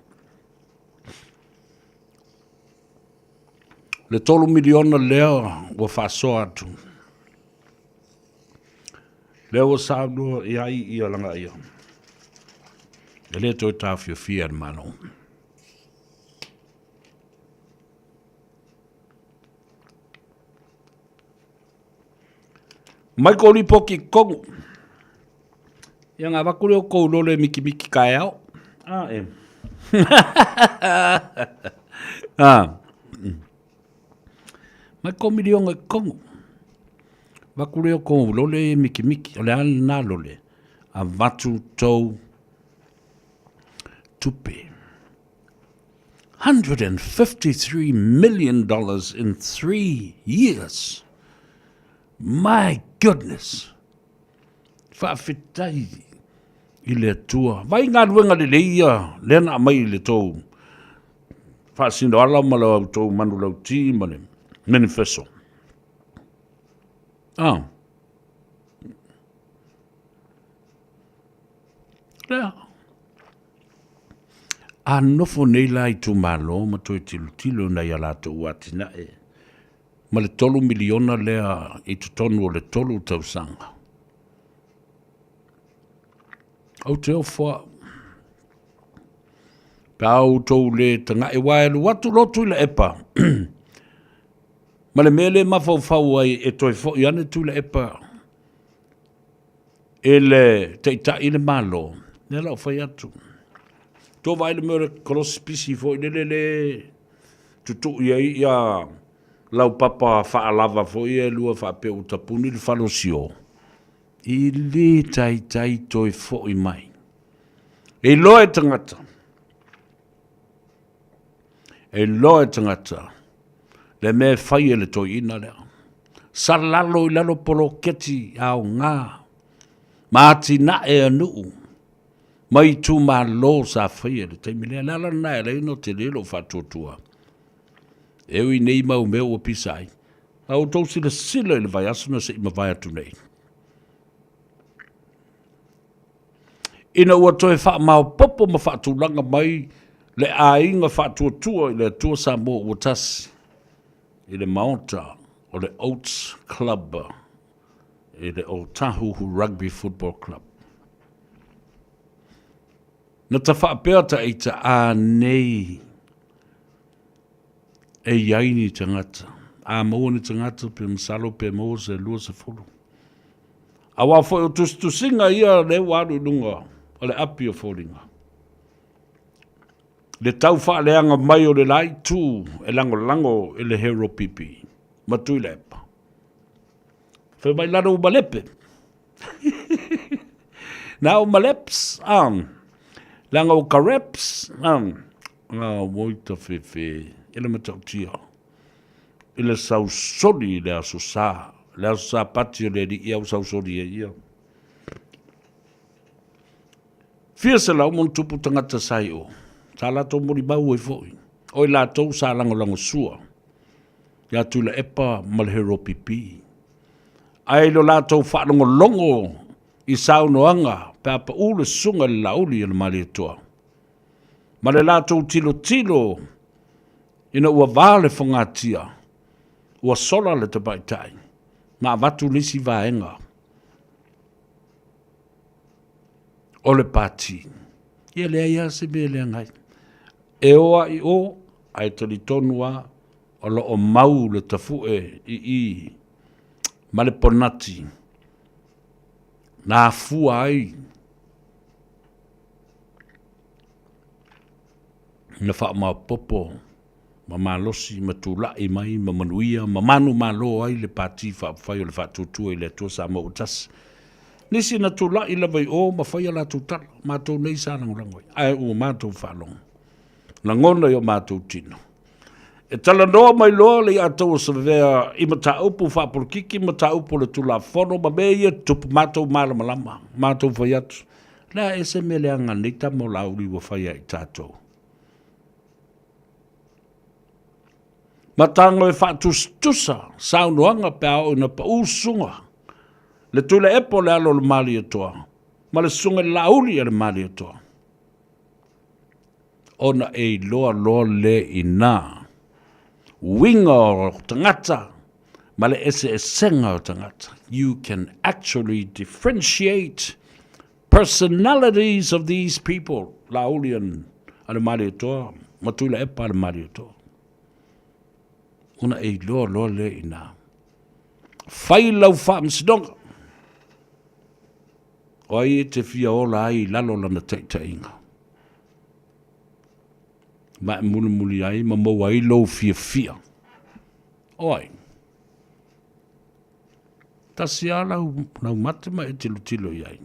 Le $3 miliona lea ua faasoa atu. Lea ua saunoa i ai ia Lagaia. E le toe taofiofia e le Malo. Mai kou lipoti i totonu. Ia ona avatu lea o kou lole e mikimiki taeao. A e. A. Mai kou miliona i totonu. Avatu lea o kou lole e mikimiki. O le a lena lole? Avatu tou tupe. $153 million in 3 years. My goodness! Faafetai i le Atua. Vai galuega lelei ia lea na aumai i le tou faasinoala ma le tou manulauti ma le manifesto. Ah. Lea. A nofo nei la itumalo ma toe tilotilo i nai a latou atinae ma le $3 miliona lea i totonu o le 3 tausaga. Ou te ofo au. Pe a outou le taga'i aua e alu atu lotu i Laepa ma le mea lea e mafaufau ai e toe foi ane Tuilaepa e le taitai le Malo, lea la ua fai atu. Tou vaai le mea o le kolosi pisi foi lele le tutui ai ia laupapa faalava foi ia e lua faapea ua tapuni le fale o Sio, e le taitai toe foi mai. E iloa e tagata, e iloa e tagata le mea e fai e le toeaina lea. Salalo i lalo poloketi aoga ma atinae a nuu ma itumalo sa faia i le taimi lea. Le ala lena e ala ai ona tele lou faatuatua. E ui nei mau mea ua pisa ai. A outou silasila i le vaiaso na se i mavae atu nei. Ina ua toe faamaopoopo ma faatulaga mai le aiga faatuatua i le Atua Samoa ua tasi i le maota o le Oates Club i le Otahuhu Rugby Football Club. Na ta faapea ta ita a nei e i ai ni tagata. A maua ni tagata pe masalo pe maua se 20. Aua foi o tusitusiga ia lea ua alu i luga o le api o foliga. Le tau faaleaga mai o le la itu e lagolago i le Hero PP ma Tuilaepa. Fai mai lalo u malepe. Na o maleps, um, leaga o ka reps, um, a woita fefe, e le matautia. I le sausoli i le aso sa, le aso Sapati o le Alii au sausoli ai ia. Fia selau ma ona tupu tagata sa i o, sa latou molimau ai foi, o i latou sa lagolagosua ia Tuilaepa ma le Hero PP. Ae i lo latou faalogologo i saunoaga pe a pau le susuga i le Laauli a le Malietoa, ma le latou tilotilo ina ua va le fogatia, ua sola le tamaitai ma avatu le isi vaega o le pati. Ia leai lava se mea e leaga ai. E o a i o, ae talitonu lava o lo o mau le tafue i i ma le ponati na afua ai na faamaopoopo ma malosi ma tulai mai ma manuia ma manumalo ai le Pati Faaupufai o le Faatuatua i le Atua Samoa ua tasi. Nisi na tulai lava i o ma fai a latou tala, matou nei sa lagolago ai, ae ua matou faalogo, lagona i o matou tino. E talanoa mai loa le Iataua Savea i mataupu faapolokiki, mataupu o le Tulafono ma mea ia tutupu, matou malamalama, matou fai atu, le a ese mea leaga nei tama o Laauli ua fai ia i tatou. Ma tago e faatusatusa saunoaga pe a oo ina pau susuga le Tuilaepa o le alo o le Malietoa ma le susuga i le Laauli a le Malietoa. Ona e iloa loa le i ina. uiga o tagata ma le eseesega o tagata. You can actually differentiate personalities of these people. Laauli a le Malietoa ma Tuilaepa a le Malietoa. Ona e iloa loa lea i ina. Fai lau faamasinoga. O ai e te fia ola ai i lalo o lana taitaiga? Ma e mulimuli ai ma maua ai lou fiafia. O ai? Tasi lava lau, lau mate ma e tilotilo i ai.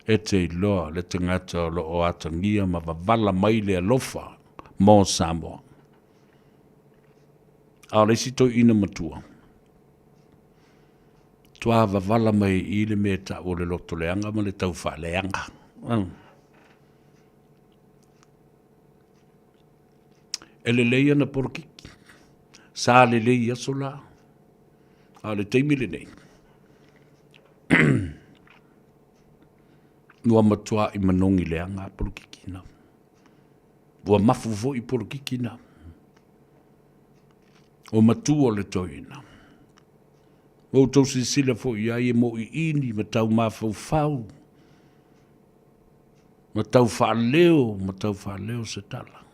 E te iloa le tagata o lo o atagia ma wavala mai le alofa mo Samoa. A o le isi toeaina matua, toa wavala mai i le mea e tau o le loto leaga ma le tau faaleaga. E lelei ana polokiki, sa lelei i aso la, a o le taimi lenei, ua matuaʻi manogi leaga a polokiki na. Ua mafu foi polokiki na. Ua matua le toeaina. Ua outou silasila foi i ai e moʻiʻini ma tau mafaufau, ma tau faaleo, ma tau faaleo se tala.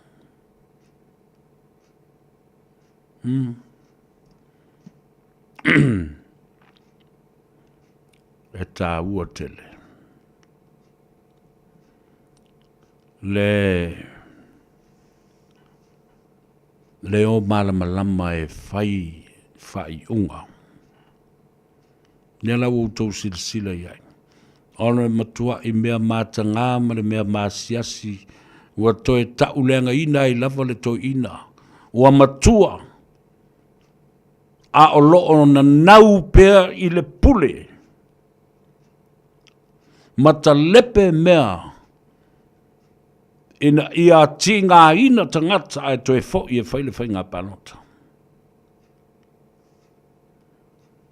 Hmm. E tāua tele. Le le o malamalama e fai faaiuga. Lea la ua outou silasila i ai. Ona e matuai mea matagā ma le mea maasiasi, ua toe tauleagaina ai lava le toeaina, ua matua, a o lo o nanau pea i le pule ma talepe mea ina ia tigaina tagata ae toe foi e fai le faiga palota.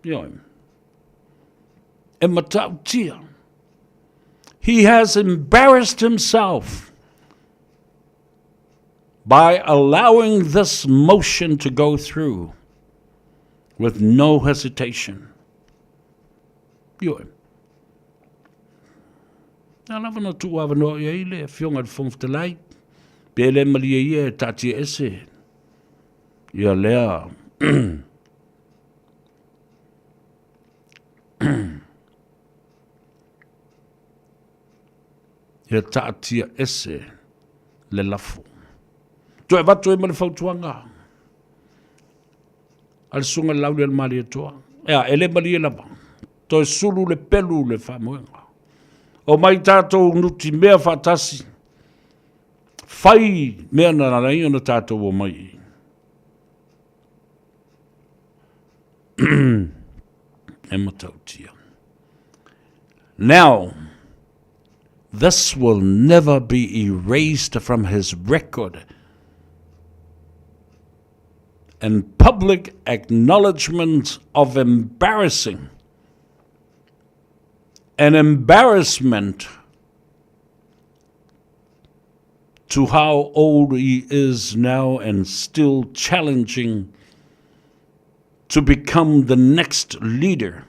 Ioe. E matautia. He has embarrassed himself by allowing this motion to go through with no hesitation. Ioe. Na lava na tuu avanoa i ai le Afioga i le Fofoga Fetalai, pe le malie ia e taatia ese ia lea ia taatia ese le lafo. Toe avatu ai ma le fautuaga a le Susuga i le Laaulialemalietoa. Ea, e le malie lava. Toe sulu le pelu le faamoega. O mai tatou nutimea faatasi, fai mea na ala ai ona tatou omai i. E matautia. Now, this will never be erased from his record and public acknowledgement of embarrassing an embarrassment to how old he is now and still challenging to become the next leader.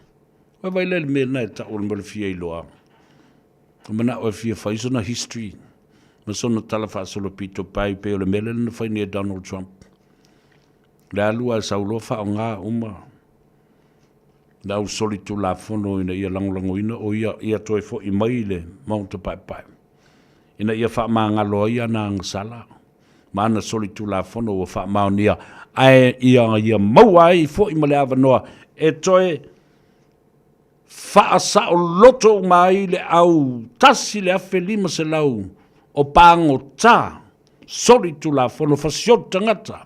Wai vai le mea na e tau o le fia iloa. O manao e fia fai sona history ma sona tala faasolopito pai pei o le mea lea na fai nei e Donald Trump. Le alu a e sau loa faaaoga uma le au solitulafono ina ia lagolagoina o ia ia toe foi mai i le Maota Paepae ina ia faamagalo ai ana agasala ma ana solitulafono ua faamaonia ae ia ia maua ai foi ma le avanoa e toe faasaoloto uma ai le au 1,500 o pagota solitulafono fasioti tagata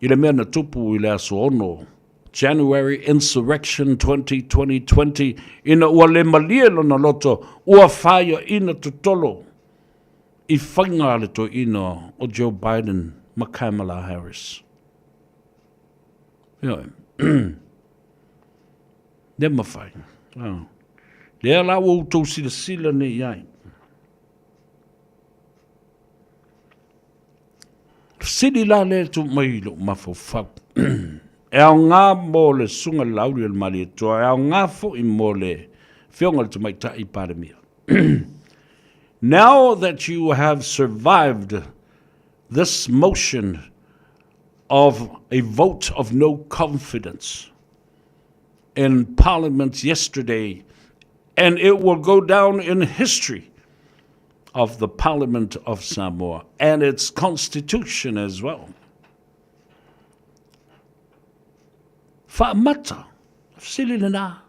i le mea na tupu i le aso 6 January Insurrection 2020 ina ua le malie lona loto ua faiaina totolo i faiga a le toeaina o Joe Biden ma Kamala Harris. Ioe. Le mafai. Lea la ua outou silasila nei i ai. Fesili la lea e tuu mai i lou mafaufau. E aoga mo le Susuga i le Laauli o le Malietoa, e aoga foi mo le Afioga i le Tamaitai Palemia. Now that you have survived this motion of a vote of no confidence in Parliament yesterday, and it will go down in history of the Parliament of Samoa and its constitution as well. Faamata, fesili lena.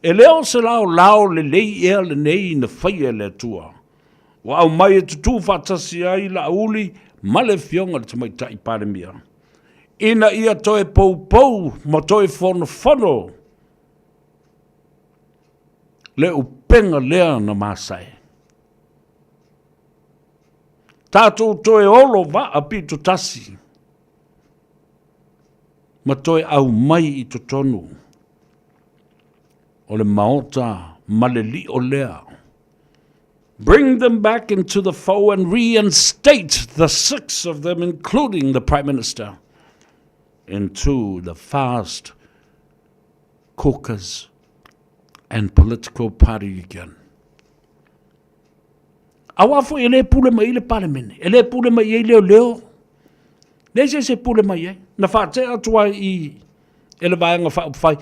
E le o se laolao lelei ea lenei na faia e le Atua, ua aumai e tutū faatasi ai Laauli ma le Afioga i le Tamaitai Palemia, ina ia toe poupou ma toe fonofono le upega lea na masae. Tatou toe olo vaa pitotasi ma toe aumai i totonu o le Maota ma le lio lea. Bring them back into the foe and reinstate the six of them, including the Prime Minister, into the fast caucus and political party again. Aua foi e le pule mai i le Palemene, e le pule mai ai leoleo, leai se isi e pule mai ai. Na faatea atu ai i e le Vaega Faaupufai,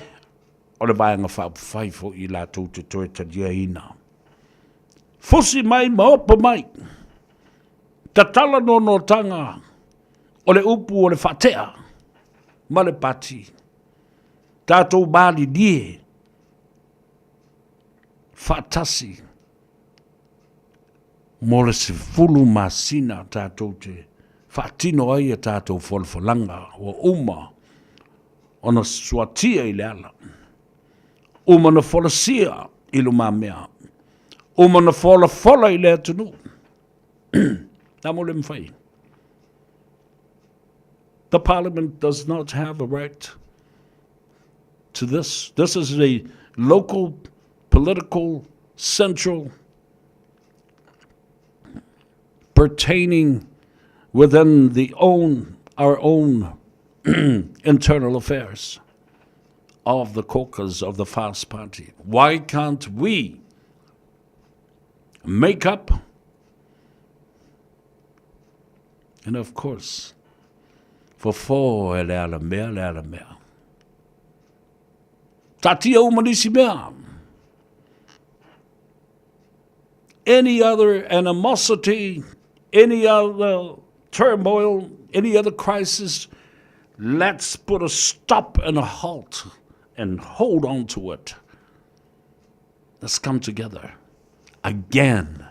o le Vaega Faaupufai foi i latou te toe taliaina. Fusi mai ma opo mai, tatala nonotaga o le upu o le faatea ma le pati. Tatou malilie faatasi mo le 10 masina tatou te faatino ai a tatou folafolaga ua uma ona suatia i le ala, uma ona folasia i lumamea, uma ona folafola i le atunuu. Na mo le mafai. The parliament does not have a right to this. This is a local political central pertaining within the own our own internal affairs of the caucus of the Fast Party. Why can't we make up And of course, fofo e le alamea le alamea. Taatia uma nisi mea. Any other animosity, any other turmoil, any other crisis, let's put a stop and a halt and hold on to it. Let's come together again.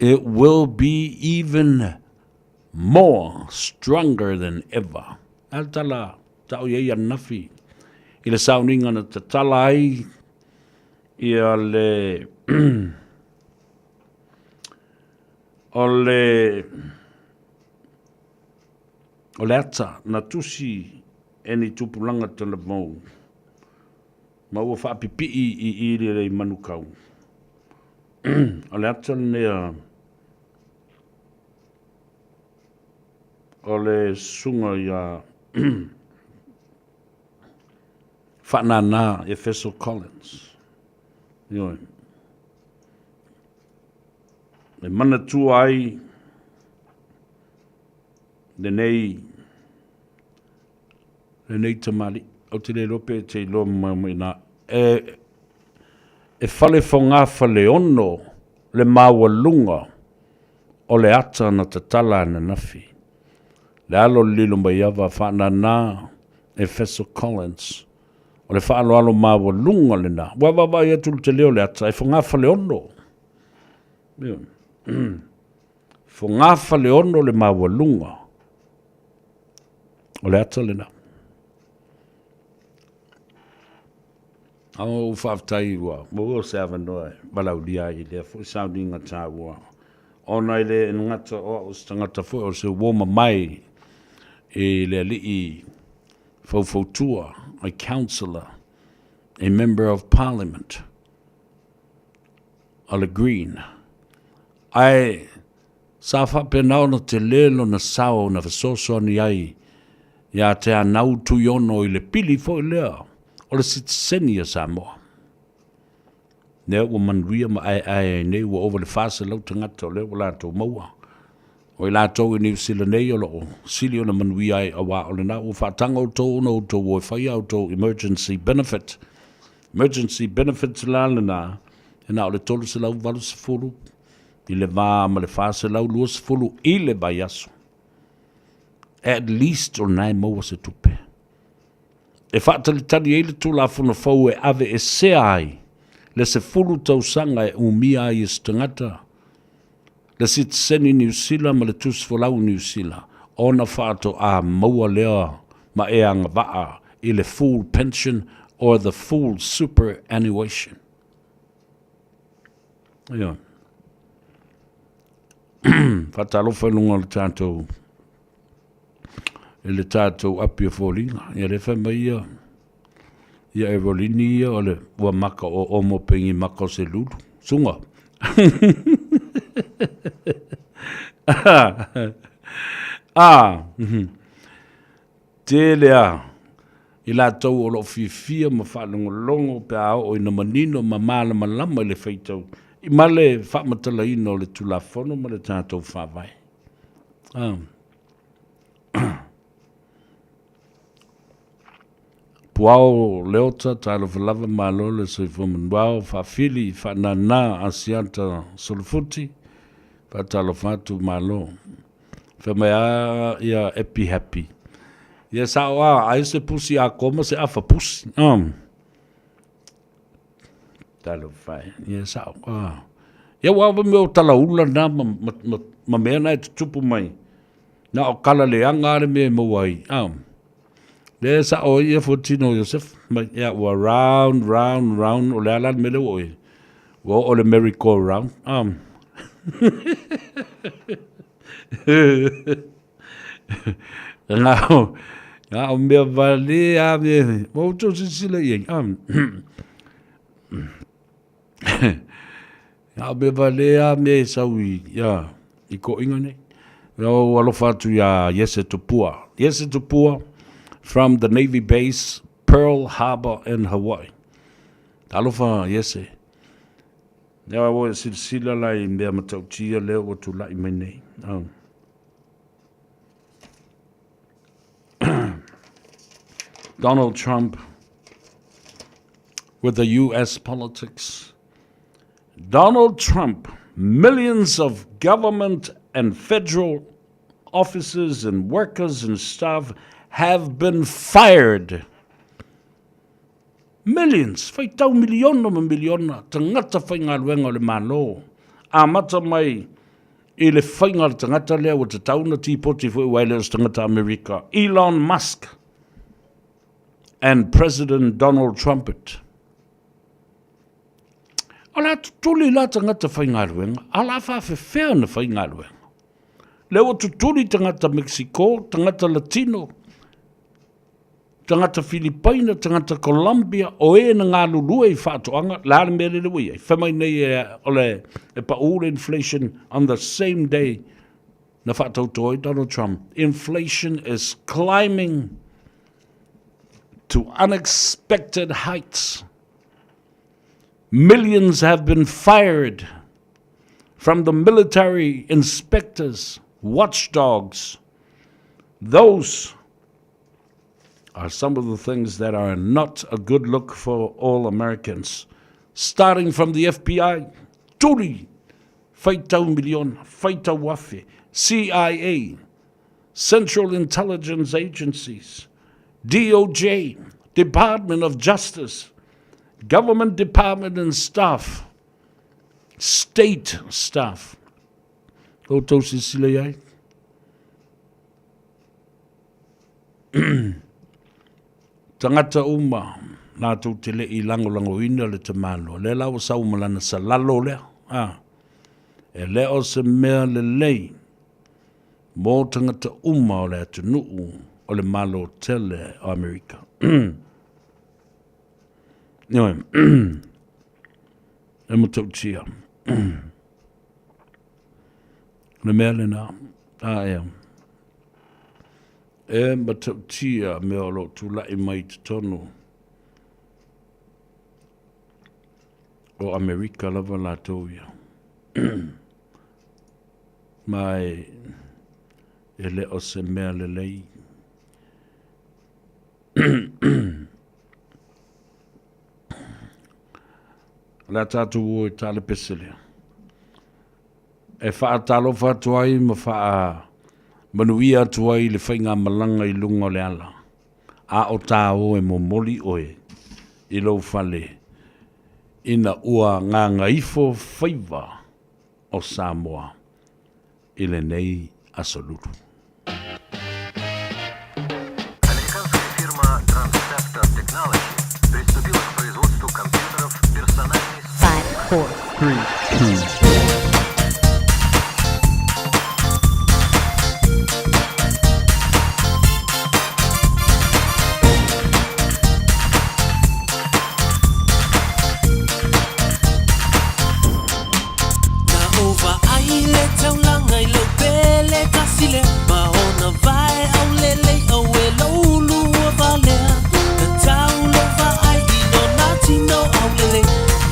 It will be even more stronger than ever. A tala tau i ai anafi i le sauniga na tatala ai ia le o le o le ata na tusi e ni tupulaga talavou ma ua faapipii i i le lei manukau. O le ata lenei a o le susuga ia Faanana Efeso Collins. Ioe. E manatua ai lenei lenei tamalii. Ou te le iloa pe e te iloa mai mai ina. E, e fale fogafaleono le maualuga o le ata na tatala ananafi. Le alo o le Lilomaiava faanana Efeso Collins. O le faaaloalo maualuga lena. Ua vaavaai atu i le tele o le ata, e fogafaleono. Fogafaleono le maualuga o le ata lena. A ou faafetai ua maua se avanoa e valaaulia ai i lea foi sauniga taua, ona e le gata o au o se tagata foi o se uo mamae i le alii faufautua, a councillor, a member of parliament o le Green. Ae Sa faapena ona tele lona sao na fesoasoani ai iā Teanau Tuiono i le pili foi lea o le sitiseni a Samoa. Lea ua manuia ma aeae ai nei ua ova i le 400 tagata o lea ua latou maua. O i latou i Niu Sila nei o lo o sili ona manuia ai auā o lena ua faataga outou ona outou o e fai a outou emergency benefit. Emergency benefits la lena e na o le 380 i le va ma le 420 i le vaiaso. At least o lena e maua se tupe. E faatalitali ai le Tulafono fou e aveesea ai le 10 tausaga e umia ai e se tagata le sitiseni Niu Sila ma le tusi folau Niu Sila ona faatoa maua lea ma e agavaa i le full pension or the full superannuation. Ioe. Faatalofa i luga o le tatou i le tatou api o foliga. Ia lea fai mai ia ia Evolini ia o le ua maka o omo pengi maka o se lulu. Sunga. ah, tele a i latou o lo o fiafia ma faalogologo pe a oo ina manino ma malamalama i le faitau ma le faamatalaina o le Tulafono ma le tatou Faavae. Ah. Puao Leota, talofa lava, malo le soifua manuao, faafili, faanana, Asiata Solofuti, faatalofa atu, malo. Fai mai a ia Epi Happy. Ia sao a, ai se pusi a koma se afa pusi. Talofa e. Ia sao. Ah. Ia ua ava mea o talaula na ma, ma, ma, ma mea na e tutupu mai. Na o kala leaga a le mea e maua ai. Ah. Le sao ai ia fuatino o Iosefo. Mai, ia ua round, round, round. O le a la le mea lea ua oo i ai? Ua oo i le merry go round. Ah. Na o, na o mea vale a me, ua outou silasila i ai. Ah. Na o mea vale a mea e sau i, ia, i koʻiga nei. Na ou alofa atu iā Iese Tupua. Iese Tupua from the Navy Base, Pearl Harbor in Hawaii. Talofa Iese. Ia ua e silasila la i mea matautia lea ua tulai mai nei. Oh. Donald Trump with the US politics. Donald Trump, millions of government and federal officers and workers and staff have been fired. Millions, faitau miliona ma miliona, tagata faigaluega o le Malo, amata mai i le faiga o le tagata lea ua tatau ona tipoti foi aua e le o se tagata Amerika, Elon Musk and President Donald Trumpet. O le a tutuli la tagata faigaluega, a o le a faafefea ona faigaluega? Lea ua tutuli tagata Mexico, tagata Latino, tagata Filipaina, tagata Colombia, o e na galulue i faatoaga, le a le mea lele ua i ai? Fai mai nei e, o le, e paʻū le inflation on the same day na faatauto ai Donald Trump. Inflation is climbing to unexpected heights. Millions have been fired from the military inspectors, watchdogs, those are some of the things that are not a good look for all Americans. Starting from the FBI, tuli, faitau miliona, faitau afe, CIA, Central Intelligence Agencies, DOJ, Department of Justice, Government Department and staff, state staff. Outou silasila i ai. Tagata uma latou te le i lagolagoina le tamaloa, lea la ua sau ma lana salalo lea, a, e le o se mea lelei mo tagata uma o le atunuu o le Malo tele o Amerika. Ioe, e matautia. Le mea lena, a ea. E matautia mea o lo o tulai mai i totonu o Amerika lava latou ia. Ma e, e le o se mea lelei. O le a tatou o e taalepese lea. E faatalofa atu ai ma faamanuia atu ai i le faigamalaga i luga o le ala, a o tāo e momoli oe i lou fale ina ua gagaifo faiva o Samoa i lenei aso lulu. Five, four, three, two. Na ou vaai i le taulaga i lou pele tasi lea Ma ona vae aulelei auē lou lua valea Tatau lou vaai i lona tino aulelei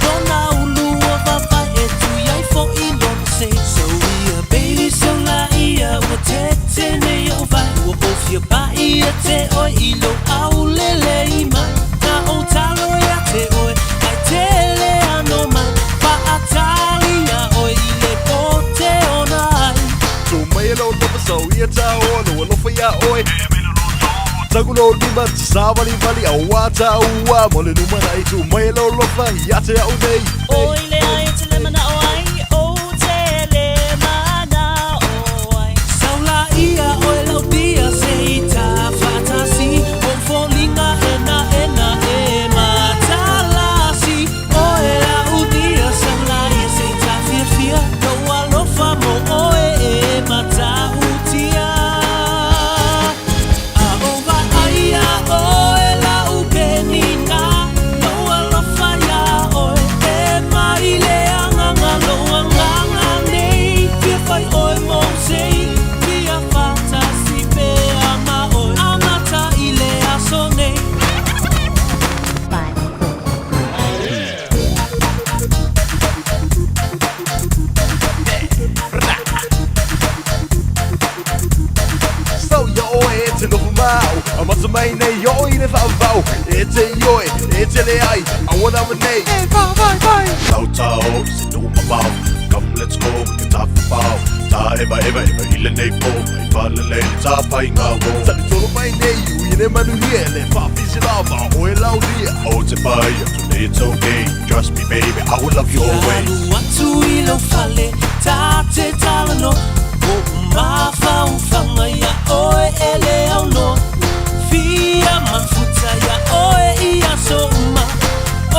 Lona ulua vavae e tui ai fo'i lona sei So ia baby sau laia ua tete nei o'u vae Ua ou fia pa'i ia te oe i lou aulelei mai Na ou talo ia te oe Ai tele ano mai Paatali ia oe i le pote ona ai. Tu mai e lou alofa sau ia tāoa lou alofa iā ʻoe Tagu lou lima te sāwaliwali auā tāua mo le lumanai Tu mai e lou alofa ia te a'u nei. Oi le ai te le mana'o ai Ou te le mana'o ai. Sau laia oe lau dia se i ta faatasi O foliga ena ena e matalasi Oe lau dia sau laia se i ta fiafia Lou alofa mo oe e matautia A ou vaai iā oe lau penina Lou alofa iā oe e mai le agaga Lou agaga nei fia fai oe mou sei Fia faatasi pea ma oe Amata i le aso nei. Sau iā ʻoe e te noho mau Amata mai nei oʻu i le faavavau E te ioe, e te leai Aua lava nei E whāwhaiwhai Lau tāo i se nuu mamao Come let's go i ka tafafao Tāevaeva eva i lenei pō Mai whalalei le tāpai ngā wō Talitonu mai nei ui le manuia Le whaafisi lava oe laulia O te pai atu nei it's okay Trust me baby I will love you always Alu atu i lou fale ta te talanoa Ua mafaufauga ia oe e le aunoa Fia mafuta ia oe i aso uma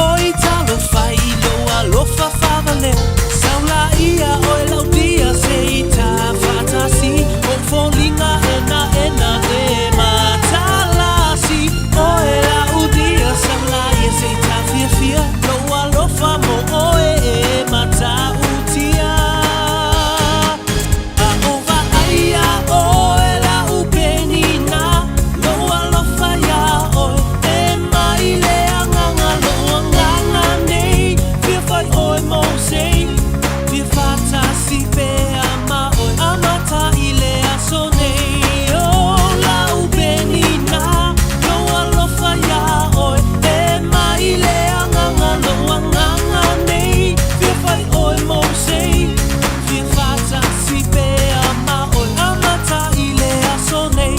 Oi talofa i lou alofa faavalea Sau laia oe lau dia se i ta faatasi O foliga enaena e matalasi Oe lau dia sau laia se i ta fiafia Lou alofa mo oe e matautia A ou vaai iā oe lau penina Lou alofa iā oe e mai le agaga Lou agaga nei fia fai oe mou sei Fia faatasi pea ma oe Amata i le aso nei Oh lau penina Lou alofa iā oe e mai le agaga Lou agaga nei fia fai oe mou sei Fia faatasi pea ma oe Amata i le aso nei.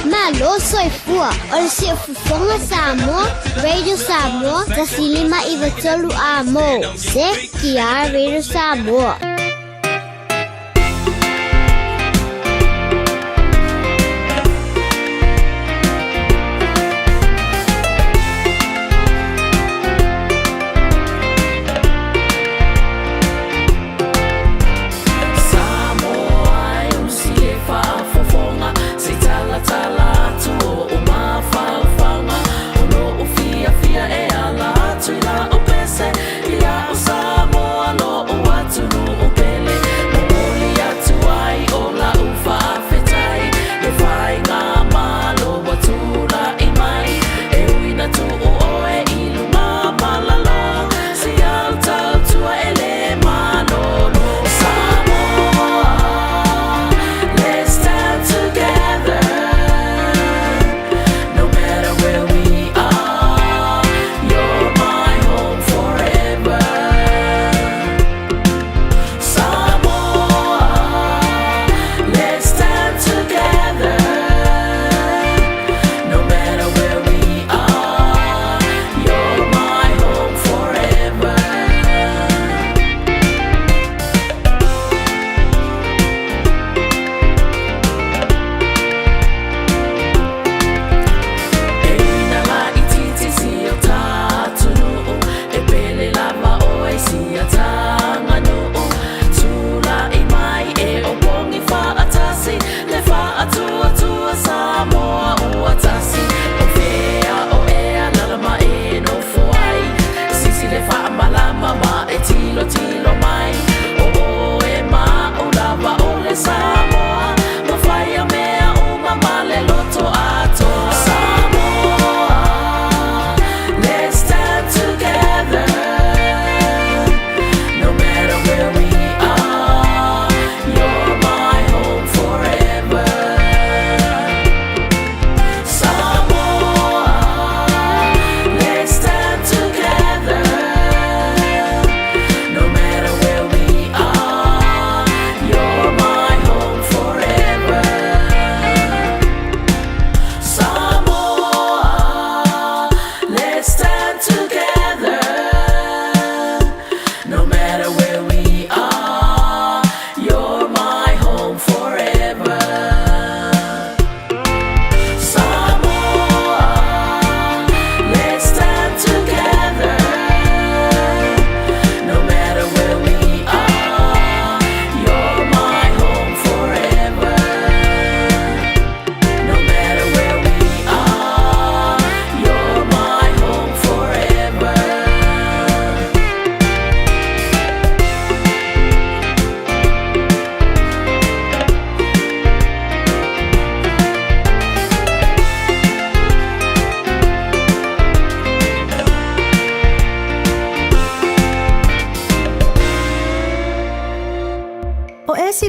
Malo soifua, o le Siufofoga Samoa, Radio Samoa, 105 93 a mo. CTR Radio Samoa. Samoa e usi e faafofoga Se i talatala atu o o mafaufauga O loo fiafia e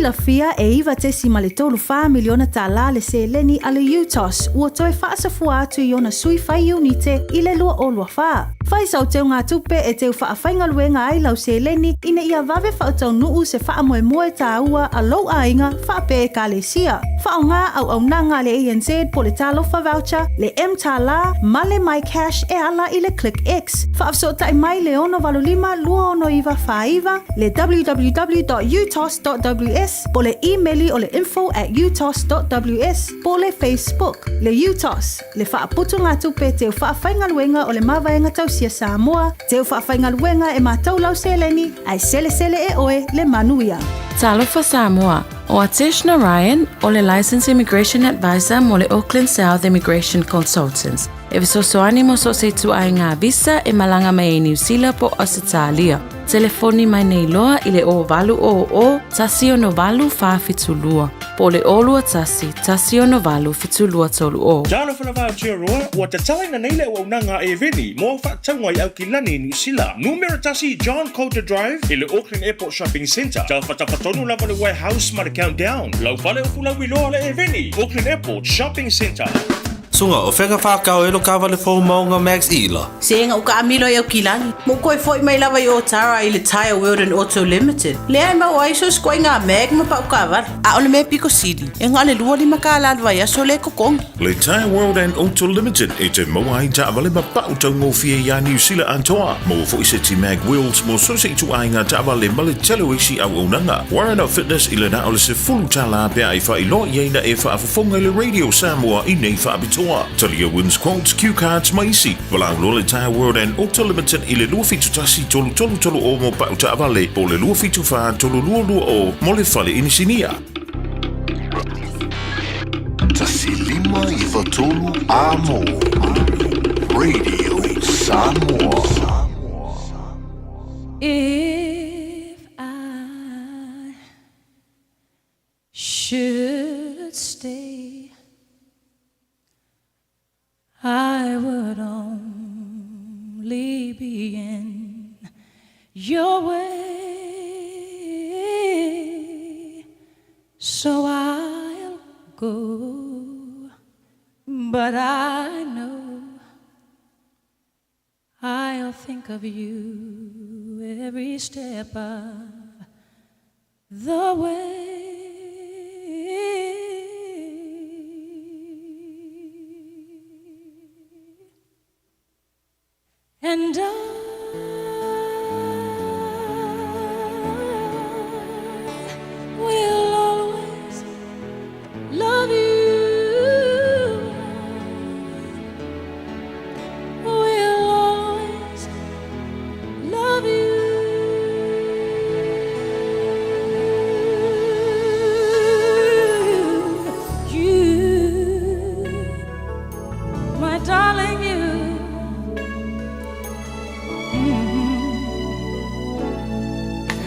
silafia e $9.34 miliona tālā le seleni a le UTOS ua toe faasafua atu i ona sui fai iunite i le 2024. Fai sau teugatupe e teu faafaigaluega ai lau seleni ina ia vave faataunuu se faamoemoe tāua a lou aiga faapea ekalesia. Faaaoga auaunaga a le ANZ po o le Talofa Voucher, le mTālā ma le MyCash e ala i le ClickX. Faafesootai mai le 685 269 49, le www.utos.ws po o le imeli o le info at utos.ws po o le Facebook. Le UTOS, le faaputugatupe teu faafaigaluega o le Mavaega Tausia Samoa, teu faafaigaluega e matou lau seleni, ae selesele e oe le manuia. Talofa Samoa, ʻO Atesh Narayan, o le Licensed Immigration Advisor mo le Auckland South Immigration Consultants, e fesoasoani mo so o se ituaiga visa e malaga mai ai Niu Sila po o Ausetalia. Telefoni mai nei loa i le 0800 168 472 po o le 021 168 7230. Talofa lava Aotearoa, ua tatalaina nei le auaunaga a Airveni mo au faatauga i Aukilani, Niu Sila. Numera 1 John Coulter Drive i le Auckland Airport Shopping Centre. Taufataufatonu lava le Warehouse ma le Countdown. Lau fale upu lauiloa le Airveni, Auckland Airport Shopping Centre. Suga, o fea ka whākau e lo kāwale fou maunga Max Ila? Se nga uka amilo i Aukilani. Mo koe foi mai lava i Otara i le Tyre World and Auto Limited. Lea e maua ai so sikoa i ngā mag ma pau kāwale. A o le mea piko sili, e nga le 25 kālā le vaiaso le kokongi. Le Tyre World and Auto Limited e te maua ai taavale ma pau taugofie iā Niu Sila atoa. Maua foi se ti mag wheels mo so se ituaiga taavale ma le tele o isi auaunaga. Warren Fitness i le na o le $10 pe a e faailoa i ai na e faafofoga i le Radio Samoa i nei faapitoa. Talia wins quotes, cue cards ma isi. Valaau loa le Tyre World and Auto Limited i le 271 333 o mo pau taavale po o le 274 322 mo le fale inisinia. 153 Amo Radio Samoa. If I should stay, I would only be in your way. So I'll go, but I know I'll think of you every step of the way. And I will always love you. Will always love you. You, my darling, you.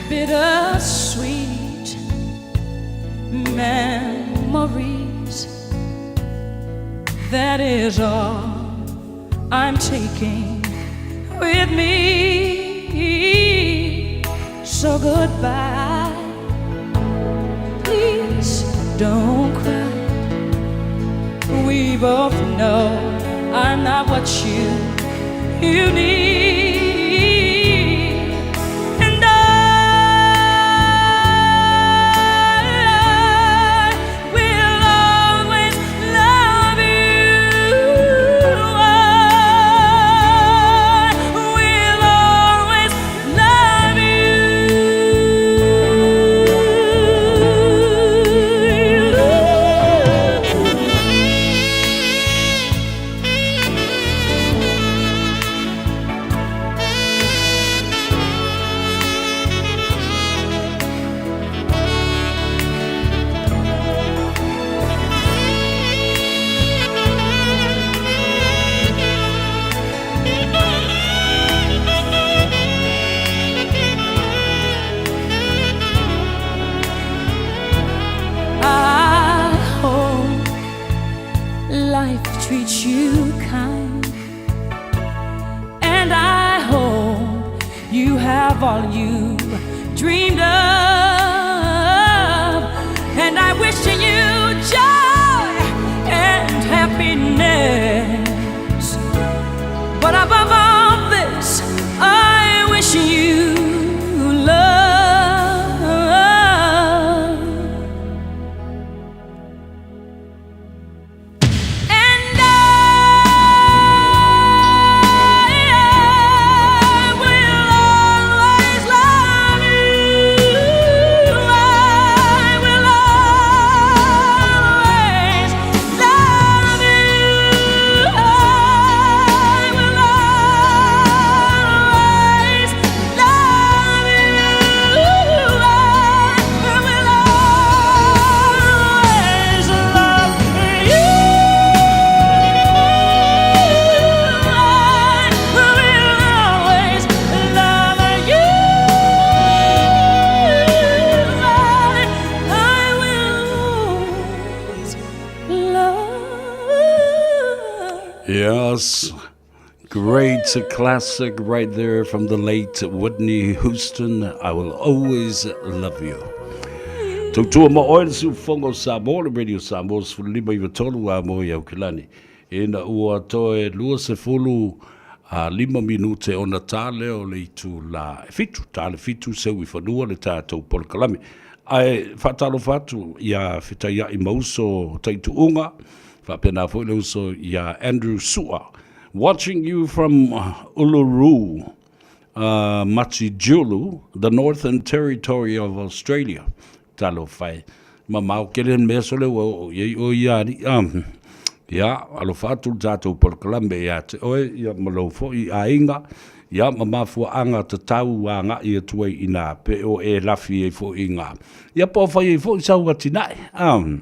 Bittersweet memories. That is all I'm taking with me. So goodbye. Please don't cry. We both know I'm not what you need. And I will always love you. I will always love I hope life treats you kind. And I hope you have all you dreamed of. Yes, great classic right there from the late Whitney Houston. I will always love you. Tautua ma oe le siufofoga o Samoa, le Radio Samoa 15 i a mo i Aukilani. Ina ua toe 25 minute ona tā lea o le itulā e fitu, tā le fitu seu i fanua le tātou polokalame. Ae faatalofa atu iā Fetaia'i ma uso Taituuga, faapena foi le uso iā Andrew Sua, watching you from Uluru, uh, Matijulu, the Northern Territory of Australia. Talofa e. Mamao kele le mea sole ua oo i ai oe ia alii. Um, ia, alofa atu le tātou polokalame iā te oe, ia ma lou foi aiga, ia ma mafuaaga tatau agai atu ai inā, pe o e lafi ai foi i ngā. Ia po o fai ai foi sau atinae. Um,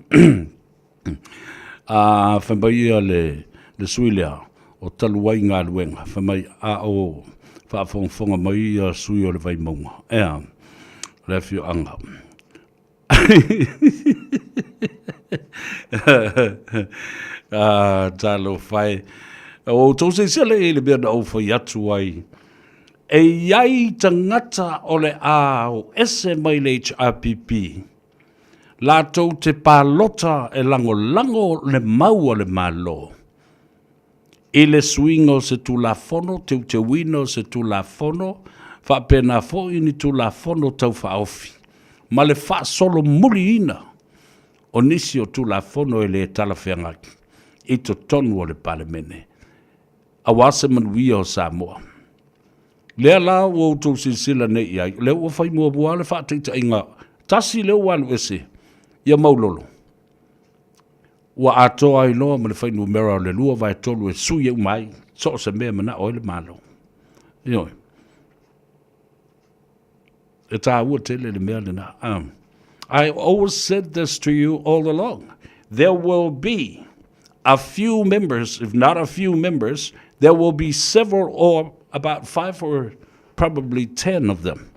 a fai mai ia le, le sui lea, o talu ai galuega, fai mai a o faafogafoga mai ia sui o le Vaimauga, ea, le afioaga. Ah, talofa e. O outou seisele i le mea na ou fai atu ai, e i ai tagata o le a o ese mai le HRPP, latou te palota e lagolago le mau a le Malo i le suiga o se Tulafono, teuteuina o se Tulafono, faapena foi ni Tulafono Tau Faaofi, ma le faasolomuliina o nisi o Tulafono e le talafeagai i totonu o le Palemene, aua se manuia o Samoa. Lea la ua outou silasila nei i ai, o lea ua fai muamua le faataitaiga tasi lea ua alu ese ia Maulolo, ua atoa ai loa ma le fuainumera o le 2/3 e sui uma ai so o se mea e manao ai le Malo. Ioe. E tāua tele le mea lena. I always said this to you all along. There will be a few members, if not a few members, there will be several or about five or probably ten of them.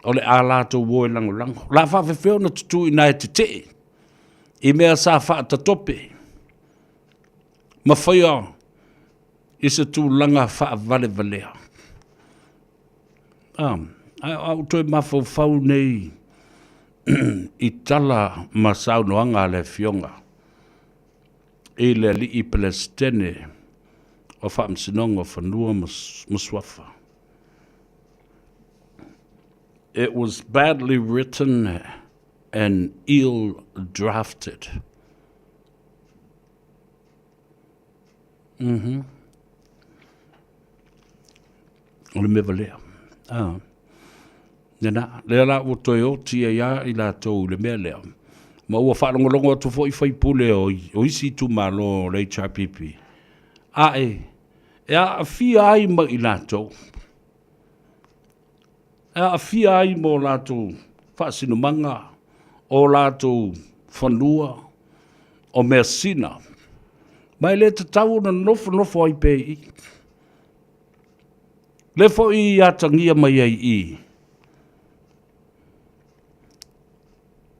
O le a latou o e lagolago. O le a faafefea ona tutū i ina e tetee i mea sa faatatope ma faia i se tulaga faavalevalea. A, ae a ou toe mafaufau nei i tala ma saunoaga a le Afioga i le Alii Peresetene o Faamasinoga o Fanua ma Suafa. It was badly written and ill drafted. Mm-hmm. O le mea valea. Ah. Nena, lea la ua toe oti ai a i latou i le mea lea. Ma ua faalogologo atu foi faipule o, o isi itumalo o le HRPP. A e, e aafia ai ma i latou. E aafia ai ma o latou faasinomaga, o latou fanua, o measina. Ma e le tatau ona nofonofo ai pea i i. Lea foi i atagia mai ai i i.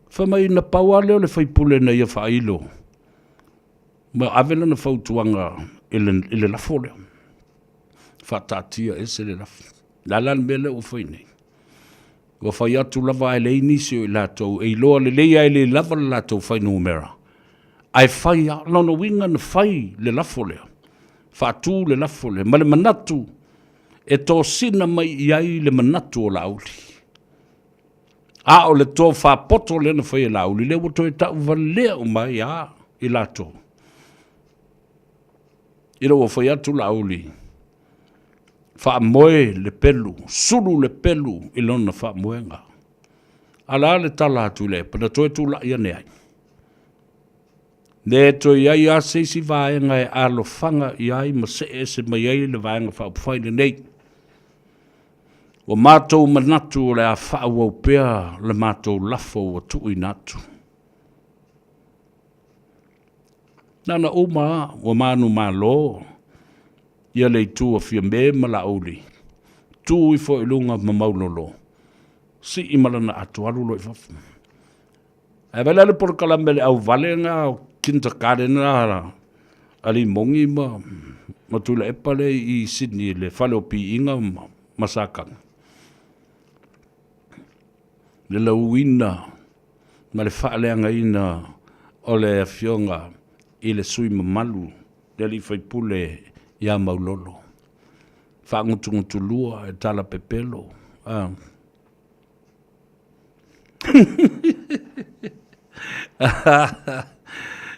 Fai mai na pau lava lea o le faipule na ia faailo ma ave lana fautuaga i le, i le lafo lea. Faataatia ese le lafo. Le a la le mea lea ua fai nei? Ua fai atu lava ae leai nisi o i latou e iloa lelei ae le lava le latou fuainumera. Ae fai lava. O lona uiga na fai le lafo lea, faatu le lafo lea ma le manatu e tosina mai i ai le manatu o Laauli. A o le tofa poto lea na fai e Laauli, lea ua toe tauvalea uma ai lava i latou. Ina ua fai atu Laauli, faamoe le pelu, sulu le pelu i lona faamoega. A o le a le tala a Tuilaepa na toe tulai ane ai? Le toe i ai lava se isi vaega e alofaga i ai ma see ese mai ai le Vaega Faaupufai lenei. Ua matou manatu o le a faaauau pea le matou lafo ua tuuina atu. Na ona uma lava ua manumalo ia le itu a Fiame ma Laauli, tu ifo i luga ma Maulolo, sii ma lana ato alu loa i fafo. Ae vaai la le polokalame a le auvale na o kindergarten a Alimogi ma ma Tuilaepa lea i Sydney i le fale o Piiga ma Sakaga. Le lauina ma le faaleagaina o le afioga i le sui mamalu le alii faipule ia Maulolo. Faagutugutulua e tala pepelo. Ah.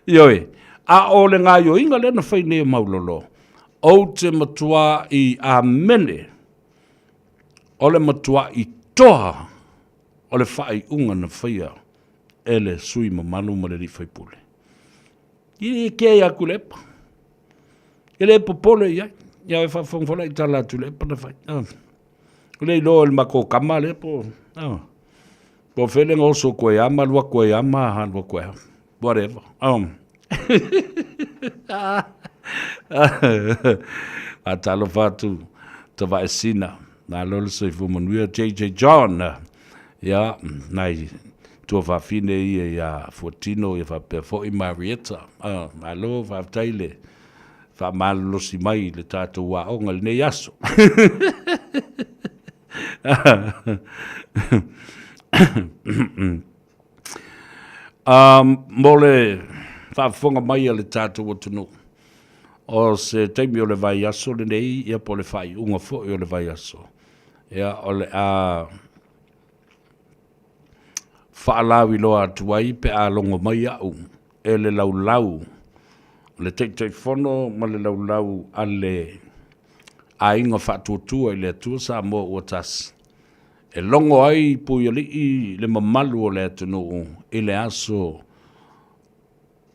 Ioe, a o le gaoioiga lea na fai nei e Maulolo, ou te matua i amene o le matua i toa o le faaiuga na faia e le sui mamalu ma le alii faipule. I e kea ia Tuilaepa. E le popole i ai. Ia e faafogafoga i tala a Tuilaepa na fai. Ah. O le iloa o le matou kama lea po, ah. Po o fea le oso koe a ma lua koe a ma ha lua koe a. Whatever. Faatalofa atu Tavaesina. Malo le soifua manuia JJ John. Ia, nai tuafafine ia ia Fuatino ia faapea foi Marietta. Ah, malo faafetai le faamalolosi mai i le tatou aoga i lenei aso. Mo le faafofoga mai a le tatou atunuu, o se taimi o le vaiaso lenei, ia po o le faaiuga foi o le vaiaso, ia o le a faalauiloa atu ai pe a logo mai au e le laulau, le Taitaifono ma le laulau a le Aiga Faatuatua i le Atua Samoa ua Tasi, e logo ai Puialii le mamalu o le atunuu i le aso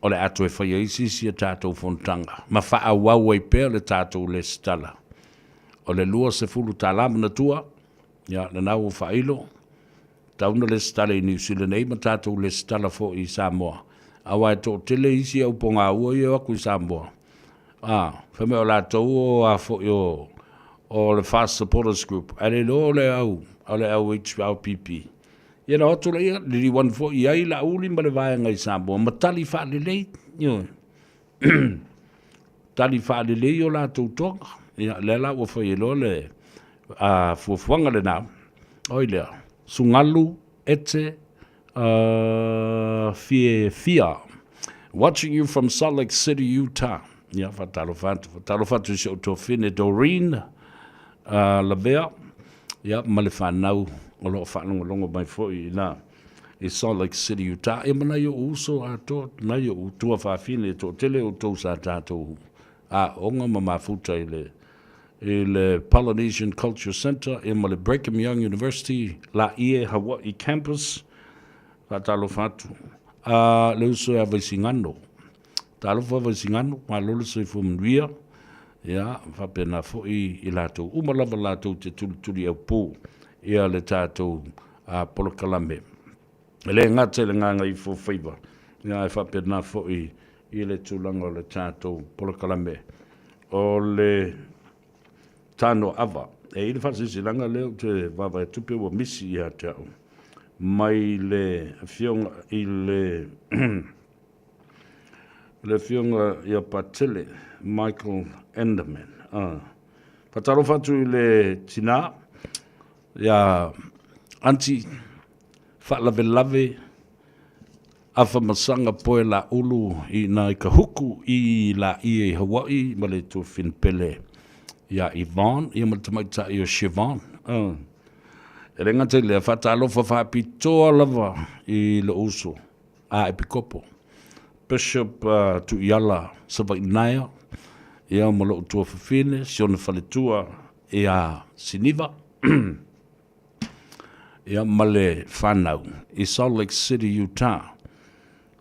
o le a toe faia ai se isi a tatou fonotaga ma faaauau ai pea le tatou lesitala. O le $20 manatua, ia lena ua faailo, Tatau ona lesitala i Niu Sila nei ma tatou lesitala foi i Samoa, aua e toatele isi au pogaua ia e o atu i Samoa, a, fai mai o latou o a foi o, o le FAST Supporters Group, ae le iloa o le au, o le au HRPP. Ia na o atu laia, liliu ane foi i ai Laauli ma le vaega i Samoa, ma tali faalelei, ioe. Tali faalelei o latou toga. Ia, lea la ua fai ai loa le fuafuaga lena, oi lea, Sugalu ete fie fia. Watching you from Salt Lake City, Utah. Ia, faatalofa atu, faatalofa atu i si ou tuafafine Doreen Lavea, ia, ma le fanau o lo o faalogologo mai foi i ina i Salt Lake City, Utah. Ia ma nai ou uso atoa, nai ou tuafafine e toatele outou sa tatou aooga ma mafuta i le i le Polynesian Culture Center ia ma le Brigham Young University, Laie, Hawaii Campus. Faatalofa atu. A le uso ia Vaisigano. Talofa Vaisigano, malo le soifua manuia. Ia, faapena foi i latou uma lava latou te tulituli aupū ia le tatou polokalame. E le gata i le gagaifofaiva, ia ae faapena foi i le tulaga o le tatou polokalame o le tano ava. E i ai le faasilasilaga lea ou te vaavaai atu pe ua misi ia te au mai le afioga i le le afioga ia Patele Michael Enderman. Ah. Faatalofa atu i le tinā ia Aunty Faalavelave Afamasaga Poe Laulu i ina i Kahuku i Laie i Hawaii ma le tuafafine pele ia Yvonne ia ma le tamaitai o Siobhan. Ah. E le gata i lea, faatalofa faapitoa lava i lou uso a Epikopo, Bishop Tuiala Savainaea, ia ma lou tuafafine, si ona faletua ia Siniva, ia ma le fanau i Salt Lake City, Utah.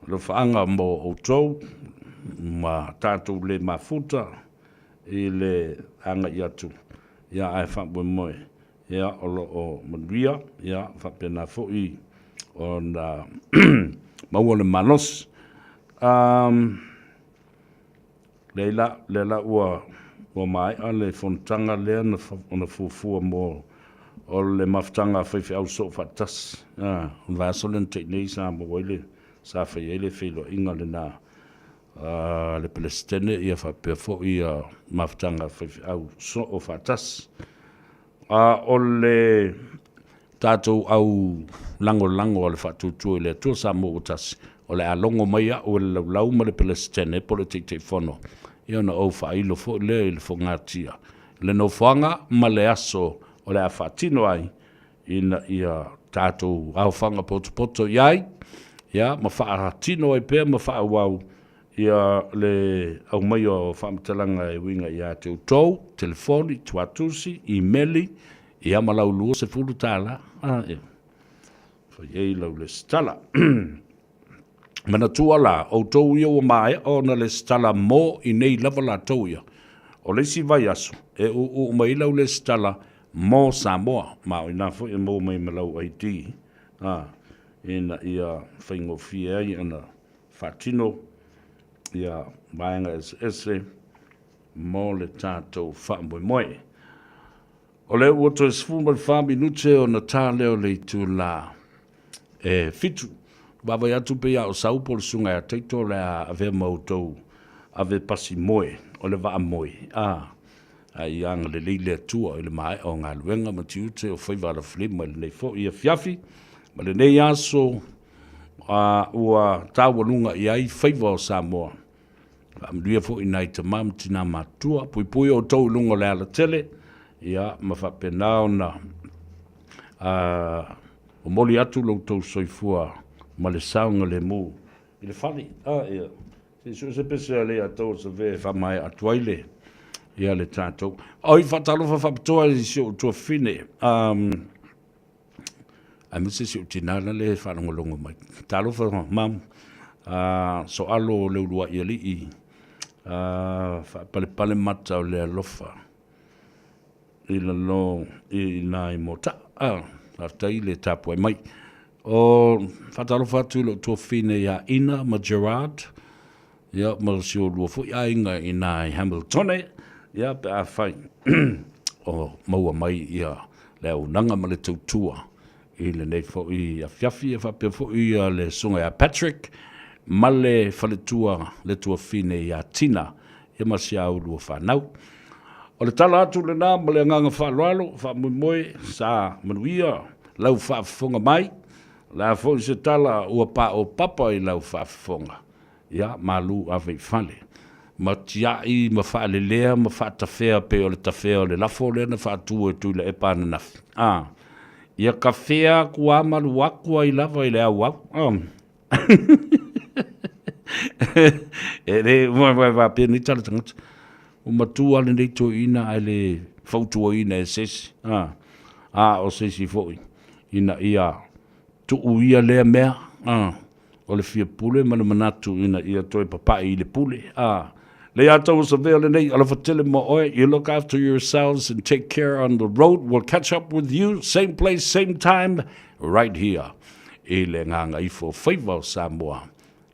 Alofaaga mo outou ma tatou le mafuta i le agai atu, ia ae faamoemoe Ia, o lo o manuia, ia, faapena foi ona maua le malosi. Um, lea la, lea la ua, ua maea le fonotaga lea na, na fuafua mo o le mafutaga a faifeau soo faatasi. Ah, o le vaiaso lea na tea nei sa maua ai le Sa fai ai le feiloaiga lena a le Peresetene ia faapea foi ia mafutaga a faifeau soo faatasi. A o le tatou au lagolago a le Faatuatua i le Atua Samoa ua Tasi, o le a logo mai au e le laulau ma le Peresetene po o le Taitaifono, ia ona ou faailo foi lea i le fogatia le nofoaga ma le aso o le a faatino ai ina ia tatou aofaga potopoto i ai, ia, ma faatino ai pea ma faaauau ia le aumaia o faamatalaga e uiga ia te outou, telefoni, tuatusi, imeli, ia ma lau $20, a, ia, fai ai lau lesitala. Manatua la, outou ia ua maea ona lesitala mo i nei lava latou ia. O le isi vaiaso, e uu mai lau lesitala mo Samoa, ma o ina foi e maua mai ma lau ID, a, ina ia faigofie ai ona faatino ia vaega eseese mo le tatou faamoemoe. O lea ua toe 14 minute ona ta lea o le itula e 7. Vaavaai atu pei a o sau po o le susuga ia Taito o le a avea ma outou ave pasi moe, o le vaa moe, a, a ia agalelei le Atua i le maea o galuega ma tiute o faiva alofilima i lenei foi afiafi ma lenei aso a, ua taualuga i ai faiva o Samoa. Faamanuia foi i nai tama ma tina matutua, puipui outou i luga o le alatele, ia, ma faapena ona momoli atu lo outou soifua ma le saogalemu i le fale. A, ia, se i sue se pese a le ia tou o Save e faamaea atu ai le, ia le tatou. Oi, faatalofa faapitoa i si ou tuafafine, aemaise si ou tina lale e faalogologo mai. Talofa mam, soalo le uluai alii, faapalepale mata o le alofa i lalo i nai mota. Faafetai le tapuai mai. O faatalofa atu i lou tuafafine ia Ina ma Gerard, ia ma si olua foi aiga i ina i Hamiltone, ia pe afai o maua mai ia le auaunaga ma le tautua i lenei foi afiafi, ia faapea foi ia le susuga ia Patrick ma le faletua le tuafafine ia Tina, ia ma si a ulua fanau. O le tala atu lena ma le agaga faaaloalo, faamoemoe sa manuia lau faafofoga mai. O le a foi se tala ua paopapa i lau faafofoga, ia malu ave i fale. Ma tiai ma faalelea ma faatafea pei o le tafea o le lafo lea na faatu e Tuilaepa ananafi. A, ia kafea aku a malu aku ai lava i le auau. A. E le faapea nei tala tagata. Ua matua lenei toeaina ae le fautuaina e se isi. A, a o se isi foi ina ia tuu ia lea mea. A. O le fia pule ma le manatu ina ia toe papae i le pule. A le ia tau savea lenei, alofa tele mo oe. You look after yourselves and take care on the road. We'll catch up with you same place, same time, right here i le Gagaifo Faiva o Samoa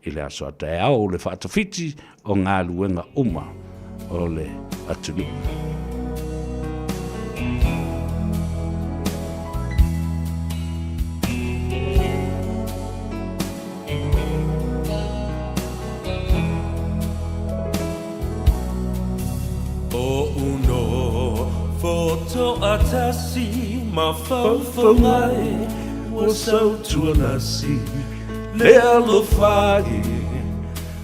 i le aso a taeao o le faatafiti o galuega uma o le atunuu. Oʻu nofo toatasi mafaufauga e ua sautualasi le alofa e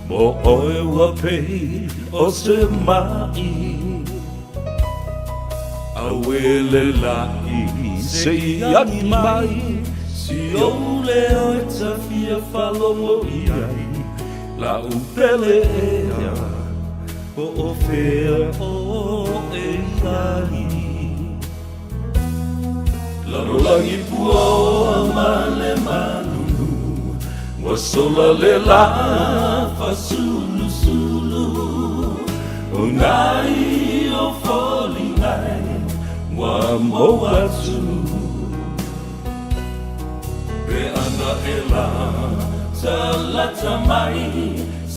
Mo oe ua pei o se maʻi Auē le laʻi se i agi mai Si ou leo e ta fia faalogo i ai La'u pele ea Po o fea ʻoe i ai Lalolagi puaoa ma le malulu Ua sola le lā fasulusulu O nai o foliga e ua mou atu Pe ana e latalata mai.